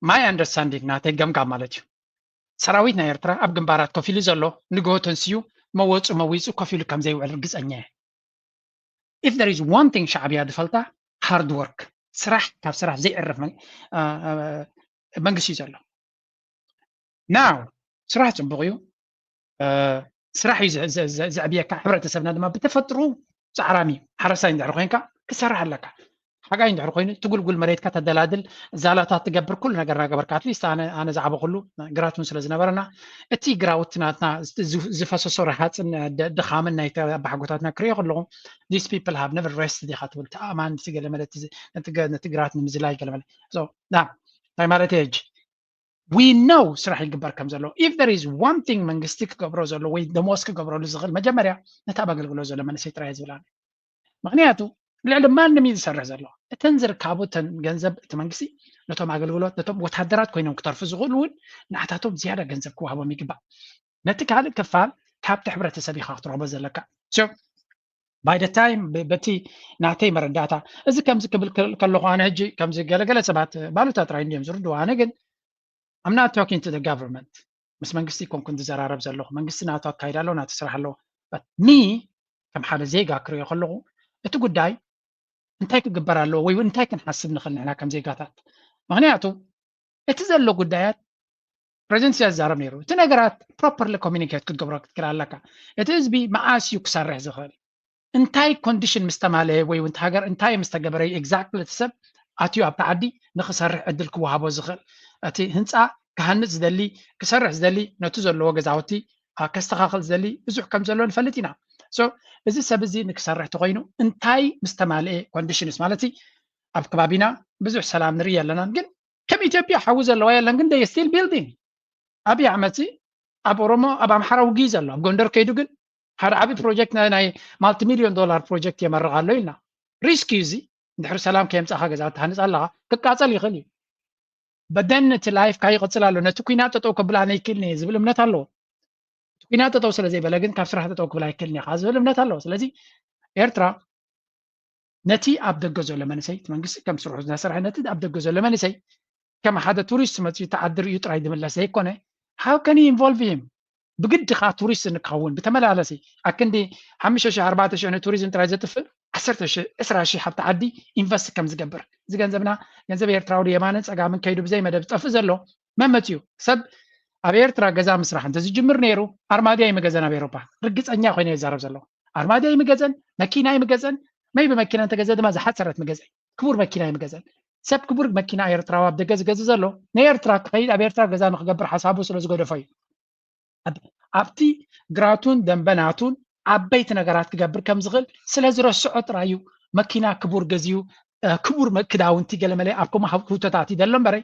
My understanding፣ ናተይ ገምጋም ማለት እዩ። ሰራዊት ናይ ኤርትራ ኣብ ግንባራት ኮፍ ኢሉ ዘሎ ንግሆ ተንስዩ መወፁ መዊፁ ኮፍ ኢሉ ከም ዘይውዕል ርግፀኛ እየ። If there is one thing ሻዕብያ ዝፈልጣ hard work፣ ስራሕ፣ ካብ ስራሕ ዘይዕረፍ መንግስቲ እዩ ዘሎ። Now ስራሕ ፅቡቕ እዩ፣ ስራሕ እዩ ዘዕብየካ። ሕብረተሰብና ድማ ብተፈጥሩ ፃዕራም እዩ። ሓረስታይ እንድሕር ኮይንካ ክሰርሕ ኣለካ። ሓጋይ እንድሕር ኮይኑ ትጉልጉል መሬትካ ተደላድል፣ ዛላታት ትገብር፣ ኩሉ ነገር እናገበርካ፣ at least ኣነ ዝዓበኹሉ ግራት እውን ስለ ዝነበረና እቲ ግራውቲ ናትና ዝፈሰሶ ረሃፅን ድኻምን ናይ ኣባሓጎታትና ክሪኦ ከለኹ these people have never rest ኢኻ ትብል። ተኣማን እቲ ገለመለ ነቲ ግራት ንምዝላይ ገለመለ እንታይ ማለት ሕጂ we know ስራሕ ይግበር ከም ዘሎ። If there is one thing መንግስቲ ክገብሮ ዘሎ ወይ ደሞዝ ክገብረሉ ዝኽእል መጀመርያ ነቲ ኣብ ኣገልግሎት ዘሎ መንእሰይ ጥራይ ዝብላ። ምክንያቱ ልዕሊ ማንም እዩ ዝሰርሕ ዘሎ። እተን ዝርካቡ እተን ገንዘብ እቲ መንግስቲ ነቶም ኣገልግሎት ነቶም ወታደራት ኮይኖም ክተርፉ ዝኽእሉ እውን ንዓታቶም ዝያዳ ገንዘብ ክወሃቦም ይግባእ። ነቲ ካልእ ክፋል ካብቲ ሕብረተሰብ ኢኻ ክትረኽቦ ዘለካ። By the time በቲ ናተይ መረዳእታ እዚ ከምዚ ክብል ከለኹ ኣነ ሕጂ ከምዚ ገለገለ ሰባት ባሉታ ጥራይ እንዲዮም ዝርድዋ። ኣነ ግን I'm not talking to the government። ምስ መንግስቲ ይኮንኩ ዝዘራረብ ዘለኹ። መንግስቲ ናቱ ኣካይዳ ኣለዎ፣ ናቱ ስራሕ ኣለዎ። But me ከም ሓደ ዜጋ ክሪኦ ከለኹ እቲ ጉዳይ እንታይ ክግበር ኣለዎ ወይ እንታይ ክንሓስብ ንኽእል ንሕና ከም ዜጋታት? ምክንያቱ እቲ ዘሎ ጉዳያት ፕሬዚደንት ኢሳያስ ዝዛረብ ነይሩ። እቲ ነገራት properly communicate ክትገብሮ ክትክእል ኣለካ። እቲ ህዝቢ መዓስ እዩ ክሰርሕ ዝኽእል? እንታይ ኮንዲሽን ምስ ተማለየ ወይ እውን ሃገር እንታይ ምስ ተገበረ እዩ exactly እቲ ሰብ ኣትዩ ኣብቲ ዓዲ ንክሰርሕ ዕድል ክወሃቦ ዝኽእል? እቲ ህንፃ ክሃንፅ ዝደሊ፣ ክሰርሕ ዝደሊ፣ ነቱ ዘለዎ ገዛውቲ ከስተኻኽል ዝደሊ ብዙሕ ከም ዘሎ ንፈልጥ ኢና። So እዚ ሰብ እዚ ንክሰርሕ ተኮይኑ እንታይ ምስ ተማለየ ኮንዲሽንስ ማለት ኣብ ከባቢና ብዙሕ ሰላም ንርኢ ኣለናን፣ ግን ከም ኢትዮጵያ ሓዊ ዘለዋ የለን፣ ግን they still building። ኣብይ ኣሕመድ ኣብ ኦሮሞ ኣብ ኣምሓራ ውግእ ዘሎ ኣብ ጎንደር ከይዱ ግን ሓደ ዓቢ ፕሮጀክት ናይ ማልቲ ሚሊዮን ዶላር ፕሮጀክት የመርቕ ኣሎ ኢልና። ሪስክ እዩ እዚ። እንድሕር ሰላም ከየምጻእካ ገዛ ትሃንጽ ኣለኻ ክቃጸል ይኽእል እዩ። በደን እቲ ላይፍ ካይቕጽል ኣሎ። ነቲ ኩናት ጠጠው ከብል ኣነ ይክእልኒ ዝብል እምነት ኣለዎ። እቲ ኩናት ጠጠው ስለ ዘይበለ ግን ካብ ስራሕ ጠጠው ክብል ኣይክእልኒ ካብ ዝብል እምነት ኣለዎ። ስለዚ ኤርትራ ነቲ ኣብ ደገ ዘሎ መንእሰይ እቲ መንግስቲ ከም ስርሑ እናሰርሐ ነቲ ኣብ ደገ ዘሎ መንእሰይ ከም ሓደ ቱሪስት መፅኡ ተዓዲ ርእዩ ጥራይ ዝምለስ ዘይኮነ how can you involve him ብግዲ ከዓ ቱሪስት ንክኸውን ብተመላለሲ ኣክንዲ ሓሙሽተ ሺሕ ኣርባዕተ ሺሕ ንቱሪዝም ጥራይ ዘጥፍእ ዓሰርተ ሺሕ ዕስራ ሺሕ ኣብቲ ዓዲ ኢንቨስት ከም ዝገብር እዚ ገንዘብና ገንዘብ ኤርትራዊ የማንን ፀጋምን ከይዱ ብዘይ መደብ ዝጠፍእ ዘሎ መመፅኡ ሰብ ኣብ ኤርትራ ገዛ ምስራሕ እንተዝጅምር ነይሩ ኣርማድያ ይምገዘን ኣብ ኤሮፓ ርግፀኛ ኮይነ ይዛረብ ዘሎ ኣርማድያ ይምገዘን መኪና ይምገዘን መይ ብመኪና እንተገዘ ድማ ዝሓፀረት ምገዘ ክቡር መኪና ይምገዘን ሰብ ክቡር መኪና ኤርትራዊ ኣብ ደገ ዝገዝ ዘሎ ንኤርትራ ክኸይድ ኣብ ኤርትራ ገዛ ንክገብር ሓሳቡ ስለ ዝገደፎ እዩ ኣብቲ ግራቱን ደንበናቱን ዓበይቲ ነገራት ክገብር ከም ዝኽእል ስለ ዝረስዖ ጥራይ እዩ መኪና ክቡር ገዝኡ ክቡር ክዳውንቲ ገለመለ ኣብ ከምኡ ህውተታት እዩ ዘሎ እምበረ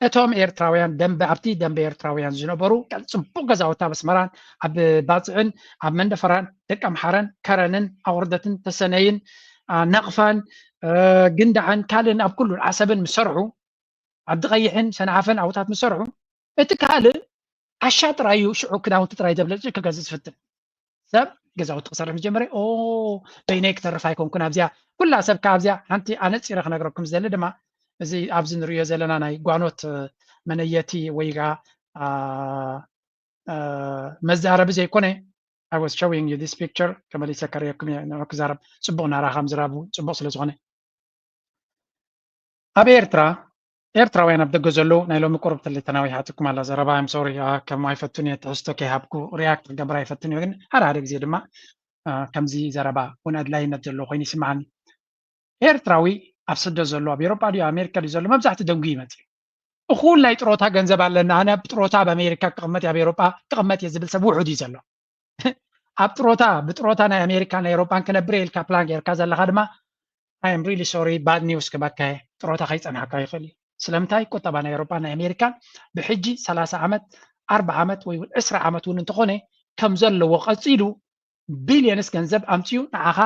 እቶም ኤርትራውያን ደንበ ኣብቲ ደንበ ኤርትራውያን ዝነበሩ ጽቡቕ ገዛውቲ ኣብ ኣስመራን ኣብ ባጽዕን ኣብ መንደፈራን ደቂ ኣምሓረን ከረንን ኣቑርደትን ተሰነይን ናቕፋን ግንዳዕን ካልእን ኣብ ኩሉን ዓሰብን ምሰርሑ ዓዲ ቀይሕን ሰንዓፈን ኣብታት ምሰርሑ እቲ ካልእ ዓሻ ጥራይ እዩ ሽዑ ክዳውንቲ ጥራይ ዘብለጭ ክገዝእ ዝፍትን ሰብ ገዛውቲ ክሰርሕ ምስ ጀመረ ኦ በይነይ ክተርፍ ኣይኮንኩን ኣብዚኣ ኩላ ሰብ ካብዚኣ ሓንቲ ኣነፂረ ክነግረኩም ዝደሊ ድማ እዚ ኣብዚ ንሪኦ ዘለና ናይ ጓኖት መነየቲ ወይ ከዓ መዛረቢ ዘይኮነ I was showing you this picture ተመሊሰ ከርእየኩም እየ ንዑ ክዛረብ ፅቡቅ ናራካ ምዝራቡ ፅቡቅ ስለ ዝኾነ ኣብ ኤርትራ ኤርትራውያን ኣብ ደገ ዘለዉ ናይ ሎሚ ቁሩብ ተለይ ተናዊሓትኩም ኣላ ዘረባ I'm sorry ከም ኣይፈቱን እየ ትሕዝቶ ከይሃብኩ ሪያክት ክገብር ኣይፈቱን እየ ግን ሓደ ሓደ ግዜ ድማ ከምዚ ዘረባ እውን ኣድላይነት ዘለዎ ኮይኑ ይስምዓኒ ኤርትራዊ ኣብ ስደት ዘሎ ኣብ ኤሮጳ ድዩ ኣሜሪካ ድዩ ዘሎ መብዛሕትኡ ደንጉ ይመጽእ እኹል ናይ ጥሮታ ገንዘብ ኣለና ኣነ ኣብ ጥሮታ ኣብ ኣሜሪካ ክቕመጥ ኣብ ኤሮጳ ክቕመጥ እየ ዝብል ሰብ ውሑድ እዩ ዘሎ ኣብ ጥሮታ ብጥሮታ ናይ ኣሜሪካ ናይ ኤሮጳን ክነብር ኢልካ ፕላን ጌርካ ዘለካ ድማ I am really sorry bad news ክበካ እየ ጥሮታ ከይጸንሓካ ይኽእል እዩ ስለምንታይ ቁጠባ ናይ ኤሮጳን ናይ ኣሜሪካን ብሕጂ ሰላሳ ዓመት ኣርባ ዓመት ወይ እውን ዕስራ ዓመት እውን እንተኾነ ከም ዘለዎ ቀጺሉ ቢልዮንስ ገንዘብ ኣምፅኡ ንዓኻ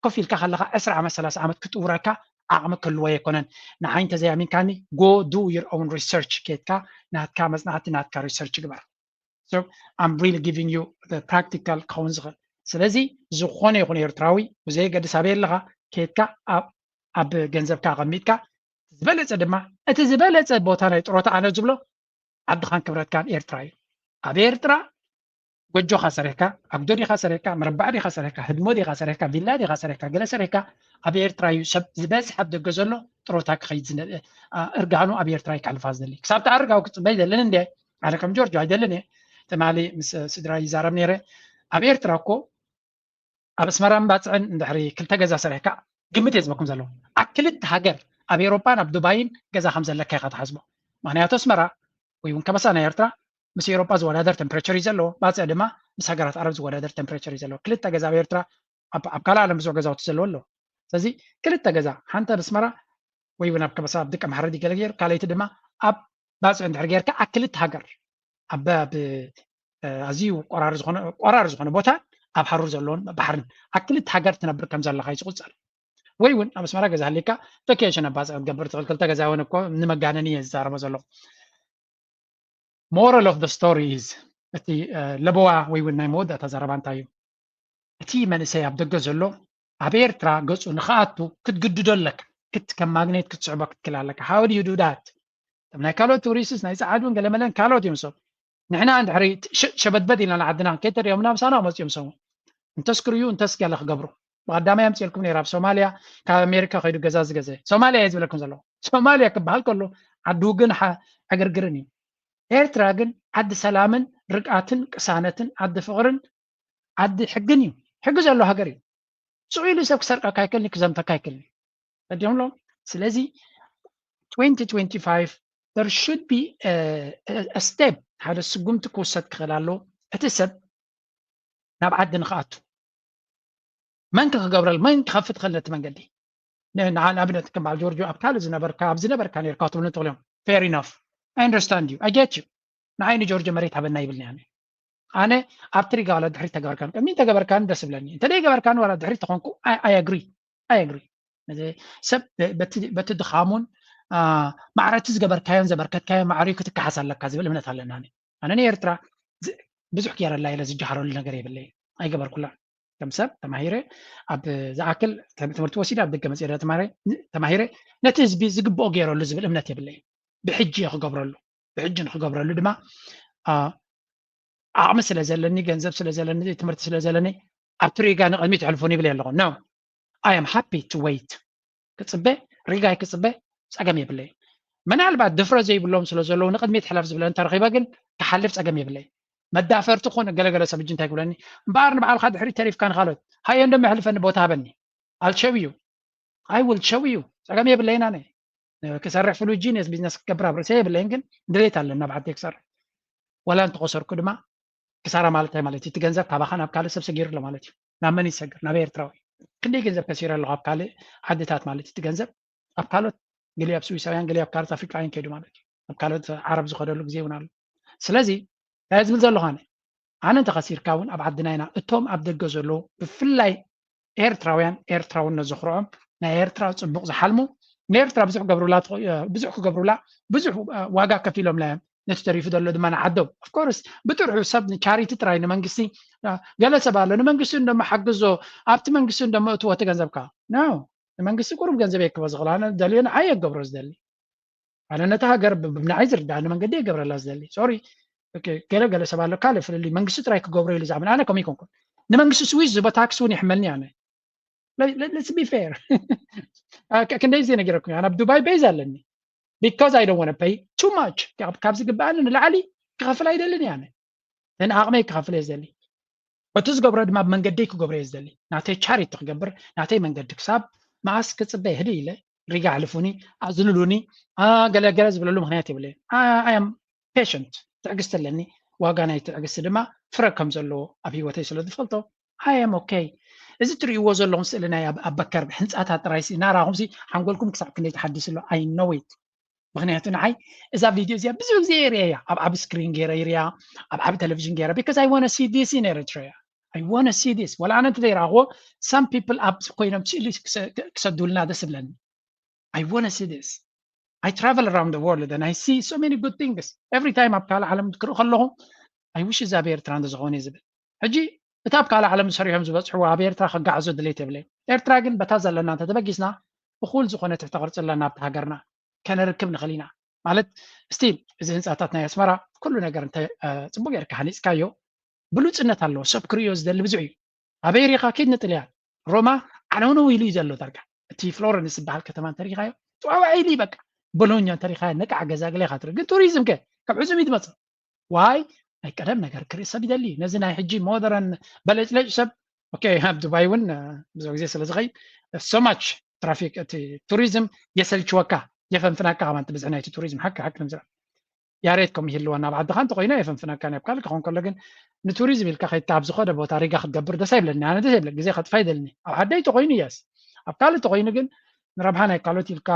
ኮፍ ኢልካ ከለካ ዕስራ ዓመት ሰላሳ ዓመት ክጥውረካ ዓቕሚ ክህልዎ የኮነን ንዓይ እንተዘይኣሚንካኒ go do your own research ኬድካ ናትካ መፅናዕቲ ናትካ research ግበር I'm really giving you practical ክኸውን ዝኽእል ስለዚ ዝኾነ ይኹን ኤርትራዊ ብዘየገድስ ኣበይ ኣለኻ ኬድካ ኣብ ገንዘብካ ኣቐሚጥካ ዝበለፀ ድማ እቲ ዝበለፀ ቦታ ናይ ጥሮታ ኣነ ዝብሎ ዓድኻን ክብረትካን ኤርትራ እዩ ኣብ ኤርትራ ጎጆኻ ሰሪሕካ ኣጉዶ ዲኻ ሰሪሕካ መረባዕ ዲኻ ሰሪሕካ ህድሞ ዲኻ ሰሪሕካ ቪላ ዲኻ ሰሪሕካ ገለ ሰሪሕካ ኣብ ኤርትራ እዩ ሰብ ዝበዝሕ ኣብ ደገ ዘሎ ጥሮታ ክኸይድ እርጋኑ ኣብ ኤርትራ እዩ ክሕልፋ ዝደሊ ክሳብ ተኣርጋዊ ክፅበይ ዘለን እንዲ ኣነ ከም ጆርጆ ኣይደልን እየ ትማሊ ምስ ስድራ ይዛረብ ነይረ ኣብ ኤርትራ እኮ ኣብ ኣስመራን ባፅዕን እንድሕሪ ክልተ ገዛ ሰሪሕካ ግምት እየ ዝበኩም ዘለኹ ኣብ ክልተ ሃገር ኣብ ኤሮጳን ኣብ ዱባይን ገዛ ከም ዘለካ ኢኻ ትሓስቦ ምክንያቱ ኣስመራ ወይ እውን ከበሳ ናይ ኤርትራ ምስ ኤሮጳ ዝወዳደር ቴምፕሬቸር እዩ ዘለዎ ባፅዕ ድማ ምስ ሃገራት ዓረብ ዝወዳደር ቴምፕሬቸር እዩ ዘለዎ ክልተ ገዛ ኣብ ኤርትራ ኣብ ካልእ ዓለም ብዙሕ ገዛውቲ ዘለዎ ኣለዎ ስለዚ ክልተ ገዛ ሓንቲ ኣብ ኣስመራ ወይ እውን ኣብ ከበሳ ኣብ ደቂ ኣምሓረ ድዩ ገለ ገይሩ ካልኣይቲ ድማ ኣብ ባፅዕ እንድሕር ጌርካ ኣብ ክልተ ሃገር ኣብ ኣዝዩ ቆራሪ ዝኾነ ቆራሪ ዝኾነ ቦታ ኣብ ሃሩር ዘለዎን ባሕርን ኣብ ክልተ ሃገር ትነብር ከም ዘለኻ እዩ ዝቁፀር ወይ እውን ኣብ ኣስመራ ገዛ ሃሊካ ቨኬሽን ኣብ ባፅዕ ክትገብር ትኽእል ክልተ ገዛ እውን እኮ ንመጋነኒ እየ ዝዛረቦ ዘለኹ moral of the story is እቲ ለበዋ ወይ እውን ናይ መወዳእታ ዘረባ እንታይ እዩ እቲ መንእሰይ ኣብ ደገ ዘሎ ኣብ ኤርትራ ገፁ ንክኣቱ ክትግድዶ ኣለካ ክት ከም ማግኔት ክትስዕቦ ክትክል ኣለካ how do you do that እቶም ናይ ካልኦት ቱሪስትስ ናይ ፀዓዱን ገለመለን ካልኦት እዮም ሰብ ንሕና እንድሕሪ ሸበድበድ ኢልና ንዓድና ከይተሪኦምና ምሳና ክመፁ እዮም ሰሙ እንተስ ክርእዩ እንተስ ገለ ክገብሩ ብቀዳማይ ኣምፅኤልኩም ነይረ ኣብ ሶማልያ ካብ ኣሜሪካ ከይዱ ገዛ ዝገዘ ሶማልያ እየ ዝብለኩም ዘለኹ ሶማልያ ክበሃል ከሎ ዓዲ ውግን ዕግርግርን እዩ ኤርትራ ግን ዓዲ ሰላምን ርግኣትን ቅሳነትን ዓዲ ፍቕርን ዓዲ ሕግን እዩ ሕጊ ዘሎ ሃገር እዩ ስቕ ኢሉ ሰብ ክሰርቀካ ኣይክእልኒ ክዘምተካ ኣይክእልኒ ረዲኦም ኣለዉ ስለዚ twenty twenty-five there should be a step ሓደ ስጉምቲ ክውሰድ ክኽእል ኣለዎ እቲ ሰብ ናብ ዓዲ ንክኣቱ መን ክገብረል መን ክኸፍት ክኽእል ነቲ መንገዲ ንኣብነት ከም በዓል ጆርጆ ኣብ ካልእ ዝነበርካ ኣብ ዝነበርካ ነርካ ትብሉ ትኽእል እዮም fair enough I understand you I get you ንዓይ ንጆርጆ መሬት ሃበና ይብልኒ ኣነ ኣነ ኣብ ትሪጋ ዋላ ድሕሪት ተገበርካኒ ቅድሚ ተገበርካኒ ደስ ብለኒ እንተ ደይገበርካኒ ዋላ ድሕሪት ተኾንኩ I agree I agree ሰብ በቲ ድኻሙን ማዕረቲ ዝገበርካዮን ዘበርከትካዮ ማዕሪኡ ክትከሓስ ኣለካ ዝብል እምነት ኣለና ኣነ ንኤርትራ ብዙሕ ገይረላ ኢለ ዝጀሃረሉ ነገር የብለይ ኣይገበርኩላ ከም ሰብ ተማሂረ ኣብ ዝኣክል ትምህርቲ ወሲደ ኣብ ደገ መፅኤ ተማሂረ ነቲ ህዝቢ ዝግብኦ ገይረሉ ዝብል እምነት የብለይ። ብሕጂ ክገብረሉ ብሕጂ ንክገብረሉ ድማ ዓቕሚ ስለ ዘለኒ ገንዘብ ስለ ዘለኒ ትምህርቲ ስለ ዘለኒ ኣብቲ ሪጋ ንቕድሚት የሕልፉን ይብል ኣለኹ። No, I am happy to wait። ክፅበ ሪጋይ ክፅበ ፀገም የብለይ። ምናልባት ድፍረት ዘይብሎም ስለ ዘለዉ ንቕድሚት ሕለፍ ዝብለ እንተረኺበ ግን ክሓልፍ ፀገም የብለይ። መዳፈርቲ ኮነ ገለገለ ሰብ እጂ እንታይ ክብለኒ እምበኣር ንባዕልካ ድሕሪ ተሪፍካ ንካልኦት ሃየ እንዶ መሕልፈኒ ቦታ ሃበኒ። I'll show you. I will show you. ፀገም የብለይን ኣነ ክሰርሕ ፍሉይ genius business ክገብር ኣብ ርእሰ የብለይን ግን ድሌት ኣለና ብዓዲ ክሰርሕ ወላ እንተቆሰርኩ ድማ ክሳራ ማለት እንታይ ማለት እዩ? እቲ ገንዘብ ካባኻ ናብ ካልእ ሰብ ሰጊሩ ኣሎ ማለት እዩ። ናብ መን ይሰግር? ናብ ኤርትራዊ። ክንደይ ገንዘብ ከሲረ ኣለኹ ኣብ ካልእ ዓድታት ማለት እዩ። እቲ ገንዘብ ኣብ ካልኦት ገሊኡ ኣብ ስዊሳውያን ገሊኡ ኣብ ካልኦት ኣፍሪቃውያን ከይዱ ማለት እዩ። ኣብ ካልኦት ዓረብ ዝኸደሉ ግዜ እውን ኣሎ። ስለዚ እንታይ ዝብል ዘለኹ ኣነ ኣነ እንተኸሲርካ እውን ኣብ ዓድና ኢና እቶም ኣብ ደገ ዘለዉ ብፍላይ ኤርትራውያን ኤርትራውነት ዘኹርዖም ናይ ኤርትራ ፅቡቕ ዝሓልሙ ንኤርትራ ብዙሕ ገብሩላ ብዙሕ ክገብሩላ ብዙሕ ዋጋ ከፊሎም ላዮም ነቲ ተሪፉ ዘሎ ድማ ንዓዶም of course ብጥርሑ ሰብ ንቻሪቲ ጥራይ ንመንግስቲ ገለ ሰብ ኣሎ ንመንግስቲ እንደሞ ሓግዞ ኣብቲ መንግስቲ እንደሞ እትዎ እቲ ገንዘብካ no ንመንግስቲ ቁሩብ ገንዘብ የክቦ ዝኽእል ኣነ ደልዮ ንዓይ የገብሮ ዝደሊ ኣነ ነቲ ሃገር ብናዓይ ዝርዳእኒ መንገዲ የገብረላ ዝደሊ sorry ገለ ገለ ሰብ ኣሎ ካልእ ፍልልይ መንግስቲ ጥራይ ክገብሮ ኢሉ ዝኣምን ኣነ ከምኡ ይኮንኩን ንመንግስቲ ስዊስ ዝቦ ታክስ እውን ይሕመልኒ ኣነ let's be fair ክንደይ ግዜ ነጊረኩም ኣብ ዱባይ ቤዝ ኣለኒ because I don't want to pay too much ካብ ዝግበኣኒ ንላዕሊ ክኸፍል ኣይደልን እየ ኣነ ንዓቕመይ ክኸፍል እየ ዝደሊ እቲ ዝገብሮ ድማ ብመንገደይ ክገብሮ እየ ዝደሊ ናተይ ቻሪቲ ክገብር ናተይ መንገዲ ክሳብ መዓስ ክፅበ ህድእ ኢለ ሪጋ ኣሕልፉኒ ኣዝንሉኒ ገለገለ ዝብለሉ ምክንያት የብለይ I am patient ትዕግስቲ ኣለኒ ዋጋ ናይ ትዕግስቲ ድማ ፍረ ከም ዘለዎ ኣብ ህይወተይ ስለ ዝፈልጦ I am okay እዚ ትርእይዎ ዘለኹም ስእሊ ናይ ኣብ በከር ህንፃታት ጥራይ ሲ ናራኹም ሲ ሓንጎልኩም ክሳብ ክንደይ ተሓዲሱ ኣሎ I know it ምክንያቱ ንዓይ እዛ ቪድዮ እዚኣ ብዙሕ ግዜ የርእያ ኣብ ዓብ ስክሪን ገይረ ይርያ ኣብ ዓብ ቴሌቪዥን ገይረ because I want to see this in Eritrea I want to see this ወላ ኣነ እንተ ዘይረኣኽዎ some people ኣብ ኮይኖም ስእሊ ክሰዱልና ደስ ብለኒ I want to see this I travel around the world and I see so many good things every time ኣብ ካልእ ዓለም ክርኢ ከለኹ I wish እዚ ኣብ ኤርትራ እንተዝኾነ ዝብል ሕጂ እቲ ኣብ ካልእ ዓለም ዝሰሪሖም ዝበፅሕዎ ኣብ ኤርትራ ከጋዕዞ ድሌት የብለይ ኤርትራ ግን በታ ዘለና እንተተበጊስና እኹል ዝኾነ ትሕተ ቅርፂ ኣለና ኣብቲ ሃገርና ከነርክብ ንኽእል ኢና ማለት still እዚ ህንፃታት ናይ ኣስመራ ኩሉ ነገር እንተ ፅቡቅ ጌርካ ሃኒፅካዮ ብሉፅነት ኣለዎ ሰብ ክርእዮ ዝደሊ ብዙሕ እዩ ኣበይ ሪኻ ኪድ ንጥልያን ሮማ ዓነውነው ኢሉ እዩ ዘሎ ዳርጋ እቲ ፍሎረንስ ዝበሃል ከተማ እንተሪኻዮ ጥዋዋዒ ኢሉ በቃ ቦሎኛ እንተሪኻዮ ነቃዕ ገዛ ገለ ኢኻ ትርኢ ግን ቱሪዝም ከ ካብ ዕዙም እዩ ትመፅእ ዋይ ናይ ቀደም ነገር ክርኢ ሰብ ይደሊ ነዚ ናይ ሕጂ ሞደረን በለጭለጭ ሰብ ኦኬ ኣብ ዱባይ እውን ብዙ ግዜ ስለ ዝኸይድ so much ትራፊክ እቲ ቱሪዝም የሰልችወካ የፈንፍናካ ከማን ትብዝሒ ናይቲ ቱሪዝም ሓቂ ሓቂ ንምዝራብ ያሬድ ከም ይህልወና ኣብ ዓድኻ እንተኮይኑ የፈንፍናካ ኣብ ካልእ ክኾን ከሎ ግን ንቱሪዝም ኢልካ ከይታ ኣብ ዝኾነ ቦታ ሪጋ ክትገብር ደስ ኣይብለኒ ኣነ ደስ ይብለ ግዜ ከጥፋ ይደልኒ ኣብ ዓደይ ተኮይኑ የስ ኣብ ካልእ ተኮይኑ ግን ንረብሓ ናይ ካልኦት ኢልካ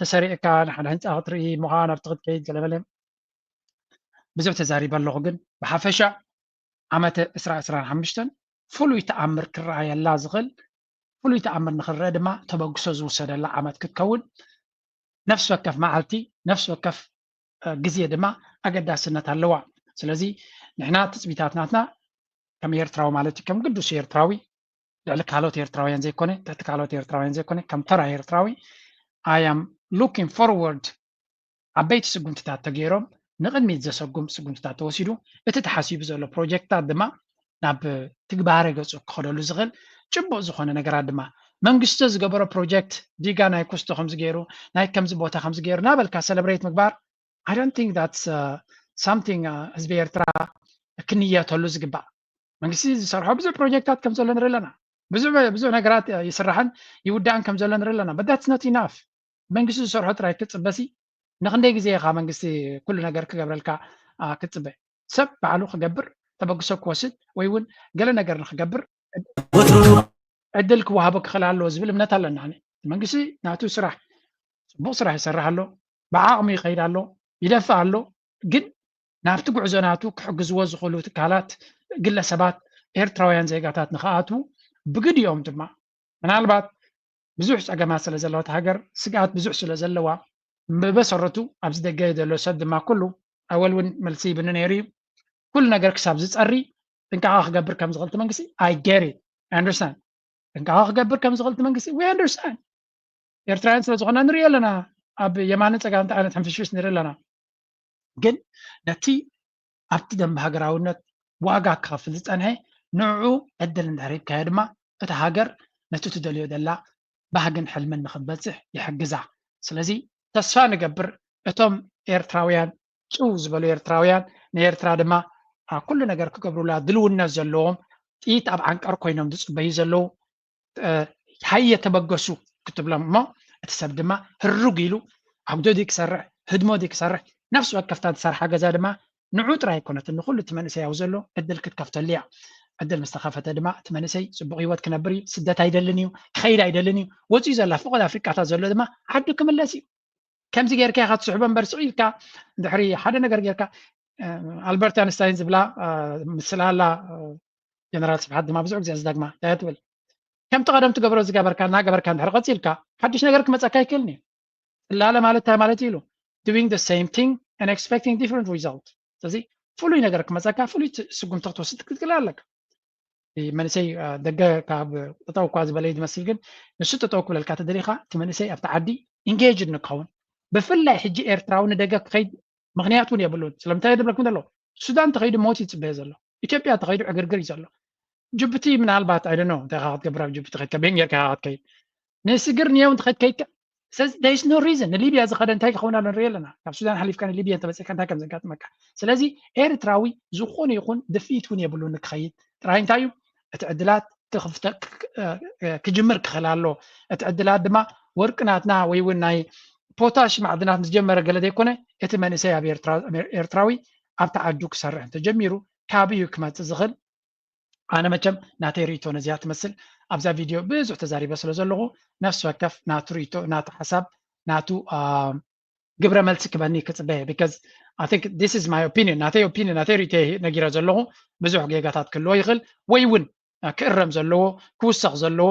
ተሰሪዕካ ንሓደ ህንፃ ክትርኢ ምዃን ኣብቲ ክትከይድ ገለመለ ብዙሕ ተዛሪበ ኣለኹ ግን ብሓፈሻ ዓመተ ዕስራ ዕስራን ሓሙሽተን ፍሉይ ተኣምር ክረኣየላ ዝኽእል ፍሉይ ተኣምር ንኽረአ ድማ ተበግሶ ዝውሰደላ ዓመት ክትከውን ነፍሲ ወከፍ መዓልቲ ነፍሲ ወከፍ ግዜ ድማ ኣገዳስነት ኣለዋ ስለዚ ንሕና ትፅቢታት ናትና ከም ኤርትራዊ ማለት እዩ ከም ቅዱስ ኤርትራዊ ልዕሊ ካልኦት ኤርትራውያን ዘይኮነ ትሕቲ ካልኦት ኤርትራውያን ዘይኮነ ከም ተራ ኤርትራዊ I am looking forward ዓበይቲ ስጉምትታት ተገይሮም ንቕድሚት ዘሰጉም ስጉምትታት ተወሲዱ እቲ ተሓሲቡ ዘሎ ፕሮጀክትታት ድማ ናብ ትግባረ ገፁ ክኸደሉ ዝኽእል ጭቡጥ ዝኾነ ነገራት ድማ መንግስቲ ዝገበሮ ፕሮጀክት ዲጋ ናይ ኩስቶ ከምዚ ገይሩ ናይ ከምዚ ቦታ ከምዚ ገይሩ ናበልካ ሰለብሬት ምግባር I don't think that's something ህዝቢ ኤርትራ ክንየተሉ ዝግባእ መንግስቲ ዝሰርሖ ብዙሕ ፕሮጀክታት ከም ዘሎ ንርኢ ኣለና ብዙሕ ነገራት ይስራሕን ይውዳእን ከም ዘሎ ንርኢ ኣለና but that's not enough መንግስቲ ዝሰርሖ ጥራይ ክትፅበሲ ንክንደይ ግዜ ኢኻ መንግስቲ ኩሉ ነገር ክገብረልካ ክትፅበ ሰብ ባዕሉ ክገብር ተበግሶ ክወስድ ወይ እውን ገለ ነገር ንክገብር ዕድል ክወሃቦ ክኽእል ኣለዎ ዝብል እምነት ኣለና መንግስቲ ናቱ ስራሕ ፅቡቅ ስራሕ ይሰርሕ ኣሎ ብዓቕሚ ይኸይድ ኣሎ ይደፍእ ኣሎ ግን ናብቲ ጉዕዞ ናቱ ክሕግዝዎ ዝኽእሉ ትካላት ግለሰባት ኤርትራውያን ዜጋታት ንክኣትዉ ብግዲኦም ድማ ምናልባት ብዙሕ ፀገማት ስለ ዘለዋ ሃገር ስግኣት ብዙሕ ስለ ዘለዋ ብመሰረቱ ኣብዚ ደገ ዘሎ ሰብ ድማ ኩሉ ኣወል እውን መልሲ ይብኒ ነይሩ እዩ ኩሉ ነገር ክሳብ ዝፀሪ ጥንቃቐ ክገብር ከም ዝኽእል መንግስቲ I get it I understand። ጥንቃቐ ክገብር ከም ዝኽእል እቲ መንግስቲ we understand። ኤርትራውያን ስለ ዝኾና ንሪኦ ኣለና። ኣብ የማነ ጸጋም እንታይ ዓይነት ሕንፍሽፍሽ ንርኢ ኣለና። ግን ነቲ ኣብቲ ደንበ ሃገራውነት ዋጋ ክኸፍል ዝጸንሐ ንዕኡ ዕድል እንድሕር ሂብካዮ ድማ እታ ሃገር ነቲ ትደልዮ ዘላ ባህግን ሕልምን ንኽትበጽሕ ይሕግዛ። ስለዚ ተስፋ ንገብር እቶም ኤርትራውያን ጭው ዝበሉ ኤርትራውያን ንኤርትራ ድማ ኩሉ ነገር ክገብሩላ ድልውነት ዘለዎም ጥይት ኣብ ዓንቀር ኮይኖም ዝፅበዩ ዘለዉ ሃየ ተበገሱ ክትብሎም እሞ እቲ ሰብ ድማ ህሩግ ኢሉ ኣጉዶ ድዩ ክሰርሕ ህድሞ ድዩ ክሰርሕ ነፍሲ ወከፍታ ዝሰርሓ ገዛ ድማ ንዑ ጥራይ ኣይኮነትን ንኩሉ እቲ መንእሰይ ኣብ ዘሎ ዕድል ክትከፍተሉ እያ። ዕድል ምስ ተኸፈተ ድማ እቲ መንእሰይ ፅቡቕ ህይወት ክነብር እዩ። ስደት ኣይደልን እዩ፣ ክኸይድ ኣይደልን እዩ። ወፂኡ ዘላ ፍቑድ ኣፍሪቃታት ዘሎ ድማ ዓዱ ክምለስ እዩ። ከምዚ ጌርካ ኢኻ ትስሕቦ እምበር ስቕ ኢልካ እንድሕሪ ሓደ ነገር ጌርካ ኣልበርት ኣንስታይን ዝብላ ምስላ ኣላ። ጀነራል ስብሓት ድማ ብዙሕ ግዜ ዝደግማ እንታይ ትብል? ከምቲ ቀደም ትገብሮ ዝገበርካ እናገበርካ እንድሕር ቀፂልካ ሓድሽ ነገር ክመፀካ ኣይክእልን እዩ። ፅላለ ማለት እንታይ ማለት እዩ ኢሉ doing the same thing and expecting different result። ስለዚ ፍሉይ ነገር ክመፀካ ፍሉይ ስጉምቲ ክትወስድ ክትክእል ኣለካ። መንእሰይ ደገ ካብ ጠጠው እኳ ዝበለ ዝመስል ግን ንሱ ጠጠው ክብለልካ ተደሊኻ እቲ መንእሰይ ኣብቲ ዓዲ engaged ንክኸውን ብፍላይ ሕጂ ኤርትራዊ ንደገ ክኸይድ ምክንያት እውን የብሉን። ስለምንታይ ድብለኩም ዘሎ ሱዳን ተኸይዱ ሞት ይፅበየ ዘሎ፣ ኢትዮጵያ ተኸይዱ ዕግርግር እዩ ዘሎ። ጅቡቲ ምናልባት I don't know እንታይ ክትገብር ኣብ ጅቡቲ ከይድካ ቤን ጌርካ ክትከይድ ንስግር ንየው እንተኸይድ ከይድካ ስለዚ there is no reason ንሊብያ ዝኸደ እንታይ ክኸውን ኣሎ ንርኢ ኣለና። ካብ ሱዳን ሓሊፍካ ንሊብያ እንተበፂሕካ እንታይ ከም ዘጋጥመካ። ስለዚ ኤርትራዊ ዝኾነ ይኹን ድፍኢት እውን የብሉ ንክኸይድ ጥራይ እንታይ እዩ እቲ ዕድላት ክፍተ ክጅምር ክኽእል ኣሎ። እቲ ዕድላት ድማ ወርቂ ናትና ወይ እውን ናይ ፖታሽ ማዕድናት ምስ ጀመረ ገለ ዘይኮነ እቲ መንእሰይ ኣብ ኤርትራዊ ኣብቲ ዓዱ ክሰርሕ እንተጀሚሩ ካብኡ ክመፅእ ዝኽእል ኣነ መቸም ናተይ ርእቶ ነዚኣ ትመስል ኣብዛ ቪድዮ ብዙሕ ተዛሪበ ስለ ዘለኹ ነፍሲ ወከፍ ናቱ ርእቶ ናቱ ሓሳብ ናቱ ግብረ መልሲ ክበኒ ክፅበየ because I think this is my opinion ናተይ opinion ናተይ ርእቶ ነጊረ ዘለኹ ብዙሕ ጌጋታት ክህልዎ ይኽእል ወይ እውን ክእረም ዘለዎ ክውሰኽ ዘለዎ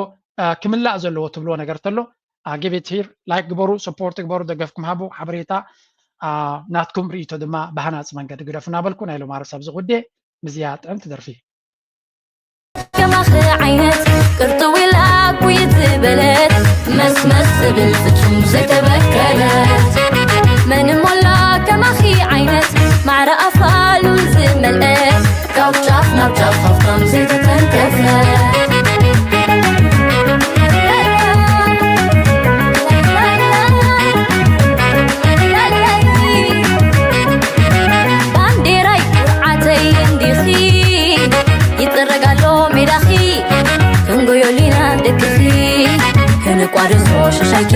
ክምላእ ዘለዎ ትብልዎ ነገር ተሎ give it here like ግበሩ support ግበሩ ደገፍኩም ሃቡ ሓበሬታ ናትኩም ርእቶ ድማ ብሃናፂ መንገዲ ግደፉ እናበልኩ ናይ ሎማርስ ኣብዚ ጉዴ ምዝያ ጥዕምቲ ደርፊ ከማኺ ዓይነት ቅርጥው ኢላ ኩይት ዝበለት መስመስ ዝብል ፍጹም ዘይተበከለት መን እሞ ኣሎ ከማኺ ዓይነት ማዕረ ኣፋሉ ዝመልአ ካብ ጫፍ ናብ ጫፍ ሃፍታም ዘይተተንከፈ ባንዴራይ ኩርዓተይ እንዲኺ ይጥረግ ኣሎ ሜዳኺ ክንጎዮሊና ደቅኺ ክንቋደሶ ሽሻይኪ